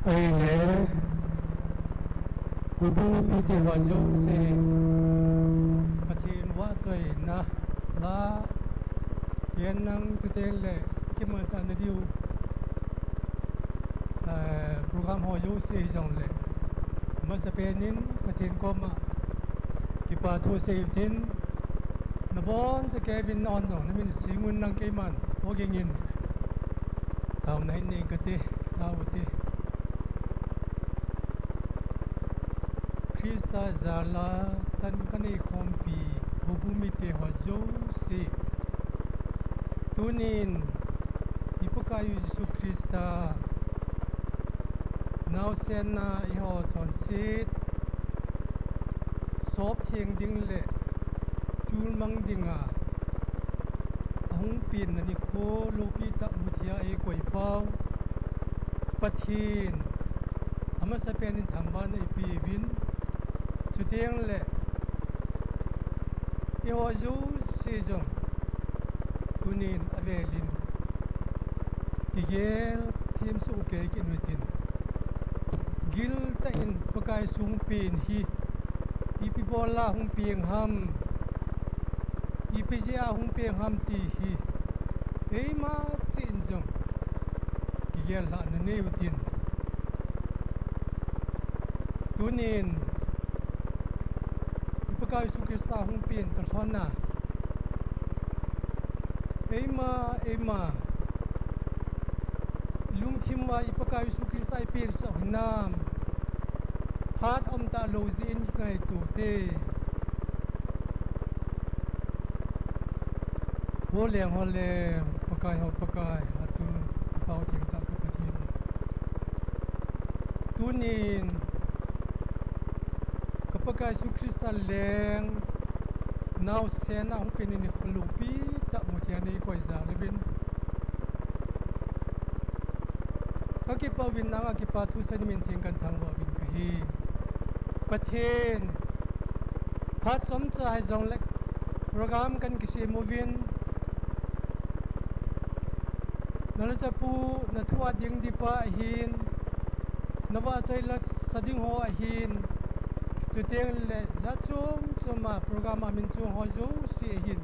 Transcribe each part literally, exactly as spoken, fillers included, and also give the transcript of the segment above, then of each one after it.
Ahile, Houbung mipite ho jouse, Pathen vahchoina la, hiche nang chuteng le, kimanchahna diu, eh, program ho jouse hijongle, amasapen in Pathen koma kipa thu sei utin, nabonchauvin nahon jong namin sing un lang keiman, ogingin taona hin nei kate, tao te. Christa jal'a chan kanei khompi, Houbung mite ho jouse, tunin i Pakaiyu Jesu Christa naosenna eiho chonset soptheng ding le chulmang dinga ahung penna nikho loupitah muthei a eikoi pau Pathen, amasapen in thangvahna eipeuvin, chuteng le eiho jouse jong tunin avelin kigel themsoh kei kit uhitin, giltah in Pakai sung pen hi ipi bola hung peng ham, ipi jeh a hung peng ham ti hi eima cheh in jong kigel lhahna nei utin, tunin i Pakaiyu Jesu Christa hung pen toh lhona, eima, eima lungthim uva i Pakaiyu Jesu Christa ipensah u hinam, phat aum talou jeh in kingaito te. Vo leng ho leng, Pakai ho Pakai, achu kipao thengtah ka Pathen, tunin ka Pakai Jesu Christa leng naosenna hung penna nikho loupitah muthei a neikoi jal uvin, kakipah uvin, nanga kipa thusei namin theng kathangvah uvin kahi. Pathen, phat chomcha hijongle program kakisem uvin, nalhachapu nathu a dingdipa ahin, navahchoi lasa ding ho ahin, chuteng le jat chom chom a program a min chong ho jouse ahin,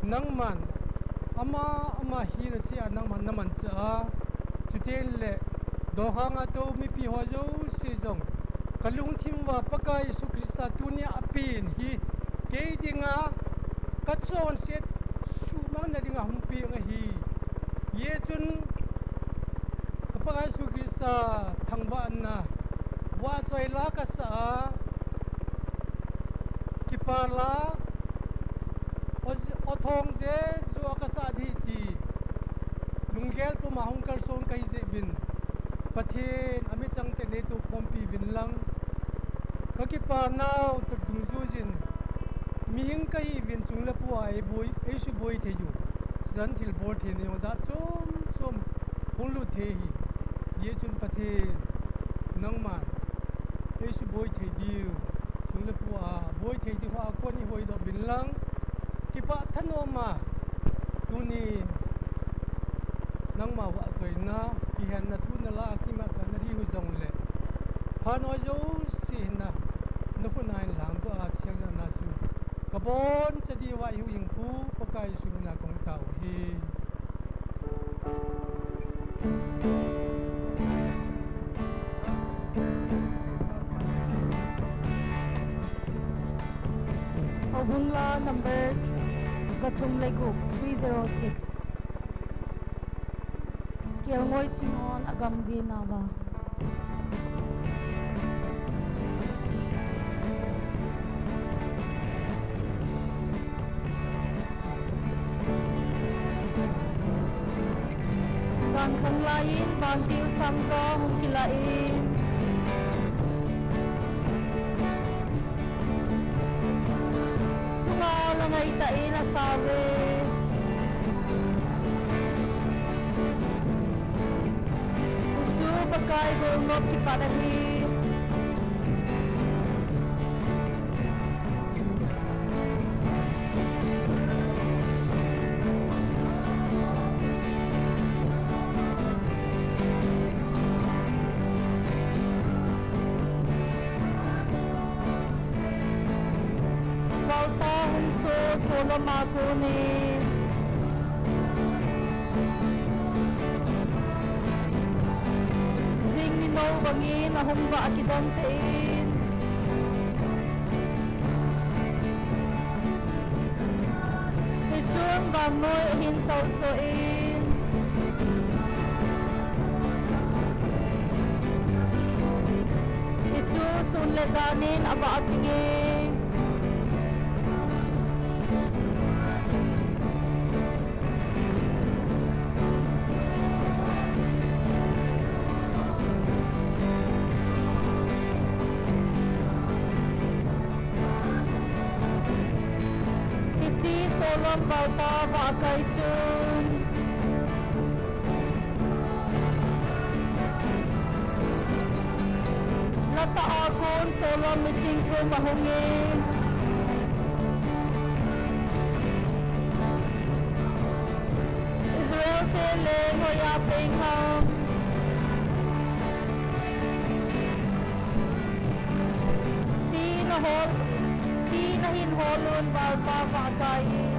nangman ama, ama hina cheh a nangman namanchah a, chuteng le dokhang a tou mipi ho jouse jong kalungthim uva Pakai Jesu Christa tunia apen hi kei dinga kachonset suhmangna dinga hung peng ahi. Hijeh chun ka Pakai Jesu Christa thangvahna, vahchoi la kasah a, kipa la, o, o thong Jesu a kasah ding ti lunggel puma hung kalson kahi jeh uvin, Pathen amichang cheh in neitokhompi uvin lang, kakipa nau toh dungjuijin, mihing kahiuvin sung le pu a eiboi, eisuboi thei u, chan thilbol theina jong jat chom chom hung lut thei ahi. Hijeh chun Pathen, nangman eisuboi thei diu, sung le pu a boi thei ding hoa kon eihoidoh uvin lang, kipah thanoma tuni nangma vahchoina, kihenna thu nala a kimanchahna diu hijongle, phat ho jouse hina nakhut a hin langdoh a chengna chu kaboncha diuva eihuhhingpu Pakai Jesu mina kahung tao u ahi. Houbung la number jathum le gup, three zero six. Kelngoi Chingon, Agamgi Nava. Jan khang lai in Vantil Sangjo hung kilah in, chunga la ngaitah in asauve. Huchu Pakai golngop kipat ahi. Solom a konin jing ni nou bangin ahung vah kidang tein, hichun vannoi ahin salsoh in, hichu sun le janin avah jing e. Hiche Solom valpa vah kai chun, latah a kon Solom miching thum ahung e. Israel te leng hoiya peng ham? Tin ahol, tin ahin hol un valpa vah kai in.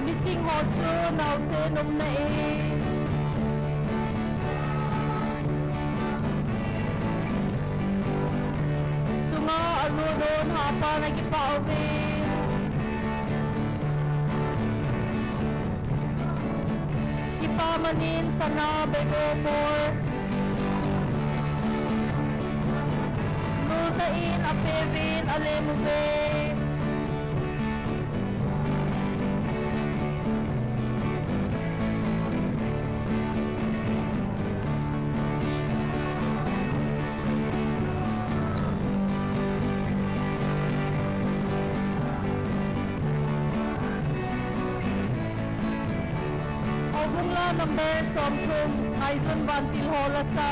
Miching ho chu naosen umna in sunga alut un, hapan akipah uvin, kipa manin sana bego mor lultah in apeuvin alem uve. Houbung la number somthum, Ngaijun Vantil ho lasa.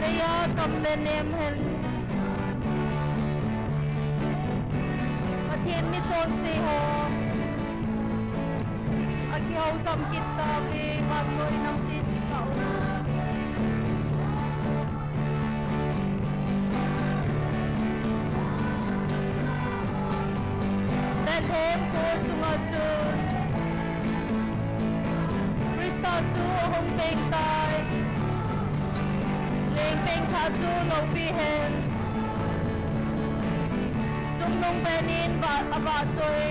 Leiya cham le nem hen, Pathen mi chonse ho, akihou cham kit tauve, vannoi nam tin kipah u. Bethlehem kho sunga chun Christa chu ahung peng tai. Leng pengthah chu loupi hen. Chungnung pen in vah, avahchoi.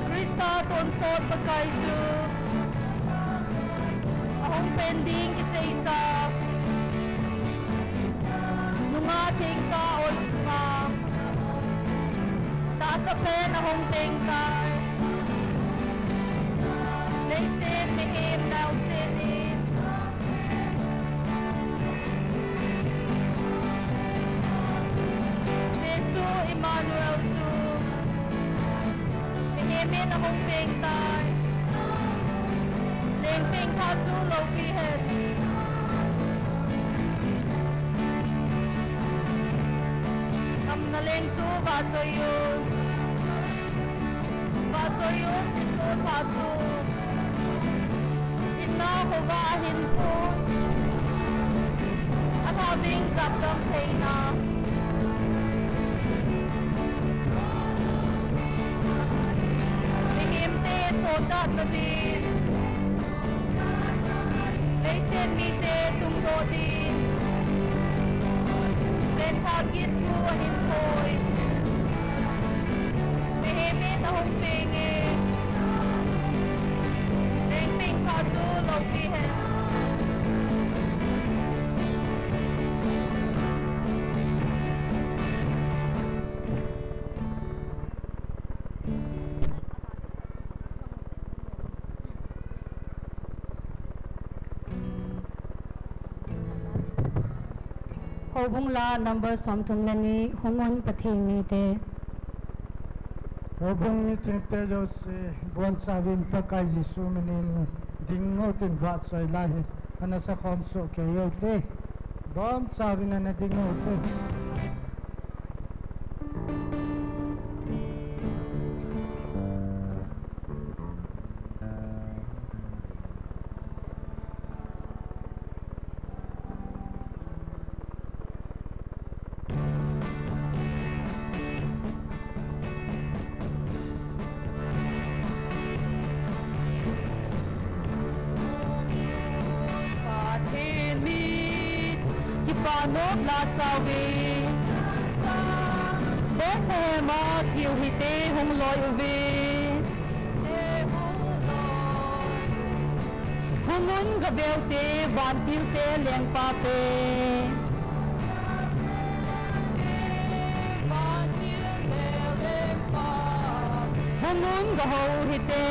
Christa tonsot Pakai chu ahung pen ding kiseisa, nungah thengtah oi sunga tahsa pen ahung peng tai. Leiset mihem naosen in Jesu Emmanuel chu mihem in ahung peng tai. Leng pengthah chu loupi hen. Damna leng chu vahchoi un. Vahchoi un, Jesu thah chu hinna khovah ahin phun, alhaveng japdam theina, mihemte sochatna din, leiset mite tungdoh din, pengthah gin thu ahin thoi. Mihem in ahung peng e, leng pengthah chu loupi hen. Houbung la number somthum le ni, Hung un Pathen mite. Houbung mithengte jouse, bonchauvin Pakai Jesu minin ding utin vahchoi lai hi, ana sakhom soh kei ute. Bonchauvin ana ding ute. Pathen min, kipa nom la sauvin, Bethlehem a cheu hite hung loi uvin. Hung un gaveu te, vantil te lengpa pen. Hung un gahou hite.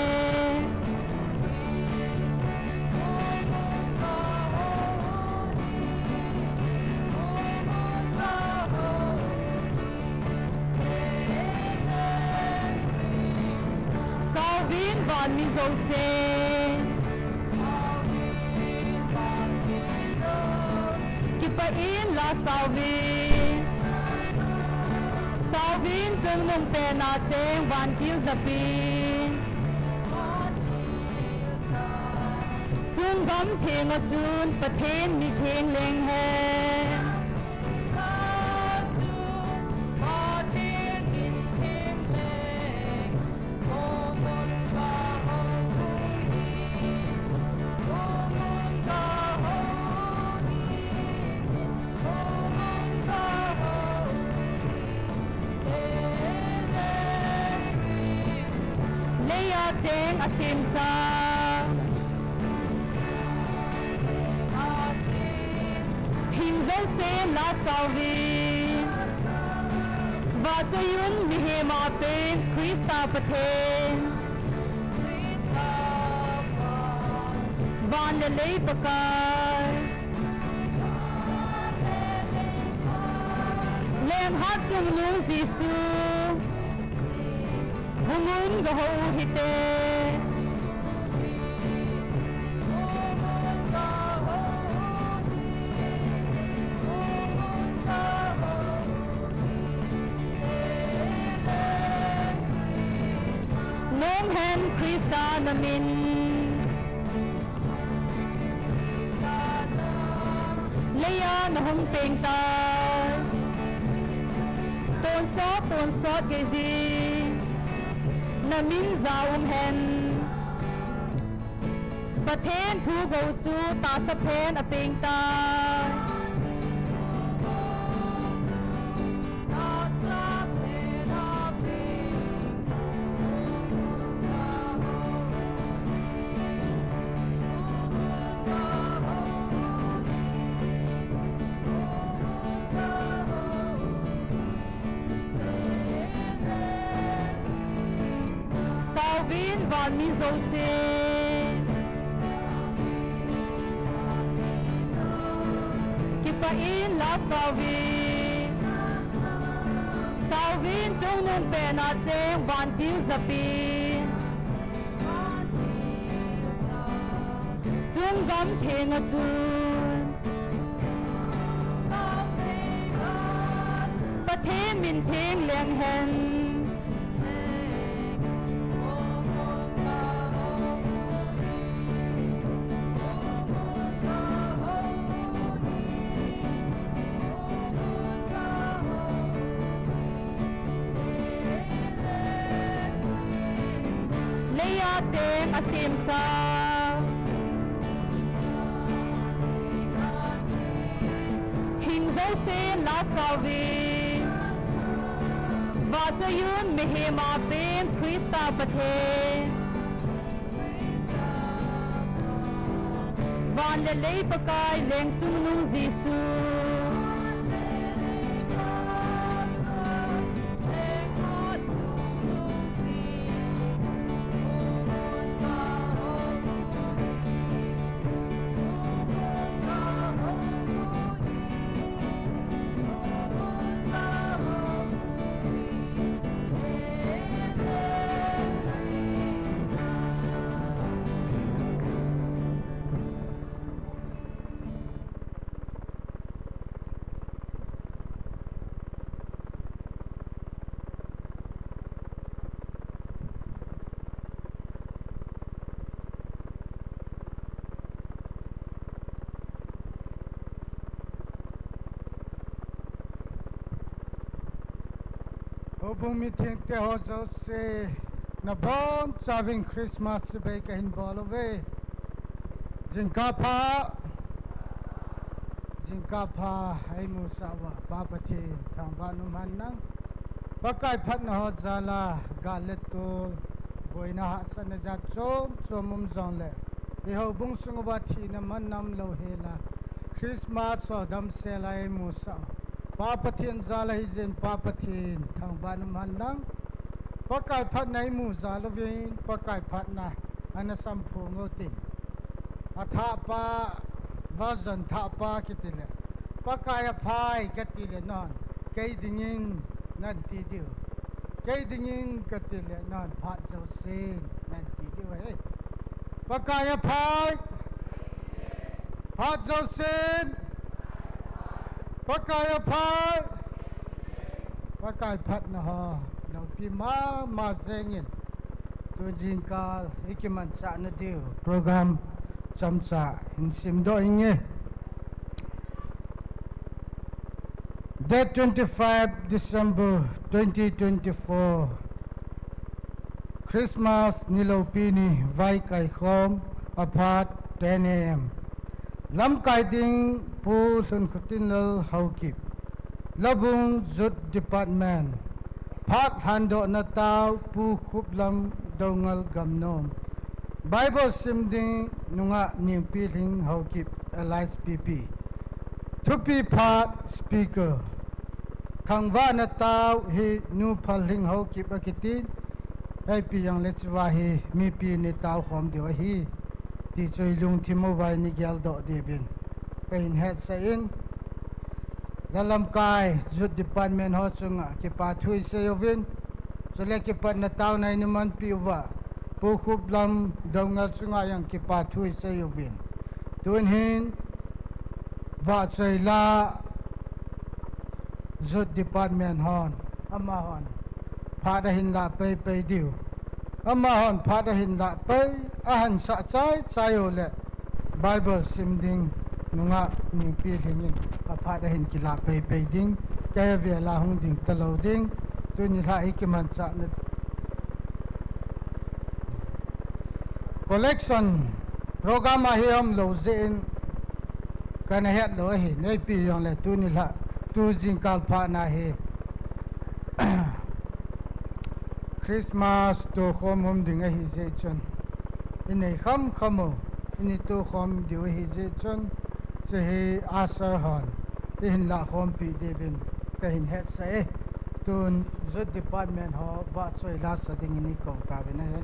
Sauvin vanmi jouse. Kipah in la sauvin. Sauvin chungnung pen a cheng vantil japi. Chunggam theng a chun Pathen mitheng leng hen. Leiya cheng asemsa. Hing jousen la sauvin. Vahchoi un mihem a pen Christa Pathen. Van le lei Pakai. Lenghat chungnung Jesu. Hung un gahou hite. Nom hen Christa na min. Leiya na hung peng tai. Tonsot, tonsot gei jin. Na min ja um hen. Pathen thu gou chu tahsa phen a peng tai. Sauvin vanmi jouse. Kipah in la sauvin. Sauvin chungnung pen a cheng vantil japi. Chunggam theng a chun. Pathen min theng leng hen. Leiya cheng asemsa. Hing jousen la sauvin. Vahchoi un mihem a pen Christa Pathen. Van le lei Pakai leng chungnung Jesu. Houbung mithengte ho jouse, nabonchauvin Christmas chibai kahin bol uve. Jingkah pha, jingkah pha eimusah uva, Pa Pathen thangvah in umhen lang. Pakai phatna ho jal a, gal le tol, boina hahsatna jat chom chom um jongle, i houbung sung uva thina manam louhel a, Christmas ho damsel a eimusah u, Pa Pathen jal a hijeh in Pa Pathen thangvah in umhen lang. Pakai phatna imu jal uvin, Pakai phatna ana samphong utin. Athahpa, version thahpa kiti le, Pakai aphai kati le nahon, kei dingin nati diu. Kei dingin kati le nahon, phat jousen nati diu ahi. Pakai aphai, phat jousen, Pakai aphai, Pakai phatna ho loupi mama jengin. Tun jingkah i kimanchahna diu program chomcha hin simdoh inge. Date twenty-five December twenty twenty-four, Christmas ni loupi ni, vaikaikhom, aphat ten A M. Lamkai ding Pu Lhunkhotinlal Haokip, Labung Youth Department. Phat lhandohna tao Pu Khuplam Doungel Gamnom. Bible sim ding Nungah Ningpilhing Haokip, L S P P. Thupi phat speaker. Thangvahna tao hi Nu Phalhing Haokip akitin. Ipi jongle chuva hi mipi in itao khom diu ahi, ti chu ilungthim uva in igeldoh diuvin kahin hetsah in. Lalamkai Youth Department ho chunga kipa thu isei uvin. Chule kipatna taona in imanpi uva, Pu Khuplam Doungel chunga jong kipa thu isei uvin. Tun hin Vahchoila Youth Department hon, amahon phat ahin lah peipei diu. Amahon phat ahin lah pei, ahin sah chaichai uleh, Bible sim ding Nungah Ningpilhing in aphat ahin kilah peipei ding. Kei avel a hung ding talou ding. Tuni lha i kimanchahna collection program ahi umlou jeh in kana hetlou ahi, ipi jongle tuni lha, tu jingkah phatna hi Christmas tokhom um ding ahijeh chun, inei khamkham u, ini tokhom diu ahijeh chun, hiche hi usher hon ihin lahkhompi diuvin kahin hetsah e. Tun Youth Department ho Vahchoila sa dingin ikou tauvin ahi.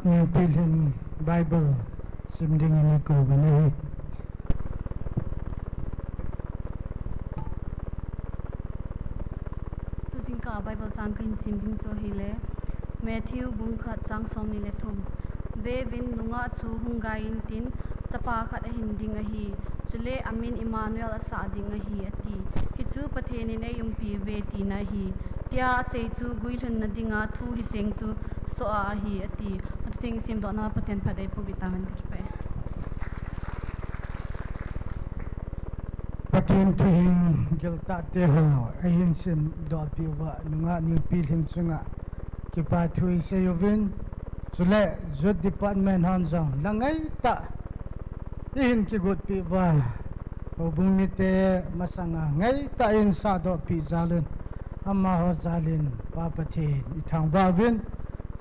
Ningpi Lhing Bible sim dingin ikouvin ahi. Tujingkah Bible chang kahin sim ding chu ahile, Matthew bung khat chang somni le thum. Veuvin, nungah chu hung gai intin, chapa khat ahin ding ahi. Chule amin Immanuel asah ding ahi, ati. Hichu Pathen in eiumpi uve tina ahi. Tia asei chu guilhunna dinga thu hicheng chu soh a ahi, ati. Athu theng simdohna Pathen phat eipuipi tahen, kakipah e. Pathen thuhing giltah te ho eihin simdohpeh uva, nungah Ningpi Lhing chunga kipa thu isei uvin, chule Youth Department hon jong la ngaitah ihin kigotpeh uva, houbung mite masanga ngaitah in sahdohpeh jal un, amaho jal in Pa Pathen ithangvah uvin,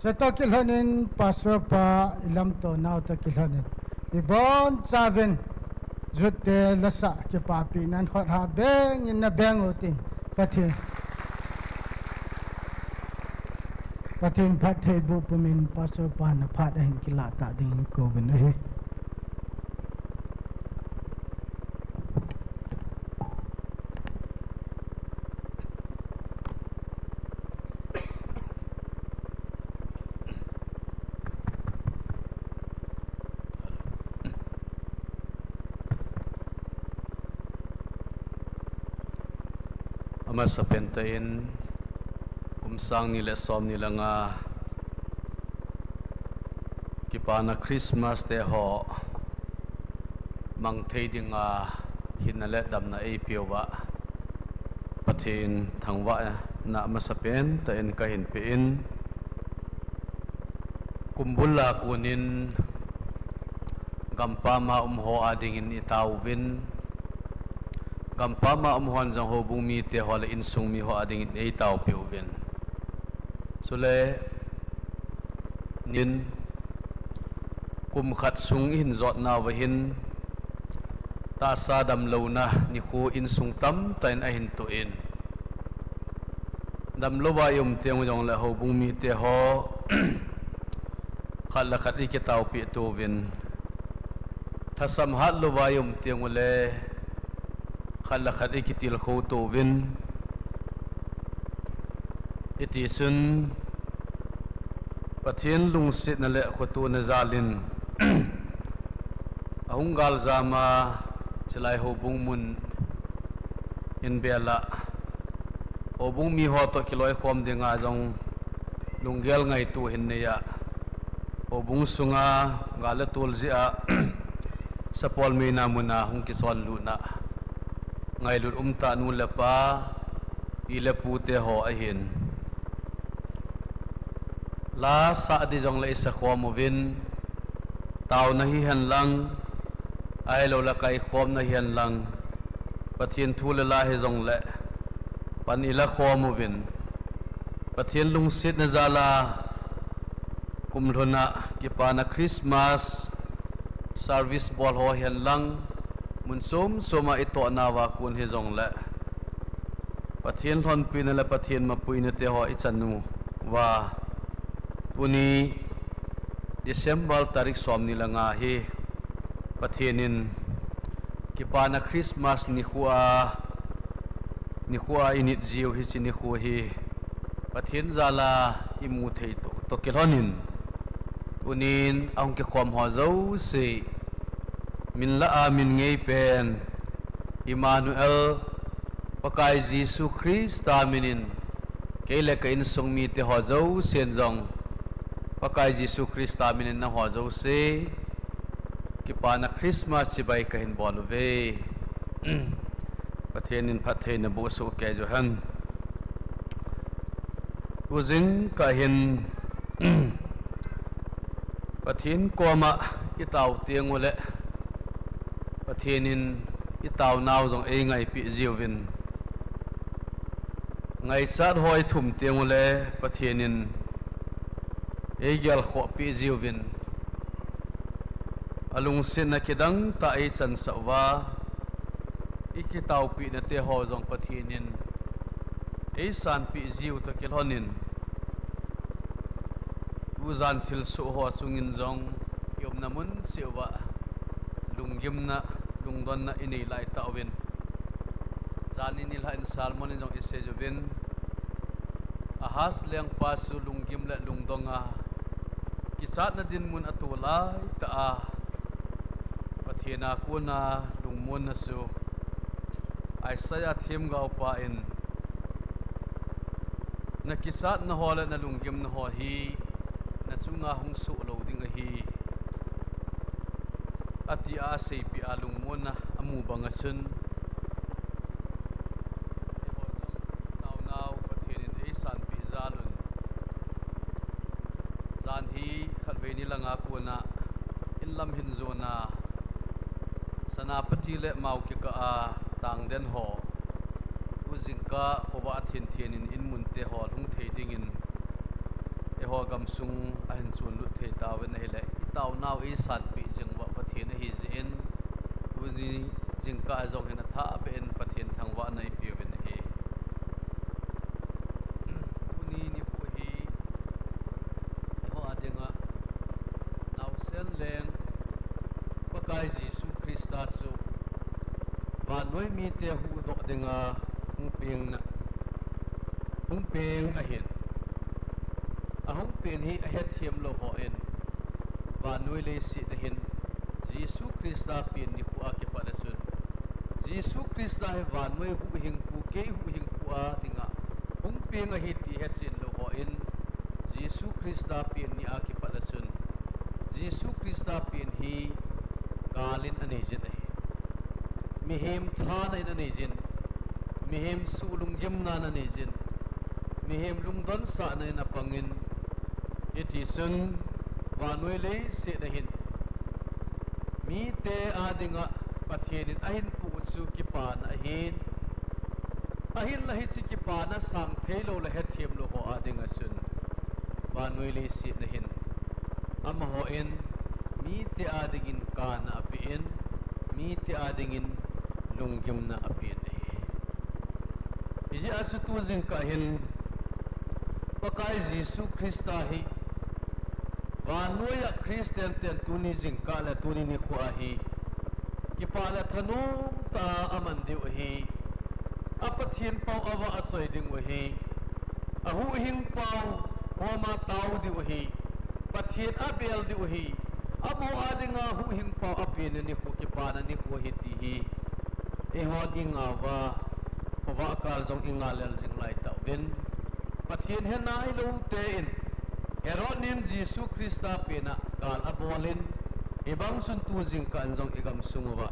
chutoh kilhonin Pastor pa ilamto nau toh kilhonin ibonchauvin Youth te lasah kipapina khut ha bengin nabeng utin, Pathen, Pathen phattheiboh pumin Pastor pa naphat ahin kilah tah dingin kouvin ahi. Amasapen tah in, kum sang ni le somni le nga kipana Christmas te ho mang thei dinga hinna le damna eipeuva Pathen thangvahna amasapen tah in kahin pe in, kumbul a konin gampam a umho adingin itaovin, gampam a umhon jong houbung mite ho le insung miho adingin eitaopeuvin. Chule, nin, kum khat sung ihin jotnauva hin, tahsa damlouna nikho insung tamtah in ahin toh in, damlouva ium teng jongle houbung mite ho khat le khat ikitaopeh touvin, lhasam hatlouva ium teng ule khat le khat ikitilkhou touvin, hitichun Pathen lungsetna le khotona jalin ahung galjama chilai houbung mun in bela houbung miho toh kiloikhom dinga jong lunggel ngaito hin neiya, houbung sunga gal le tol jeh a sapol meina muna hung kisonlutna ngailut umtah nu le pa, pi le pute ho ahin, la sah di jongle isakhom uvin, taona hihen lang, ahiloule kaikhomna hihen lang, Pathen thu le la hijongle pan ilakhom uvin, Pathen lungsetna jala kumlhuna kipana Christmas service bol ho hihen lang, mun chom choma itohnauva kon hijongle Pathen lhonpina le Pathen mapuina te ho ichan uva, tuni December tarik somni le nga hi Pathen in kipana Christmas nikho a, nikho a init jiu hiche nikho hi Pathen jala imu thei toh, toh kilhonin, tunin ahung kikhom ho jouse, min lah a min ngeipen Immanuel, Pakai Jesu Christa minin, kei le ka insung mite ho jousen jong, Pakai Jesu Christa minin nangho jouse kipana Christmas chibai kahin bol uve. Pathen in phattheina boh soh keiyu hen. Tujingkah hin Pathen koma itao tengule Pathen in itaonau jong eingaipeh jiuvin, ngaichat ho ithum tengule Pathen in eigelkhohpeh jiuvin, alungsetna kidangtah eichansah uva, ikitaopehna teho jong Pathen in eisanpeh jiu toh kilhonin, Tujan thilsoh ho chungin jong, i umna mun cheh uva lunggimna, lungdonna i nei lai tauvin. Jan ni nilhah in sermon in jong i sei uvin, Ahaz lengpa chu lunggim le lungdonga kichatna dinmun a to lai tah a, Pathen a kona lungmonna chu Isaiah themgaopa in, na kichatna ho le na lunggimna ho hi na chunga hung soh lou ding ahi, ati a aseipeh a lungmonna amu banga chun, eiho jong taonau Pathen in eisanpeh jal un, jan hi khatvei ni langa kona in lam hin jona Senapati le Mao kikah a tangden ho, tu jingkah khovah thenthen in in munte ho lhung thei dingin eiho gamsung ahin chonlut thei tauvin ahile, i taonau eisanpeh jing uva Pathen ahi jeh in, tuni jingkah a jong hin athahbeh in Pathen thangvahna ipeuvin ahi. Tuni nikho hi eiho a dinga naosen leng Pakai Jesu Christa chu vannoi mite huhdoh dinga hung pengna, hung peng ahin, ahung pen hi ahethem lou hon, vannoi leiset a hin Jesu Christa pen nikho a kipat a chun, Jesu Christa hi vannoi huhhingpu, kei huhhingpu a dinga hung peng ahi ti hetchen lou hon, Jesu Christa pen ni a kipat a chun, Jesu Christa pen hi gal in anei jin ahi. Mihem thana in anei jin, mihem suh lunggimna in anei jin, mihem lungdonsahna in apangin, hitichun vannoi leiset a hin mite a dinga Pathen in ahinpoh chu kipana ahin, ahinla hiche kipana sang theilou le hethem lou ho a dinga chun, vannoi leiset a hin amahon mite a dingin kana apen, mite a dingin lunggimna apen ahi. Hijeh a chu tu jingkah hin Pakai Jesu Christa hi vannoiya Christian ten tuni jingkah le tuni nikho a hi kipah le thanom tah a aman diu ahi. A Pathen pau avahchoi dingu ahi. Ahuhhing pau koma tao diu ahi. Pathen abel diu ahi. Amaho a dinga huhhing pau apenna nikho, kipana nikho ahi ti hi eihon ingah uva, khovah kal jong ingah lel jing lai tauvin. Pathen he nailou ten Herod in Jesu Christa pena gal abolin, hibang chun tu jingkah in jong igamsung uva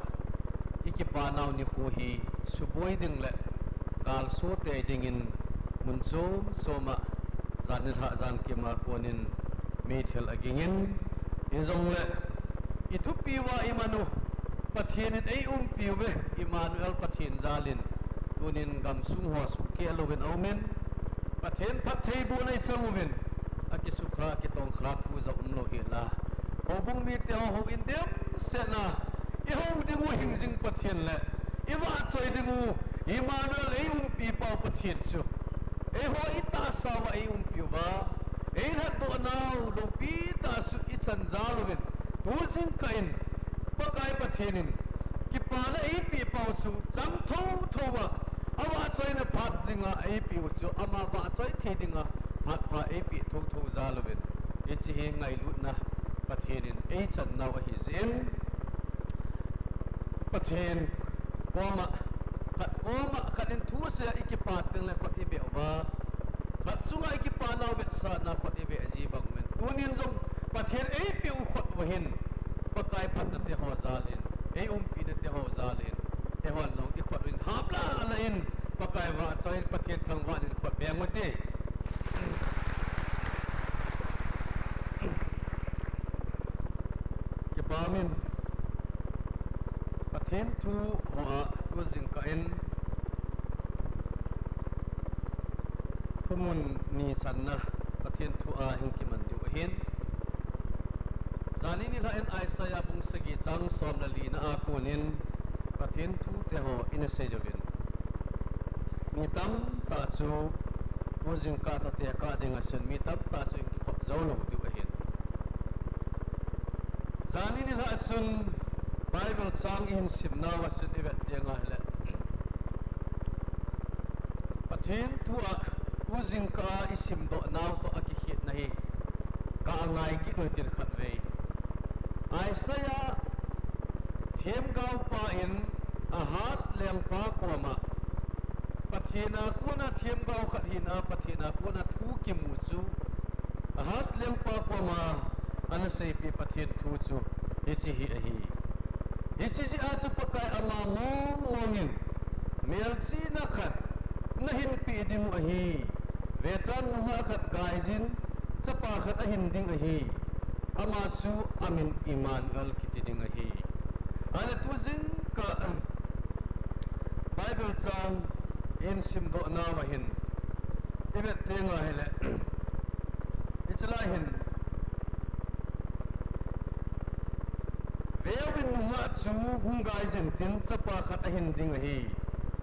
ikipanau nikho hi suboi ding le galso tei dingin mun chom choma jan nilhah jan kima konin meithal agingin, hijongle ithupiuva imanu Pathen in eiumpiuve, Emmanuel Pathen jalin tunin gamsung ho suhkeh louvin aumin, Pathen phattheibohna ichan uvin, akisukha akitongkha thu jong umlou hela, houbung mite ho houin dimsetna ihou dingu hingjing Pathen le ivahchoi dingu Emmanuel eiumpipau Pathen chu eiho itahsa uva eiumpiuva, eilhatdohnau loupitah chu ichan jal uvin, tu jingkah in Pakai Pathen in kipana eipeh pau chu chang thouthou a, avahchoina phat dinga eipeh u chu ama vahchoi thei dinga phat pha eipeh thouthou jal uvin, hiche hi ngailutna Pathen in eichannau ahijeh in, Pathen koma, khat koma khat in thusei a ikipat tengle khut ibeh uva, khat chunga ikipanau vetsahna khut ibeh ji banguvin, tunin jong Pathen eipeh u khut uva hin Pakai phatna teho jalin, eiumpina teho jalin, eihon jong ikhut uvin haplahlah in Pakai vahchoiyin Pathen thangvahna in khut beng ute. Kipa umin, Pathen thu hoa tu jingkah in thumun ni channa Pathen thua hung kiman diu ahin. Jani nilhah in Isaiah bung sagi chang som le lina a konin Pathen thu teho ina sei jouvin, mi tamtah chu tu jingkah tekah dinga chun mi tamtah chu kikhop joulou diu ahin. Jani nilhah chun Bible chang ihin simnau a chun ivet teng ahile, Pathen thu a tujingkah a isimdoh nau toh akikhetna hi ka ngai kit u hitin khatvei. Isaiah themgaopa in Ahaz lengpa koma Pathen a kona themgao khat hina, Pathen a kona thu kimu chu Ahaz lengpa koma ana seipeh Pathen thu chu hiche hi ahi. Hiche jeh a chu Pakai ama mong mong in, melchihna khat nahin peh ding u ahi. Vetan nungah khat gaiyin, chapa khat ahin ding ahi. Ama chu amin Immanuel kiti ding ahi. Ahile tujingkah Bible chang ihin simdoh nau ahin ivet teng ahile, hiche lai hin, veuvin, nungah chu hung gaiyin tin, chapa khat ahin ding ahi.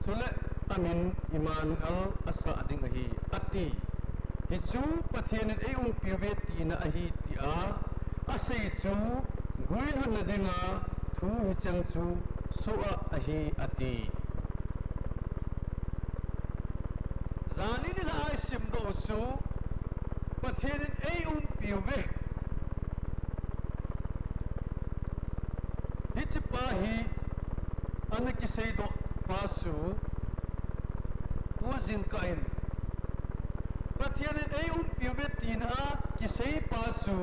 Chule amin Immanuel asah ding ahi, ati. Hichu Pathen in eiumpiuve tina ahi tia asei chu guilhunna dinga thu hicheng chu soh a ahi, ati. Jani nilhah a isimdoh chu Pathen in eiumpiuve. Hiche pa hi ana kiseidoh pa chu tujingkah in Pathen in eiumpiuve tina kisei pa chu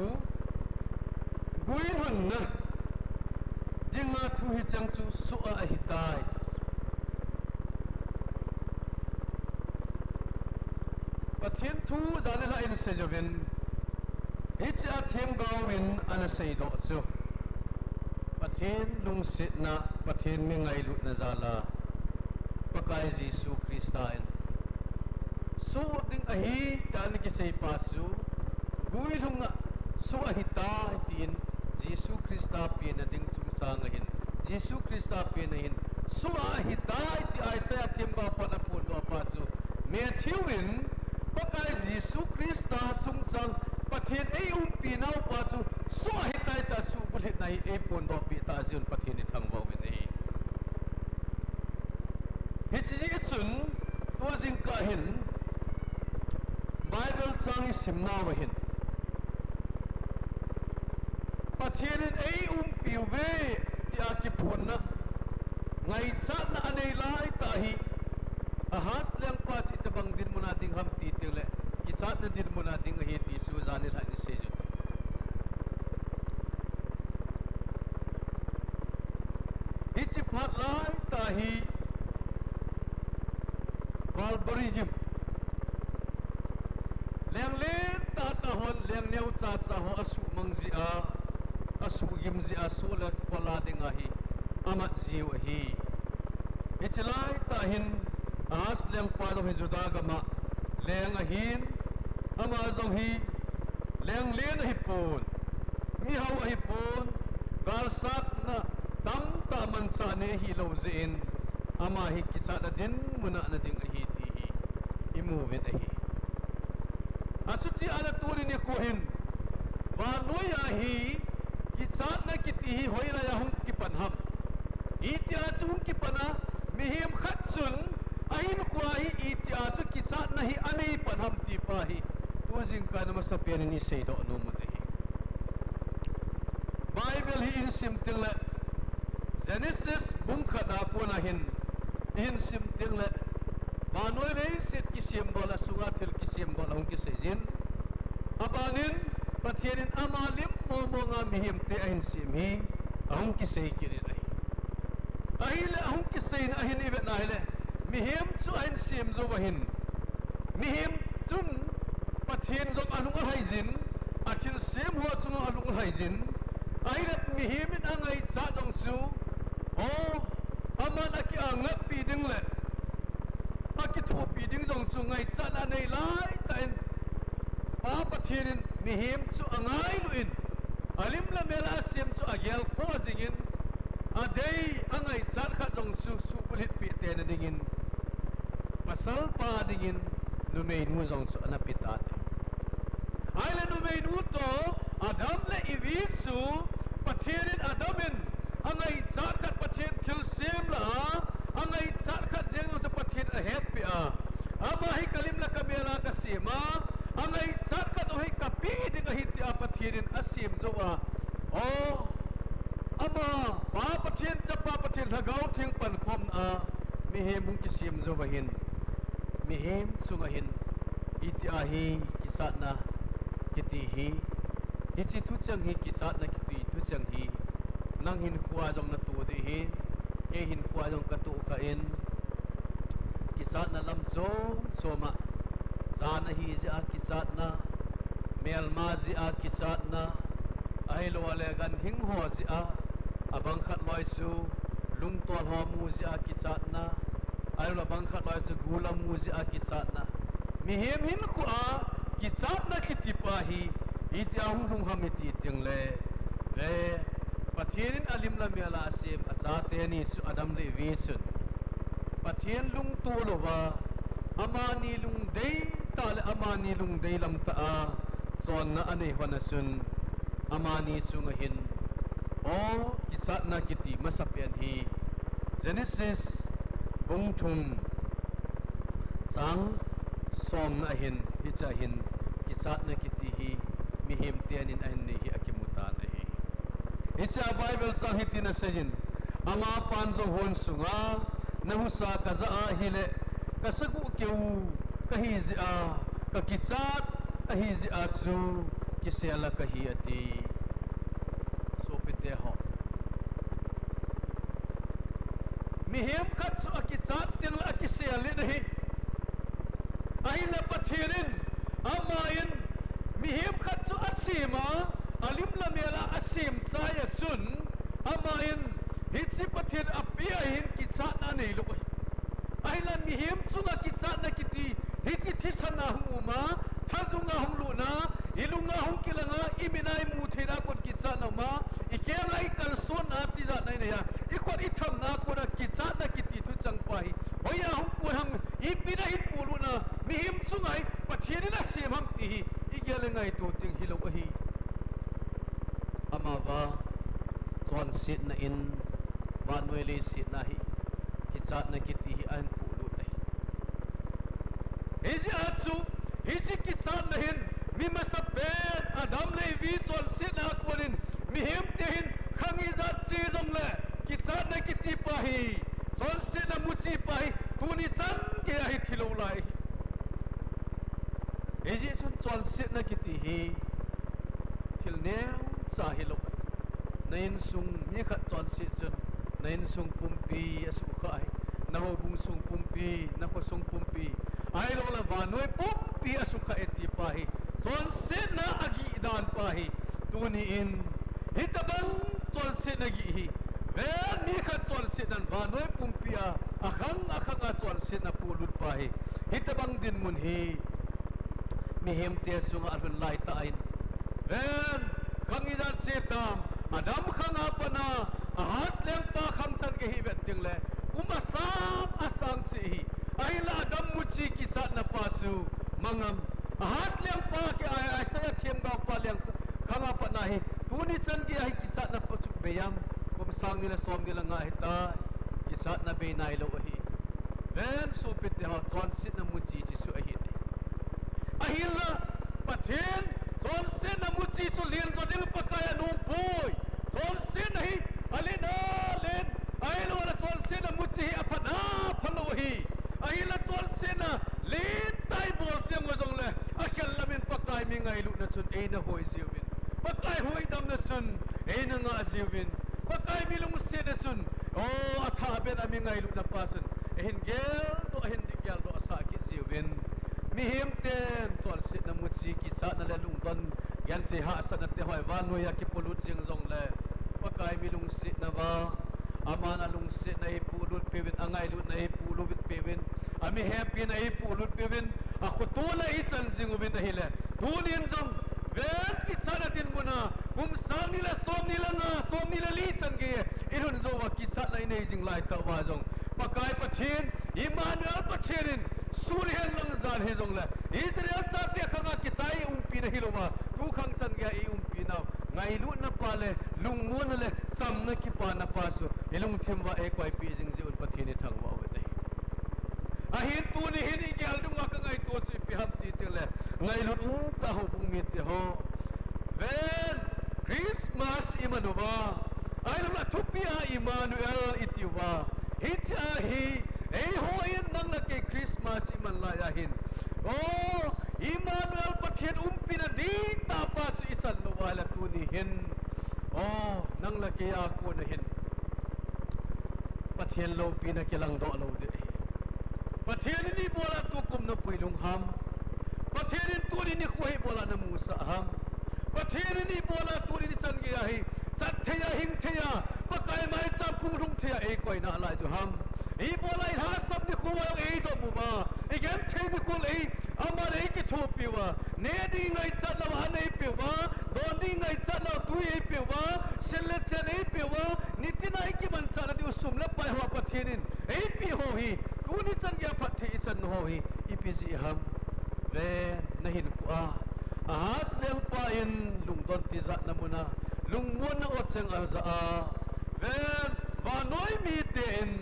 guilhunna dinga thu hicheng chu soh a ahitai. Pathen thu jani nilhah in seijouvin, hiche a themgaovin ana seidoh chu Pathen lungsetna, Pathen mi ngailutna jal a Pakai Jesu Christa in soh ding ahi tia ana kisei pa chu guilhunga soh ahitai tin, Jesu Christa penna ding chungchang ahin, Jesu Christa penna hin soh a ahitai ti Isaiah themgao pan aphondoh pa chu Matthew in Pakai Jesu Christa chungchang Pathen eiumpi nau pa chu soh ahitai tia suhbulhitna hi eiphondohpeh tah jeh un Pathen ithangvah uvin ahi. Hiche jeh chun tujingkah hin Bible chang isimnau ahin, Pathen in eiumpiuve tia kiphonna, ngaichatna anei laitah hi Ahaz lengpa chu itobang dinmuna ding ham ti tengle, kichatna dinmuna ding ahi ti chu jani nilhah in iseiyin, hiche phat laitah hi barbarism, lenglen tahtah hon leng neocha cha ho asuhmang jeh a, asuhgim jeh a, soh le kol a dinga hi amat jiu ahi. Hiche laitah hin Ahaz lengpa jong hi Judah gam a leng ahin, ama jong hi lenglen ahipon, mihao ahipon, galsatna tamtah manchah nei ahilou jeh in, ama hi kichatna dinmuna ana ding ahi ti hi imuvin ahi. Achuti ahile tuni nikho hin vannoi a hi kichatna kiti hi hoilai a hung kipan ham? Itia chu hung kipan a, mihem khat chun ahinkhoa hi itia chu kichatna hi anei pan ham ti pa hi tujingkah in amasapen in iseidoh nom u ahi. Bible hi ihin sim tengle, Genesis bung khat a kona hin ihin sim tengle, vannoi leiset kisemdol, asunga thil kisemdol ahung kiseijin, abanin Pathen in ama lim mong monga mihemte ahin sem hi ahung kisei kit in ahi. Ahile ahung kiseina ahin ivet na hile, mihem chu ahin sem jouva hin, mihem chun Pathen jong alung alhaijin, athilsem ho chunga alung alhaijin, ahile mihem in angaichat jong chu, o, aman akiangatpi ding le akithopi ding jong chu ngaichatna anei laitah in, Pa Pathen in mihem chu angailu in, alim le mel a asem chu agelkhoh jingin, adei angaichat khat jong chu suhbulhit peh tena dingin, pasalpa dingin numeinu jong chu ana pe tan ahi. Ahile numeinu toh Adam le Evi chu Pathen in Adam in angaichat khat Pathen thilsem lah a, angaichat khat jeng chu Pathen ahetpeh a. Ama hi kalim le kamel a kasem a, angaichat khat u hi kapeh ding ahi tia Pathen in asem jou a. O, ama, Pa Pathen, Chapa Pathen, Lhagao Theng pankhomna a mihem hung kisem jou ahin, mihem chunga hin, hitia hi kichatna kiti hi, hiche thucheng hi kichatna kiti thucheng hi, nang hinkhoa jong natoh ding ahi, kei hinkhoa jong katoh kha in, kichatna lam chom chom a, jan ahi jeh a kichatna, melma jeh a kichatna, ahilou le ganhing ho jeh a, abang khat loi chu lungtol ho mu jeh a kichatna, ahilou le bang khat loi chu gul amu jeh a kichatna. Mihem hinkhoa kichatna kiti pa hi, hitia hung lhung ham iti tengle, ve, Pathen in alim le amel a asem achate ni chu Adam le Evi chun, Pathen lungtoh louva, amani lungdei tah le amani lungdei lam tah a chonna anei hon a chun, amani chunga hin, o, kichatna kiti masapen hi Genesis bung thum chang somna ahin, hichea hin kichatna kiti hi mihem tenin ahin nei hi akimu tan ahi. Hichea Bible chang hitin aseiyin, amapan jong hon sunga, nahusa kajah a ahile, kasagoh keu kahi jeh a, kakichat ahi jeh a chu kisel a kahi ati. Sopite ho, mihem khat chu akichat tengle akisel in ahi. Ahile Pathen in, ama in, mihem khat chu asem a, alim le amel a asem chai a chun, ama in, hiche Pathen apeh a hin kichatna aneilou ahi. Ahinla mihem chunga kichatna kiti, hiche thisan a hung um a, thajung a hung lutna, ilung a hung kilang a, imit a imu theina a kon kichatna um a, ikeng a ikalsonna tijatna inei a, ikhut ithamna a kona kichatna kiti thucheng pa hi hoiya hung kon ham, ipi a hin polut a mihem chunga hi Pathen in asem ham ti hi igel le ngaito teng hilou ahi. Amavang chonsetna in vannoi leiset a hi kichatna kiti hi ahin polut ahi. Hijeh a chu, hiche kichatna hin, mi masapen Adam le Evi chonsetna a konin, mihemte hin khang ijat che jongle, kichatna kiti pa hi, chonsetna muchi pa hi, tuni chan geiya hi thilou lai ahi. Hijeh chun chonsetna kiti hi thil neocha hilou. Na insung mi khat chonset chun, na insung pumpi asukha ahi. Na houbung sung pumpi, na khosung pumpi, ahiloule vannoi pumpi asukha e ti pa hi, chonsetna agih dan pa hi. Tuni in, hitobang chonsetna gih hi, ven mi khat chonsetnan vannoi pumpi a, akhang akhang a chonsetna polut pa hi. Hitobang dinmun hi mihemte sunga alhun laitah in, ven, khang ijat che tam, Adam khang a patna Ahaz lengpa khang chan gei hi vet tengle, kum asang asang che hi. Ahinla Adam muchi kichatna pa chu mangam, Ahaz lengpa kei a Isaiah themgaopa leng khang a patna hi, tuni chan geiya hi kichatna pa chu beiyam, kum sang ni le som ni le nga ahitai, kichatna bei nailou ahi. Ven sopite ho, chonsetna muchi chu ahi. Ahinla, Pathen, chonsetna muchi chu lenjo ding Pakai anompoi. Chonsetna hi alen alen, ahiloule chonsetna muchi hi aphat a phalou ahi. Ahinla chonsetna lentai bol teng jongle, akhel lamin Pakai mi ngailutna chun eina hoi jiuvin, Pakai huhdamna chun eina ngah jiuvin, Pakai mi lungsetna chun, o, athah ben a mi ngailutna pa chun eihin geldoh, ahin geldoh asah kit jiuvin. Mihemten chonsetna muchi kichatna le lungdon, genthei hahsatna te hoi vannoiya kipolut jeng jongle, Pakai mi lungsetna vang, aman alungsetna eipolut peuvin, angailutna eipolut peuvin, ami hepina eipolut peuvin, akhotona eichan jing uvin ahile, tunin jong, ven kichatna dinmuna, kum sang ni le som ni le nga, som ni le li chan geiya ilhun jouva kichatna inei jing laitah uva jong, Pakai Pathen, Immanuel Pathen in, sun hen lang jan hijongle, Israel chate khanga kichai umpina hilouva, tu khang chan geiya iumpinau, ngailutna pa le lungmonna le chamna kipana pa chu ilungthim uva eikoipeh jing jeh un Pathen ithangvah u ahi. Ahin tuni hin igel dunga kangaito chu ipi ham ti teng le, ngailut umtah houbung mite ho. Ven, Christmas iman uva, ahilouleh athupi a Emmanuel iti uva, hiche ahi, eihon nang le kei Christmas iman lai ahin, o, Emmanuel Pathen umpina dihtah pa chu ichan lou uva ahile tuni hin, o, nang le kei a kona hin Pathen loupina kilangdoh lou ding ahi. Pathen in ibola tukum napui lung ham? Pathen in tuni nikho hi ibola namusah ham? Pathen in ibola tuni nichan geiya hi chat theiya, hing theiya, Pakai maicham phung lhung theiya eikoi nalai u ham? Ibola ilhahsam nikho a jong eidoh uva, igenthei nikho a jong ei, aman eikithopi uva, neh ding ngaichat lou a an eipeh uva, don ding ngaichat lou a tui eipeh uva, sen le chen eipeh uva, nitina ikimanchah nadiu sum le pai ho Pathen in eipeh ho hi, tuni chan geiya phatthei ichan ho hi ipi jeh ham? Ven, nahinkho a Ahaz lengpa in lungdon tijatna muna lungmonna ocheng ajah a, ven, vannoi mite in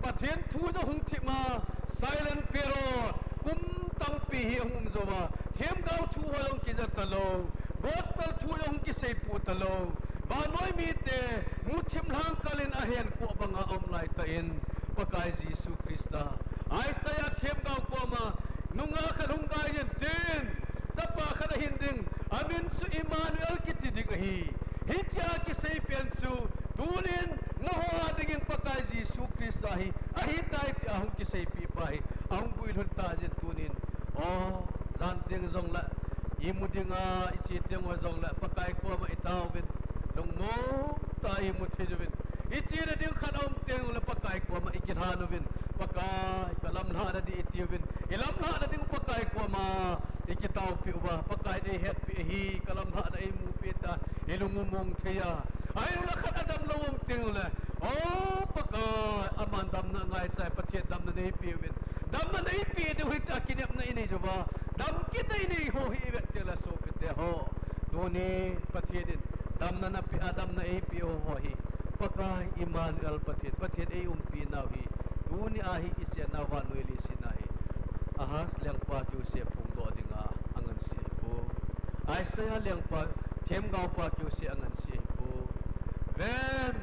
Pathen thu jong hung thip a, silent period, kum tampi hi ahung um jouva, themgao thu ho jong kija talou, gospel thu jong hung kiseipoh talou, vannoi mite muthim lhangkal in ahenkoh banga aum laitah in, Pakai Jesu Christa, Isaiah themgao koma, nungah khat hung gai in tin, chapa khat ahin ding, amin chu Emmanuel kiti ding ahi. Hichea kisei pen chu, tunin nangho a dingin Pakai Jesu Christa hi ahitai tia hung kiseipeh pa hi ahung guilhun tajin tunin, o, jan teng jongle, imu dinga iche teng uva jongle Pakai koma itaovin, lungmong tah a imu thei uvin. Ichena ding khat aum teng jongle Pakai koma ikilhan uvin, Pakai, kalamlhahna ding itiuvin, ilamlhahna ding Pakai koma ikitaopeh uva, Pakai in eihetpeh ahi, kalamlhahna eimupeh tia ilung umong thei a. Ahiloule khat adamlou um teng jongle, o Pakai, aman damna ngaisai, Pathen damna neipeh uvin, damna neipeh diu ahi tia kinepna inei uva, dam kitna inei ho hi ivet tengle sopite ho, tuni Pathen in damna napeh a damna eipeh ho hi, Pakai Emmanuel Pathen, Pathen eiumpi nau hi, tuni a hi ichenna vannoi leiset a hi Ahaz lengpa kiuseh phongdoh dinga angansea ahipoi. Isaiah lengpa, themgaopa kiuseh angansea ahipoi. Ven,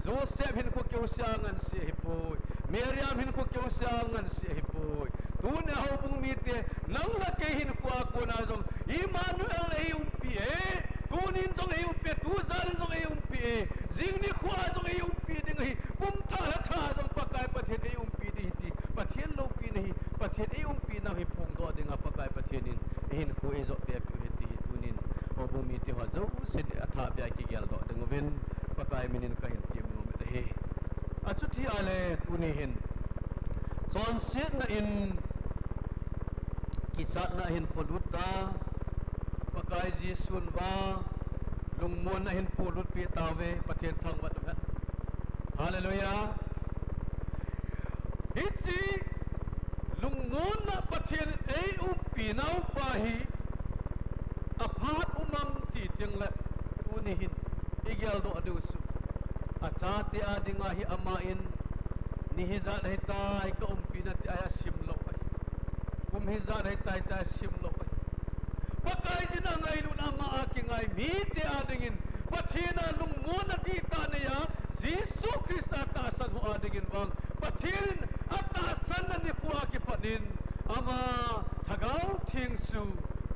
Joseph hinkho kiuseh angansea ahipoi. Mariam hinkho kiuseh angansea ahipoi. Tuni a houbung mite, nang le kei hinkho a kona jong Emmanuel eiumpi e. Tunin jong eiumpi e, tujan in jong eiumpi e. Jing nikho a jong eiumpi ding ahi. Kum thah lha thah a jong Pakai Pathen eiumpi ding ahi ti Pathen loupina hi, Pathen eiumpi nau hi phongdoh dinga Pakai Pathen in eihinkho eijot pehpeh u ahi ti hi tunin houbung mite ho jousen athahbeh a kigeldoh ding uvin Pakai minin kahin temnom ahi. Achuti ahile tuni hin chonsetna in kichatna ahin polut ta, Pakai Jesun vang lungmonna ahin polut peh tauve, Pathen thangvah in umhen. Hallelujah. Hiche lungmonna Pathen in eiumpi nau pa hi aphat um am ti tengle, tuni hin igeldoh diu chu, achate a dinga hi ama in, ni hijat ahitai kaumpina tia asimlou ahi. Kum hijat ahitai tia asimlou ahi. Pakaiyin angailut ama a kingai mite a dingin Pathen a lungmonna dihtah neiya, Jesu Christa tahsan ho a dingin vang Pathen in atahsanna nikho a kipat in ama Lhagao Theng chu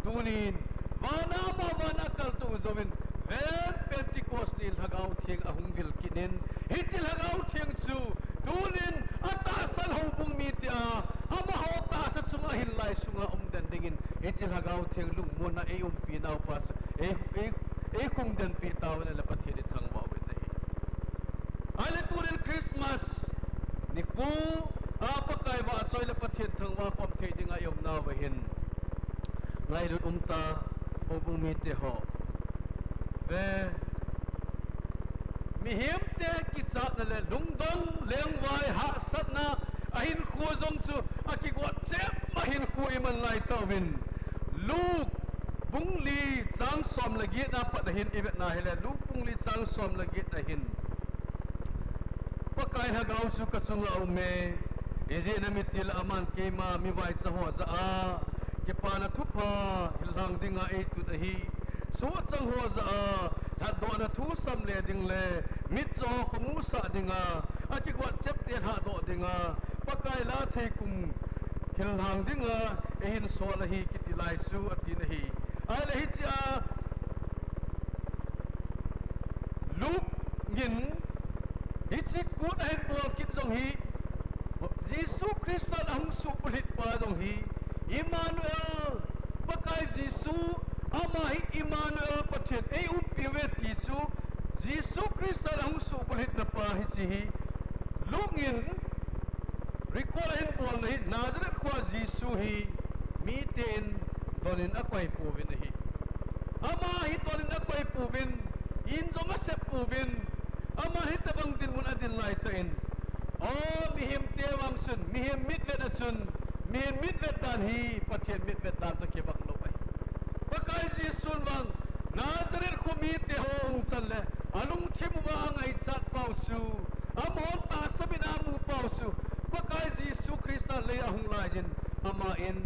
tunin vana ama vana akaltou jouvin, ven Pentecost ni Lhagao Theng ahung vil kit in, hiche Lhagao Theng chu tunin atahsan houbung mite a, amaho tahsa chunga ahin lai sunga umden dingin hiche Lhagao Theng lungmonna eiumpi nau pa chu ei, ei, eikhum den peh tauvin ahile Pathen ithangvah uvin ahi. Ahile tunin Christmas nikho a Pakai vahchoi le Pathen thangvah khom thei dinga ium nauva hin ngailut umta, houbung mite ho. Ve, mihemte kichatna le lungdong lengvai hahsatna ahinkho jong chu akigot chep ma hinkho iman lai tauvin, Luke Bung li chang som le get a pat ahin i vetna hile, Luke bung li chang som le get ahin, Pakai Lhagao chu ka chunga aume, ijeh inem itile aman keima mivaicha ho jah a kipana thupha hillhang dinga eitun ahi. Sohchang ho jah a lhatdohna thu sam le ding le mitcho ho khomusah dinga, akigot chepte lhahdoh dinga, Pakai la thei kum hillhang dinga eihin sol ahi kiti lai chu atin ahi. Ahile hichea Luke in hiche kut ahin bol kit jong hi, Jesu Christan ahung suhbulhit pa jong hi, Emmanuel, Pakai Jesu, ama hi Emmanuel, Pathen eiumpiuve ti chu, Jesu Christan ahung suhbulhitna pa hiche hi, Luke in record ahin bolna hi, Nazareth khoa Jesu hi miten donin akoipouvin ahi. Ama hi donin akoipouvin, in jong asep pouvin, ama hitobang dinmun adin laitah in, o, mihemte vang chun, mihem mitvet a chun, mihem mitvet dan hi Pathen mitvet dan toh kibang lou ahi. Pakai Jesun vang Nazareth kho mite ho umchan le, alungthim uva angaichat pau chu, amahon tahsa min a amu pau chu, Pakai Jesu Christa lei a hung laiyin, ama in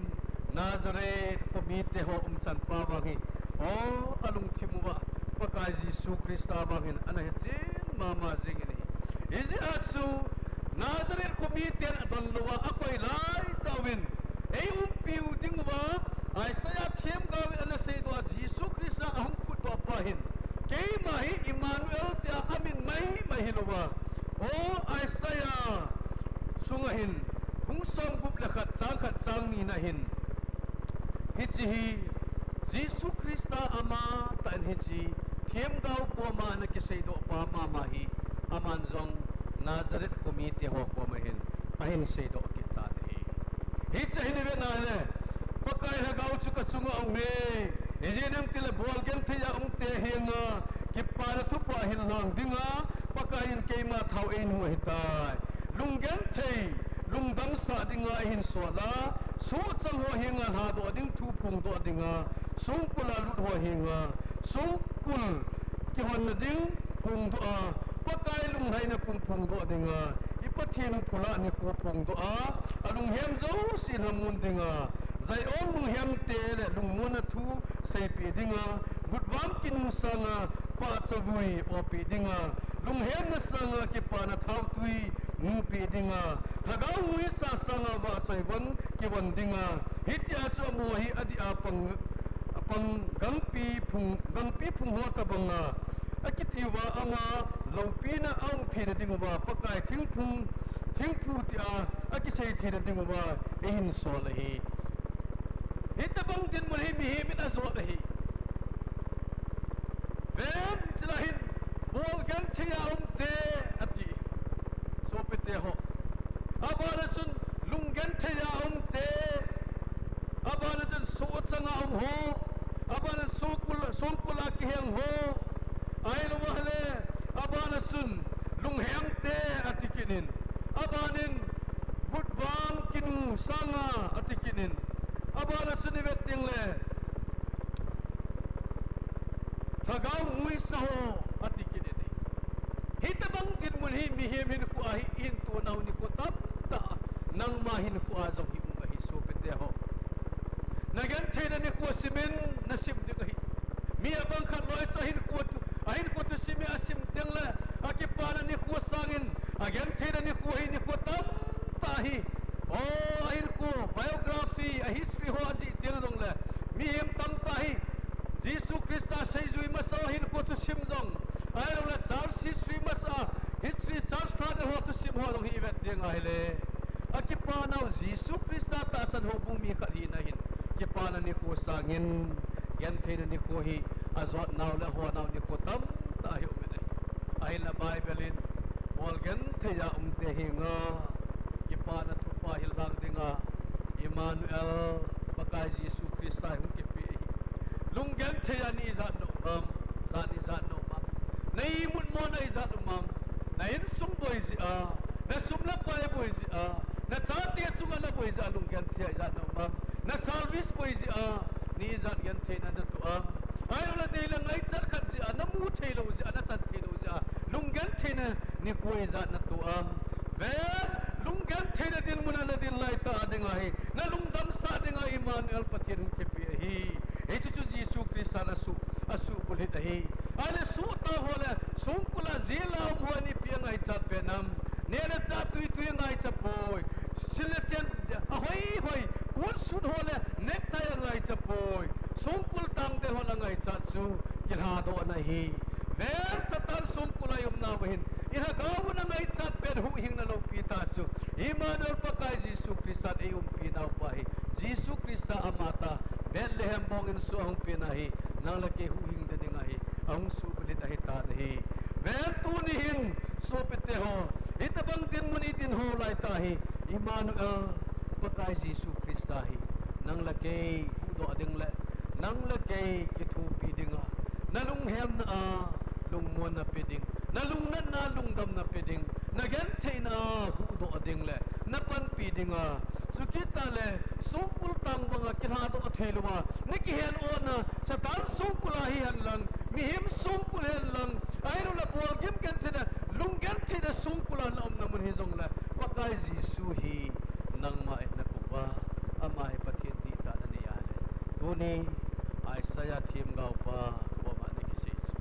Nazareth kho mite ho umchan pa vang hi, o, alungthim uva Pakai Jesu Christa vang hin ana hechen mama jengin ahi. Hijeh a chu Nazareth kho miten adon louva akoi laitah uvin, eiumpiu dinguva Isaiah themgaovin ana seidoh a, Jesu Christa ahung phutdoh pa hin, keima hi Emmanuel tia amin maimai hilouva, o, Isaiah sunga hin, bung somgup le khat, chang khat, chang nina hin, hiche hi Jesu Christa amatah in hiche themgao koma ana kiseidoh pa mama hi, aman jong Nazareth kho mite ho koma hin ahin seidoh kit tan ahi. Hiche hi ivet na le, Pakai Lhagao chu ka chunga aume, ijeh inem itile bolgenthei a umte henga kipana thupha hillhang dinga Pakai in keima thao einung ahitai. Lunggenthei, lungdamsah dinga eihin sol a, sohchang ho henga lhadoh ding thu phongdoh dinga, songkul a lut ho henga songkul kihonna ding phongdoh a, Pakai lunglhaina kum phongdoh dinga, i Pathen phula nikho phongdoh a, alunghem jouse lhamon dinga, Zion lunghemte le lungmonna thu seipeh dinga, vutvam kinu sanga pachavui opeh dinga, lunghemna sanga kipana thaotwi nupeh dinga, lhagao nguisa sanga vahchoi von kivon dinga, hitia chu amaho hi adih a pang, pang gangpi phung, gangpi phung ho tobanga akitiuva ama loupina aum theina dinguva Pakai thingphung, thingphu tia akisei theina dinguva eihin sol ahi. Hitobang dinmun hi mihem in ajot ahi. Ven, hiche lai hin, bolgenthei a umte, ati. Sopite ho. Abana chun, lunggenthei a umte. Abana chun, sohchang a um ho. Abana songkul, songkul a kiheng ho. Ahilouva le, abana chun, lunghemte, ati kit in. Abanin, vutvam kinu sanga, ati kit in. Abana chun ivet ding le, lhagao nguisa ho, ati kit in ahi. Hitobang dinmun hi mihem hinkhoa hi ihin tonau nikho tamtah, nangma hinkhoa jong hi um ahi sopite ho. Nagentheina nikho simin, nasim ding ahi. Mi abang khat loi chu ahinkho thu, ahinkho thusim hi asim tengle, akipana nikho sangin, agentheina nikho hi nikho tamtah ahi. O, ahinkho, biography, a history ho ajih teng jongle, mihem tamtah hi, Jesu Christa seijui masa ahinkho thusim jong, ahiloule church history masa, history church father ho thusim ho jong hi ivet teng ahile, akipanau Jesu Christa tahsan houbung mi khat hina hin, kipana nikho sangin, gentheina nikho hi, ajotnau le ahonau nikho tamtah hi um in ahi. Ahinla Bible in, bolgenthei a umte henga, kipana thupha hillhang dinga, Emmanuel, Pakai Jesu Christa hi hung kipeh ahi. Lunggenthei a ni ijat na um am, jat ni ijat na um am. Na imut mona ijat um am. Na insung boi jeh a, na sum le pai boi jeh a, na chate chunga na boi jeh a lunggenthei a ijat na um am. Na service boi jeh a, ijat gentheina natoh am? Ahilouleh dei le ngaichat khat jeh a, namu theilou jeh a, nachan theilou jeh a, lunggentheina nikho ijat natoh am? Ven, lunggentheina dinmun a nadin laitah a ding ahi, nalungdamsah dinga Immanuel Pathen hung kipeh ahi. Hiche chu Jesu Christa in asuh, asuhbulhit ahi. Ahile sohta ho le songkul a jail a um hon ipi angaichat pen am? Neh le chah tuitui angaicha poi. Sil le chen ahoihoi, coat suit ho le necktie angaicha poi. Songkul tangden hon angaichat chu kilhadohna ahi. Ven, Satan songkul a iumnauva hin ilhagaovun angaichat pen huhhingna loupi tah chu Immanuel Pakai Jesu Christa in eiumpi naupa ahi. Jesu Christa amatah Bethlehem bong insunga ahung pen ahi. Nang le kei huhhingna dinga hi ahung suhbulhit ahitan ahi. Ven, tuni hin sopite ho, hitobang dinmun idin ho laitah hi Immanuel Pakai Jesu Christa hi nang le kei huhdoh ding le nang le kei kithopi dinga, nalunghemna a lungmonna pe ding, nalungnatna a lungdamna pe ding, nagentheina a huhdoh ding le napanpi dinga, chukit tah le songkul tang banga kilhadoh theilouva nakihen ona, Satan songkul a hihen lang, mihem songkul hen lang, ahilouleh bolgim gentheina, lunggentheina songkul a naumna mun hijongle, Pakai Jesu hi nangma in nakouva, ama hi Pathen dihtah nanei a le, tuni Isaiah themgaopa koma nakisei chu,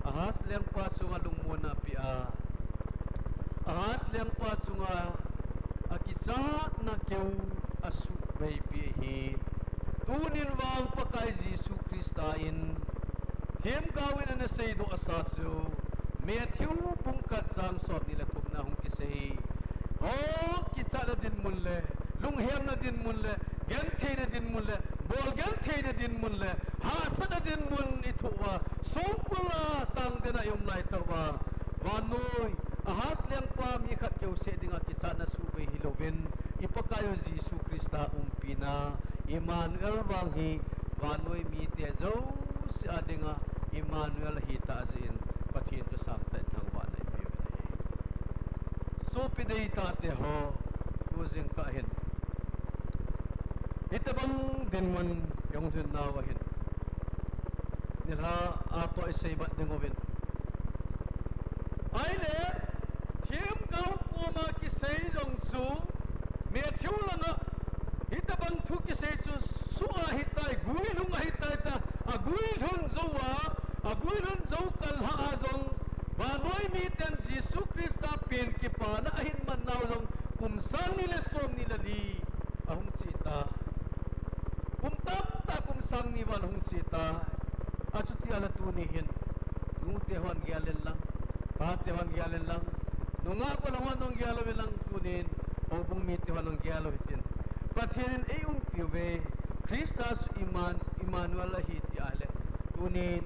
Ahaz lengpa chunga lungmonna apeh a, Ahaz lengpa chunga akichatna keu asuhbeipi ahi. Tunin vang Pakai Jesu Christa in themgao in ana seidoh asa chu Matthew bung khat chang somni le thumna hung kisei. O, kichatna dinmun le, lunghemna dinmun le, gentheina dinmun le, bolgentheina dinmun le, hahsatna dinmun ithoh uva, songkul a tangden a ium laitah uva, vannoi Ahaz lengpa mi khat keuseh dinga kichatna suhbei hilouvin, i Pakaiu Jesu Christa umpina, Immanuel vang hi vannoi mite jouse a dinga Immanuel ahitah jeh in, Pathen chu sangtah in thangvahna ipeuvin ahi. Sopi deitahte ho, tu jingkah hin hitobang dinmun ihung lhun nauva hin, nilhah a toh iseimat dinguvin, ahile themgao koma kisei jong chu, Matthew langa hitobang thu kisei chu, soh ahitai, guilhung ahitai tia, aguilhun jouva, aguilhun jou kal lhah a jong, vannoi miten Jesu Christa pen kipana ahin man nau jong kum sang ni le somni le li ahung cheta. Kum tamtah, kum sang ni val hung cheta. Achutia le tuni hin, nute hon gel in lang, pate hon gel in lang, nungah gollhang hon gel uvin lang, tunin houbung mite hon gel u hitin. Pathen in eiumpiuve, Christa chu Imman-, Immanuel ahi tia le, tunin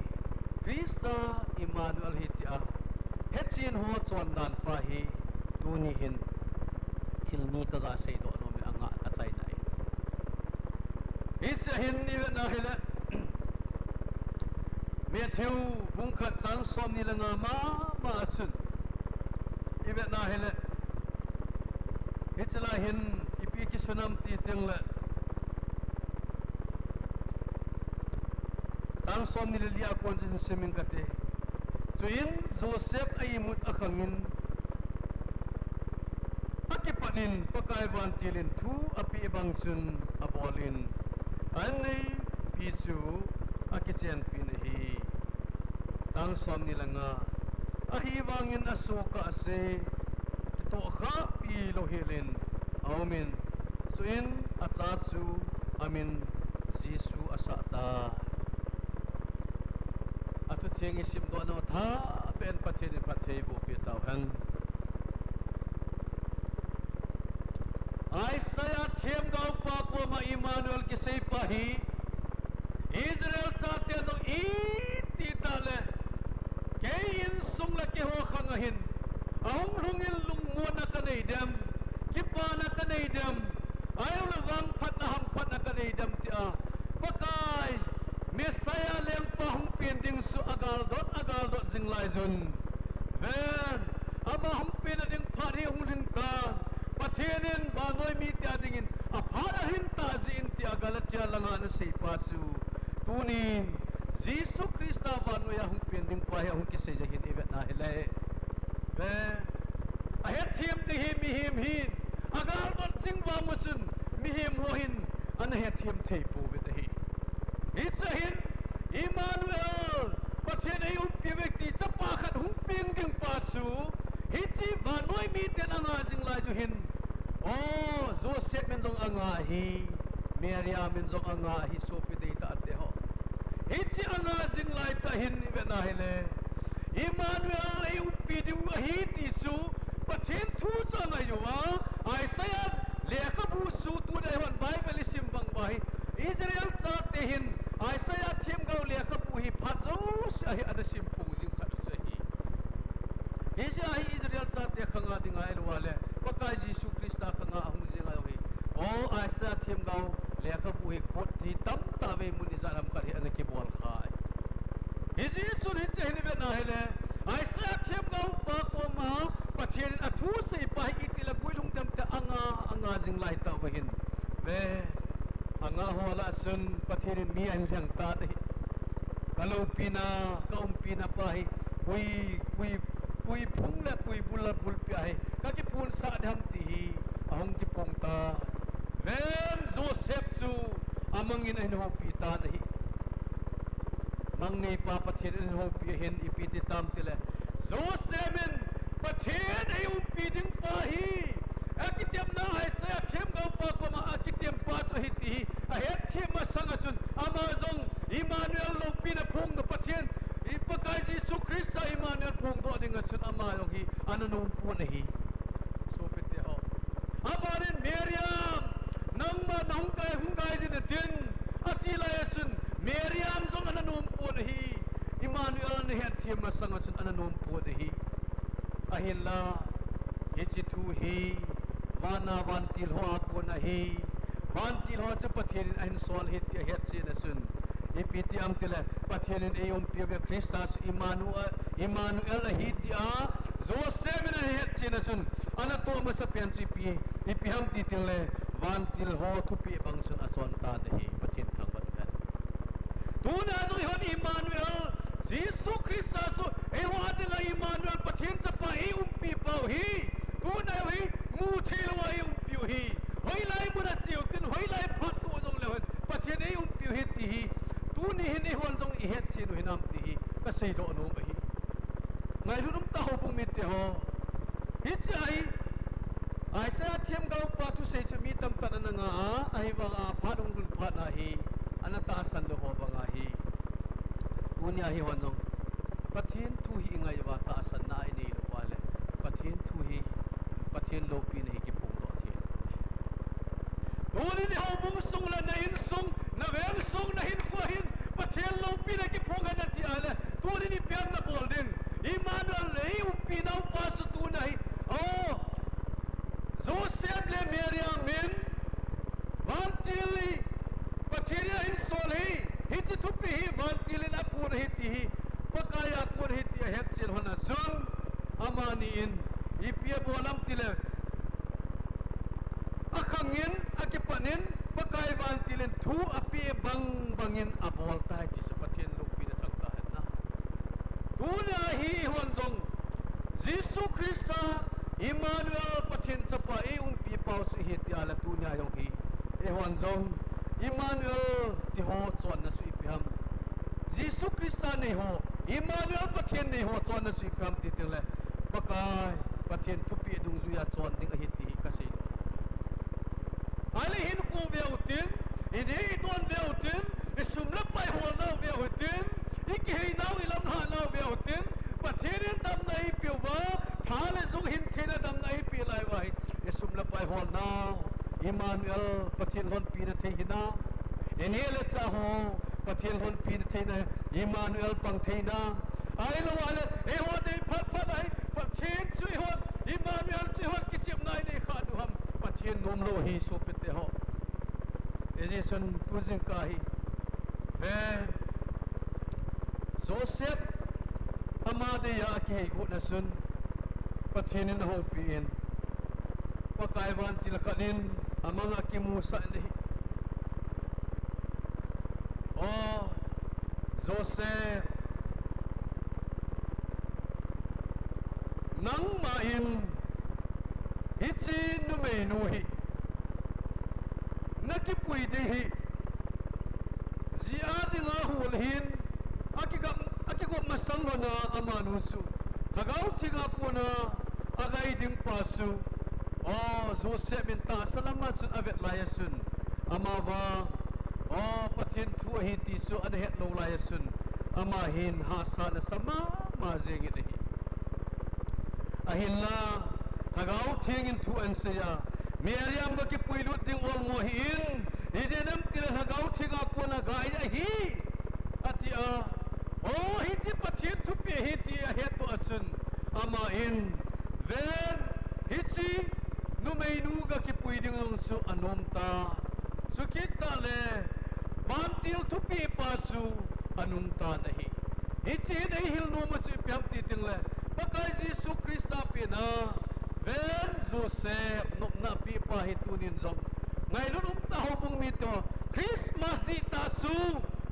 Christa Immanuel ahi tia hechen ho chondan pa hi tuni hin thil ni kaga seidoh nom in, angah kachaina ahi. Hiche hin ivetna hile, Matthew bung khat chang somni le nga mama a chun ivetna hile, hiche lai hin ipi kisun am ti tengle, chang somni le li a kon chun simin kate. Chuin Joseph a imut akhangin, akipat in Pakai vantil in thu apeh bang chun abolin, anneipi chu akichenpin ahi. Chang somni le nga, ahivangin asoh kahse kitohkhahpi louhel in aumin, chuin acha chu amin Jesu asah tai. Athutheng isimdoh nau thapen Pathen in phattheiboh peh tauhen. Isaiah themgaopa koma Immanuel kiseipa hi Israel chaten jong iti tah le, kei insung le keiho khang a hin ahung lhungin lungmonna kanei dem, kipana kanei dem, ahilouleh vangphatna hamphatna kanei dem tia Pakai Messiah lengpa hung pen ding chu agaldot, agaldot jing laijun, ven, ama hung penna ding phat hi hung lhingtan, Pathen in vannoi mite a dingin aphat ahin tah jeh in tia Galatia langa ana seipa chu, tunin Jesu Christa vannoiya hung pen dingpa hi ahung kisei jeh hin ivet na hile, ve, ahetthem ding hi mihem hin, agaldot ching vang u chun mihem ho hin ana hetthem thei pouvin ahi. Hiche hin Emmanuel, Pathen eiumpiuve ti chapa khat hung peng dingpa chu, hiche vannoi miten anga jing lai chu hin, o, Joseph min jong anga ahi, Maria min jong anga ahi, sopi deitah teho. Hiche anga jing laitah hin ivet na hile, Emmanuel eiumpi diu ahi ti chu Pathen thu chu angai uva, Isaiah lekhabu chu tuni eihon Bible isim bang uva hi, Israel chate hin Isaiah themgao lekhabu hi phat jouse ahi ana simphong jing khat u chu ahi. Hiche ahi Israel chate khanga dinga iluva le, Pakai Jesu Christa khanga ahung jenga jong hi, o, Isaiah themgao lekhabu hi quote hi tamtah vei mun ijat ham khat hi ana kibol khai. Hijeh chun hiche hin ivet na hile, Isaiah themgaopa koma Pathen in athu seipa hi itile guilhung dem te anga, anga jing laitah uva hin, ve, anga ho lah a chun Pathen in mi ahin lheng tan ahi. Kaloupina, kaumpina pa hi, koi, koi, koi phung le koi bul le bulpi a hi kakiphonsah ding ham ti hi ahung kiphong ta. Ven, Joseph chu amangin ahin houpi tan ahi. Mang neipa Pathen in ahin houpi ahin, ipi ti tam tile, Joseph in Pathen eiumpi dingpa hi, akitepna Isaiah themgaopa koma akiteppa chu ahi ti hi ahetthem masanga chun ama jong Emmanuel loupina phongdoh Pathen, i Pakai Jesu Christa Emmanuel phongdoh dinga chun ama jong hi ana nompon ahi. Sopite ho, abanin Mariam, nangma nahung kai, hung kai jin natin, ati lai a chun Mariam jong ana nompon ahi. Emmanuel ana hetthem masanga chun ana nompon ahi. Ahinla, hiche thu hi vana vantil ho a kon ahi. Vantil ho chu Pathen in ahin sol ahi ti ahetchen a chun, ipi ti ham tile, Pathen in eiumpiuve, Christa chu Emmanuel, Emmanuel ahi tia Joseph in ahetchen a chun, anatoh masapen chu ipi, ipi ham ti tengle, vantil ho thupeh bang chun achon tan ahi, Pathen thangvah hen. Tuna jong eihon Emmanuel, Jesu Christa chu eiho dinga Emmanuel, Pathen chapa eiumpi pau hi, tuna hi muthei louva eiumpiu hi, hoilai muna cheu tin, hoilai phat toh jongleu hen Pathen eiumpiu hi ti hi, tuni hin eihon jong ihetchen u hinam ti hi kaseidoh nom ahi. Ngailut umtah houbung mite ho, hiche ahi, Isaiah themgaopa thusei chu mi tamtah in ana nga a, ahivanga phat hung lhun phat na hi ana tahsan lou ho banga hi, tunia hi eihon jong Pathen thu hi ingai uva tahsanna inei lou uva le, Pathen thu hi, Pathen loupina hi kiphongdoh thei lou. Tunin houbung sung le na insung, na veng sung, na hinkhoa hin Pathen loupina kiphong hen nati a le, tunin ipi ham nabol ding? Emmanuel, eiumpi naupa chu tuna hi, o, Joseph le Mariam in vantil hi Pathen in ahin sol ahi, hiche thupeh hi vantil in aphon ahi ti hi Pakai a kon ahi ti ahetchen lhon a chun, amani in ipi abol ham tile, akhangin, akipanin, Pakai vantil in thu apeh bang bangin abol tai ti chu Pathen loupina chang tahen na. Tunia hi eihon jong Jesu Christa, Emmanuel, Pathen chapa eiumpi pau chu ihi tia le, tunia jong hi eihon jong Emmanuel tiho chonna chu ipi ham? Jesu Christa neiho, Emmanuel Pathen neiho chonna chu ipi ham ti tengle, Pakai Pathen thupeh dungjuia chon ding ahi ti hi kaseidoh. Ahile hinkho veu hitin, inei idon veu hitin, isum le pai holnau veu hitin, ikiheinau, ilamlhahnau veu hitin, Pathen in damna eipeuva, tha le jung hin theina damna eipeh lai uva hi, isum le pai holnau, Emmanuel, Pathen lhonpina thei hinam? Ineh le chah ho Pathen lhonpina theina, Emmanuel pang theina. Ahilou ahile eiho dei phat phat ahi, Pathen chu eihon, Emmanuel chu eihon kichepna inei kha diu ham? Pathen nomlou ahi sopite ho. Hijeh chun tu jingkah hi, ve, Joseph ama deiya akihei got na chun, Pathen in ahoupi in, Pakai vantil khat in Amang a kimusah in ahi. O Joseph, nangma in hiche numeinu hi nakipui ding hi, jia dinga hol hin, akigam, akigop masang lhona amanu chu Lhagao Thenga kona agai ding pa chu, o Joseph in tahsa lama chun avet lai a chun, amavang, o Pathen thu ahi ti chu ana het lou lai a chun, ama hin hahsatna sa mama jengin ahi. Ahinla, Lhagao Theng in thu ahin sei a, Mariam ga kipuilut ding olmo ahin, ijeh inem itile Lhagao Thenga kona gai ahi, ati a, o hiche Pathen thupeh ahi ti ahetdoh a chun, ama in, ven, hiche numeinu ga kipui ding jong chu anom ta. Chukit tah le, vantil thupeh pa chu anung tan ahi. Hiche hin eihil nom u chu ipi ham ti tengle, Pakai Jesu Christa pen a, ven Joseph, nopna peh pa hi tunin jong ngailut um tah, houbung mite ho, Christmas dihtah chu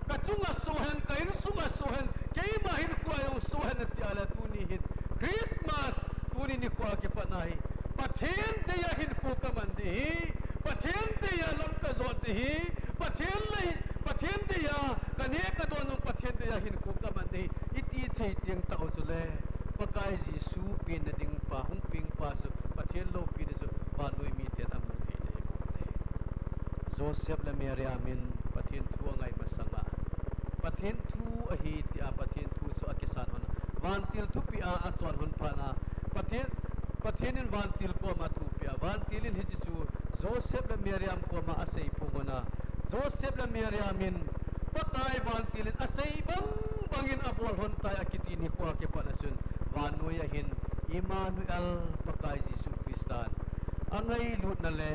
kachunga sohen, ka insunga sohen, keima hinkhoa jong sohen ati a le, tuni hin Christmas, tuni nikhoa kipat na hi Pathen deiya hinkho kaman ding hi, Pathen deiya lam kajot ding hi, Pathen lei, Pathen deiya kaneh kadon jong Pathen deiya hinkho kaman ding hi, iti thei teng tah u chule, Pakai Jesu penna ding pa, hung peng pa chu Pathen loupina chu vannoi miten amu thei ding ahipoi. Joseph le Mariam in Pathen thu angai masanga, Pathen thu ahi tia Pathen thu chu akisan lhon a, vantil thupeh a achon lhon phat a, Pathen, Pathen in vantil koma thu apeh a, vantil in hiche chu Joseph le Mariam koma asei phong lhon a, Joseph le Mariam in Pakai vantil in asei bang bangin abol lhon tai akiti nikhoa kipat a chun, vannoi a hin Immanuel, Pakai Jesu Christan angailutna le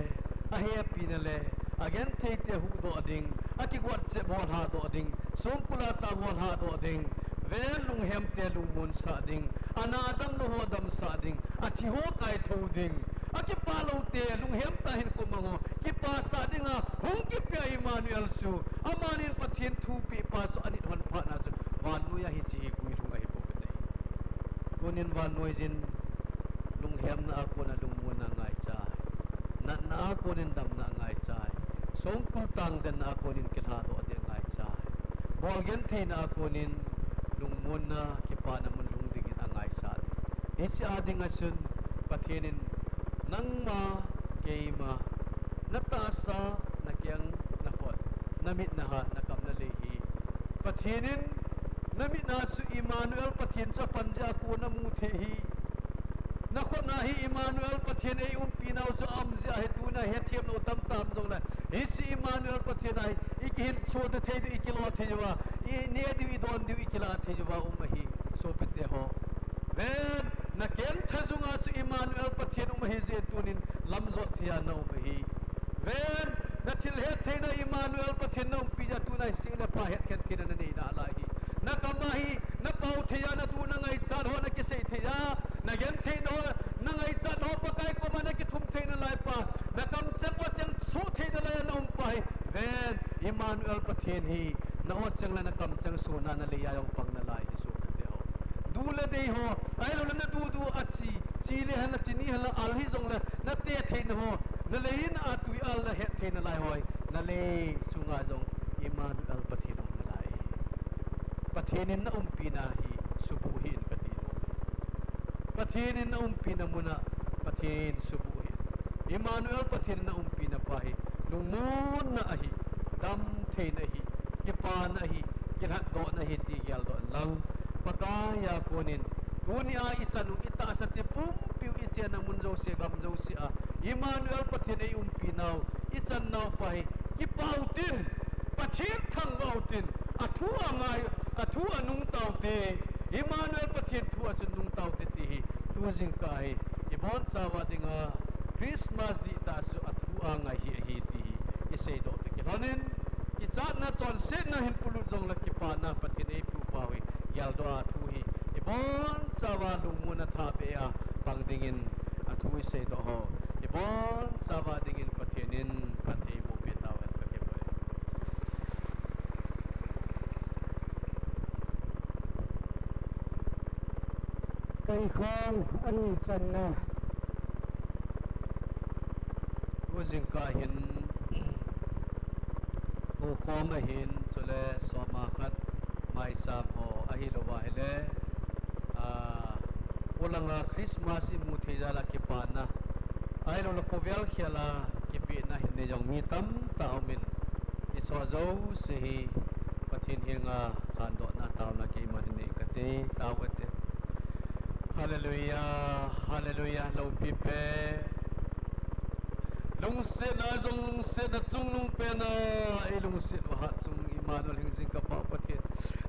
ahepina le agentheite huhdoh ding, akigot chep ho lhadoh ding, songkul a tang ho lhadoh ding, ven lunghemte lungmonsah ding, ana damlou ho damsah ding, athi ho kaithou ding, akipa loute lunghem tah a hinkho mang ho kipasah dinga hung kipea Immanuel chu, amanin Pathen thupeh pa chu anit lhon phat na chu, vannoi a hiche hi guilhung ahibouve. Tunin vannoiyin lunghemna a kona lungmonna angaichai, natna a konin damna angaichai, songkul tang denna a konin kilhadoh ding angaichai, bol gentheina a konin lungmonna kipana mun lhung dingin angaisah ding. Hiche a dinga chun Pathen in nangma, keima, natahsa, nakeng, nakhut, namit, nahat, nakam, nalei hi, Pathen in namit a chu Immanuel Pathen chu apan jeh a khu namu thei hi, nakhut a hi Immanuel Pathen eiumpi nau chu aum jeh a hi tuna hethem lou tamtah um jongle, hiche Immanuel Pathen a hi ikihinso thei diu, ikilo thei diuva, ineh diu, idon diu, ikilah thei diuva um ahi. Sopite ho, ven, nakeng thajung a chu Immanuel Pathen um ahi jeh in tunin lamjot thei a naum ahi. Ven, nathil hettheina Immanuel Pathen naumpi jeh a tuna hi seh le pha hetkhen theina nanei nalai hi. Nakam a hi napao thei a, natu nangaichat ho nakisei thei a, nagentheina ho, nangaichat ho Pakai koma nakithum thei nalai pa, nakamcheng ocheng soh thei nalai a naum pa hi, ven, Immanuel Pathen hi na ocheng le nakamcheng sohna nalei a jong pang nalai hi sopite ho. Du le dei ho, ahiloule nadu du a chi, chi le henlang, chini henlang, al hijongle nate theina ho, nalei in a twi al nahet thei nalai ho, nalei chunga jong Immanuel Pathen um nalai hi. Pathen in naumpina hi suboh hih in kati nom e. Pathen in naumpina muna Pathen suboh hih in. Immanuel Pathen in naumpina pa hi lungmonna ahi, damtheina ahi, kipana ahi, kilhatdohna ahi ti geldoh inlang, Pakai a konin tunia ichan u, itahsa te pumpiu, ichenna mun jouse, gam jouse a Immanuel Pathen eiumpi nau, ichan nau pa hi kipah utin, Pathen thangvah utin, athu angai, athu anung taute, Immanuel Pathen thu a chun nung taute ti hi tu jingkah hi ibonchauva dinga Christmas dihtah chu athu angai hi ahi ti hi iseidoh toh kilhonin, kichatna chonsetna hin polut jongle kipana Pathen eipupa hi geldoh a thu hi ibonchauva lungmonna thahbeh a pang dingin athu iseidoh ho ibonchauva dingin Pathen Nin kathei mo pe tau hen kakipah e. Keikhom ani channa. Tu jingkah hin, tukhom ahin, chule soma khat maicham ho ahilouva ahile, ah, ulanga Christmas imu thei jal a kipana, ahilouleh khovel khel a kipehna hin nei jong mi tamtah aumin, hicheho jouse hi Pathen henga lhandohna taona keiman hin nei kate, tao kate. Hallelujah, hallelujah, loupi pen. Lungsetna jong lungsetna chungnung pena, eilungset u Hatchungnung Immanuel Hingjingkapa Pathen,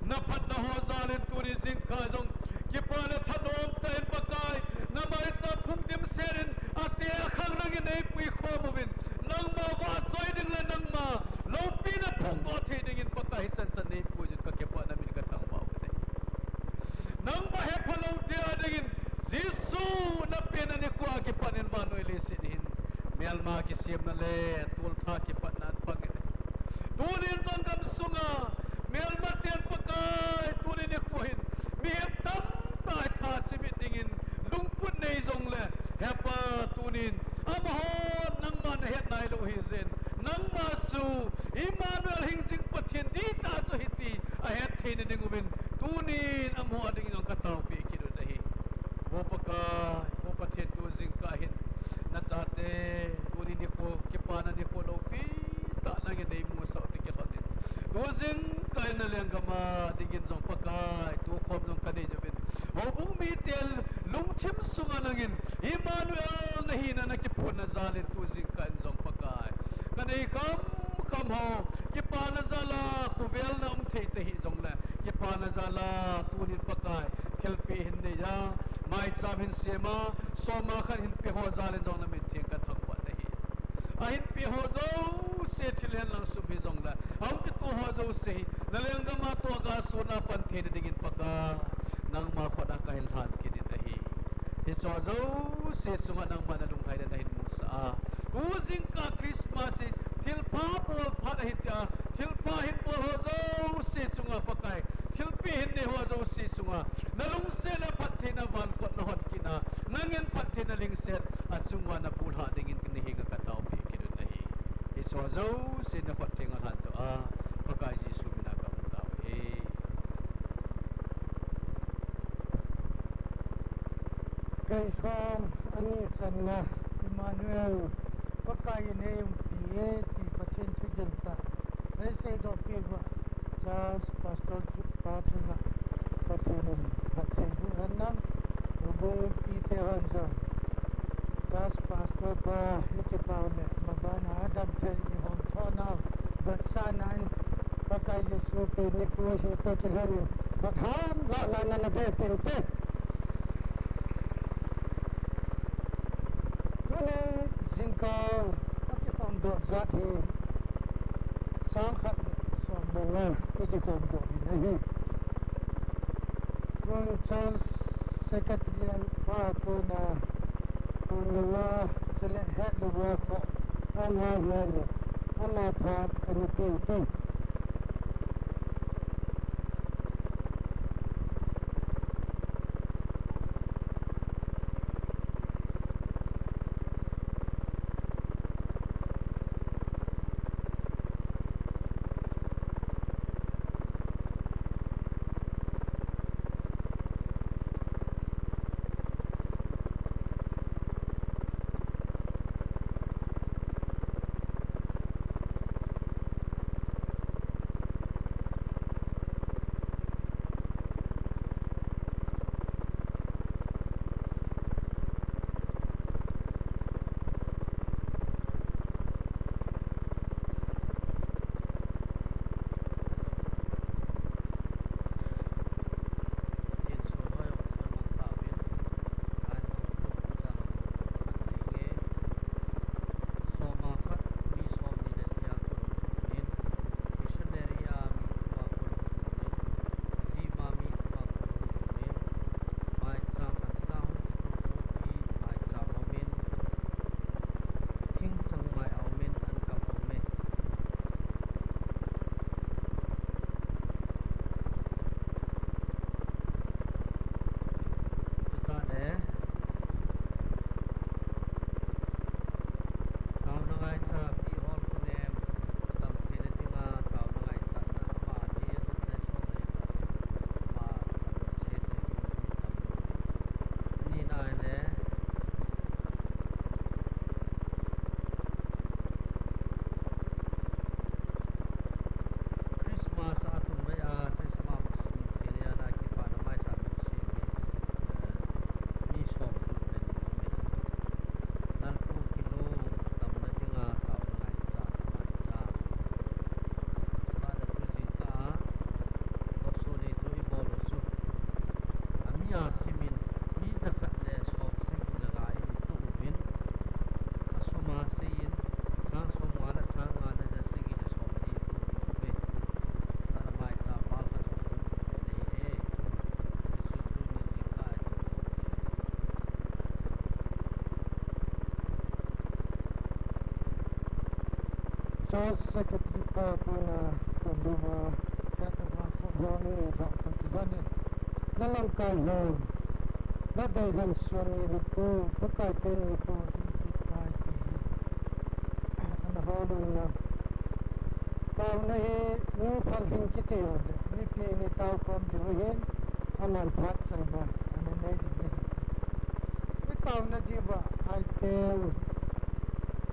naphatna ho jal in tuni jingkah jong kipah le thanom tah in Pakai, namaicham phung dimset in, ate akhang nangin eipui khom uvin, nangma vahchoi ding le nangma loupina phongdoh thei dingin Pakai hichan chan neipui jeh in kakipah, namin kathangvah uve. Nangma hephalou tia dingin, Jesu napenna nikho a kipat in vannoi leiset hin melma kisemna le toltha kipatna apang e. Tunin jong gamsunga melmaten Pakai, tuni nikho hin mihem tamtah tha chimit dingin lungput nei jongle, Hepa, tunin amahon nangma nahet nailou hijeh in, nangma chu Immanuel Hingjing Pathen dihtah chu ahi ti ahet theina dinguvin, tunin amaho dingin jong kataopeh kit u ahi. O Pakai, O Pathen, tu jingkah hin nachate tuni nikho, kipana nikho loupi tah nangin neimusah u ti kilhonin, tu jingkah in nalenggam a dingin jong Pakai, tukhom jong kanei jouvin, houbung miten lungthim sunga nangin Immanuel nahina nakiphonna jal in tu jingkah in jong Pakai, kanei khamkham ho kipana jal a khovel na um thei tahih jongle, kipana jal a tunin Pakai, thilpeh hin nei a, maicham hin sem a, soma khat hin pe ho jal in jong namin theng kathangvah nahi. Ahin pe ho jouse, thil hen lang sum hijongle, ahung kitoh ho jouse hi nalenggam a toh gasonna pan theina dingin Pakai, nangma khut a kahin lhan kit in ahi. Hicheho jouse chunga nangma nalunghaina nahin musah a, tu jingkah Christmas hi thilpha bol phat ahi tia, thilpha hin bol ho jouse chunga Pakai, thilpeh hin nei ho jouse chunga nalungsetna, phattheina, vankhotna hon kit a, nangin phattheina lungset achunguva nabulhah dingin nahenga kataopeh kit u ahi. Hicheho jouse nakhut thenga lhandoh a, Pakai Jesu mina kahung tao ahi. Keikhom ani channa. Immanuel, Pakai in eiumpi e ti Pathen thugil tah eiseidoh peh uva, Church Pastor chu, pa chunga Pathen in phatthei boh hen lang, houbung mipite hon jong Church Pastor pa ikipah u le mabana adam thei ihom thonau vetsahnan, Pakai Jesu pen nikho hi toh kilhonin phat ham lah lah in nabeh peh ute. Tuni jingkah akikhomdoh jat hi sang khat le som le nga akikhomdoh in ahi. Tun Church Secretary pa kona, kon louva, chule het louva kho, ama hi ale, ama phat ana pe u te. Maseiyin, sang somnga le sang nga le jasagi le somli atum bou ve. Tara maicham pal khat hung lhung ve nei e. Hichu tuni jingkah a itoh khom e. Church Secretary pa kona kona va, kona va kho ho inge lhah kati banin. La lamkai ho, la dei lhan suan ni le ko, Pakai pen ni ko, hi kit kai ti hi. Ana hol un lang. Taona hi, nu phal hing kiti ho le, mipi ni tao khom diu ahin, aman phat chaina, ana nei diu ahi. I taona diuva, item,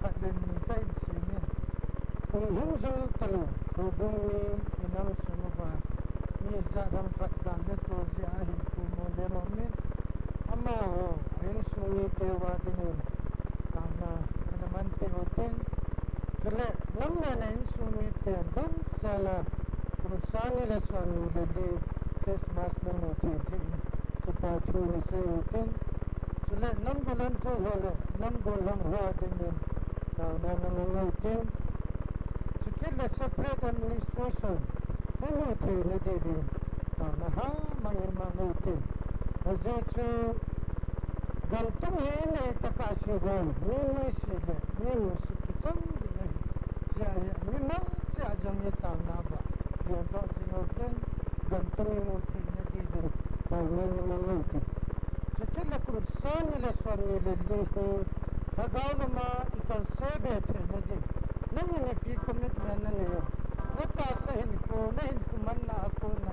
khat le ni kahin semin. Kum lhung jou talou, houbung mi, i nam sung uva, mi jat ham khat dan le to jeh a hinkho mo le mo min. Amaho, a insung mite uva dingin, taona, ana manpeh u tin. Chule, nam le na insung miten, damsel a, kum sang ni le som ni le li, Christmas namu thei jeh in, kipa thu nasei u tin. Chule, nam volunteer ho le, nam gollhang ho dingin, taona namang u tin. Chukit le separate administration, namu theina diuvin, taona ha mangin mang u tin. Ajeh chu, gam tum hi nei tokah seh uva, mi nuisat le, mi musit kichang ding ahi. Chea hi, mimal cheh a jong i taona va, geldoh jing u tin, gam tum imu theina diuvin, taona namang u tin. Chukit le kum sang ni le som ni le li hi, lhagao lama i kalse be theina ding. Nangin ipi commitment nanei u. Na tahsa hinkho, na hinkho manna a kona.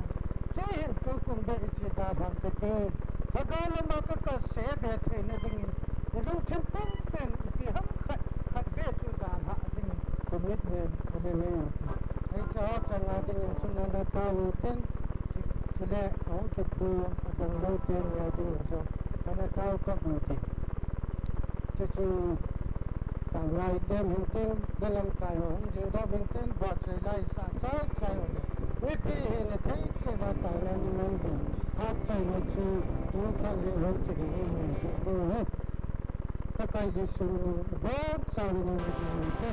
Kei hin tukum beh hiche dalhang kati. Lhagao lama ka kalse be theina dingin. I lungthim pumpen ipi ham khat, khat beh chu dalhah dingin. Commitment ana nei u tin. Hiche ho changa dingin chun ana tao u tin. Chu, chule ahung kiphong adang lou teni a dingin jong ana tao kap u tin. Chuchu, taona item hin tin, la lamkai ho hung dingdoh uvin tin, vahchoi la isah chai chai u le. Mipi hina thei cheh uva taona naman diu. Vahchoina chu, nu phal hing hon kibang in nei ding ahi. Pakai Jesu min, vahchoi in nei ding ahi.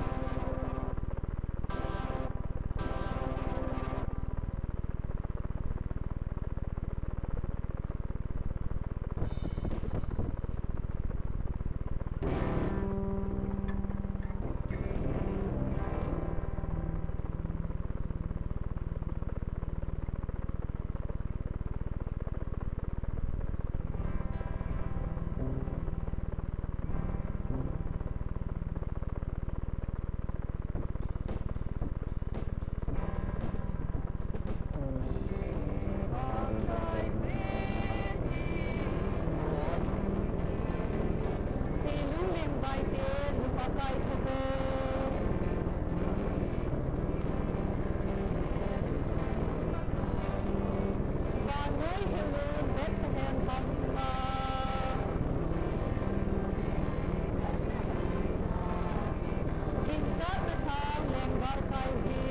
Seilung lengvaite lung akaitho ve. Vannoi helun Bethlehem hang chunga. Ginchat nasang lengvar kai jing.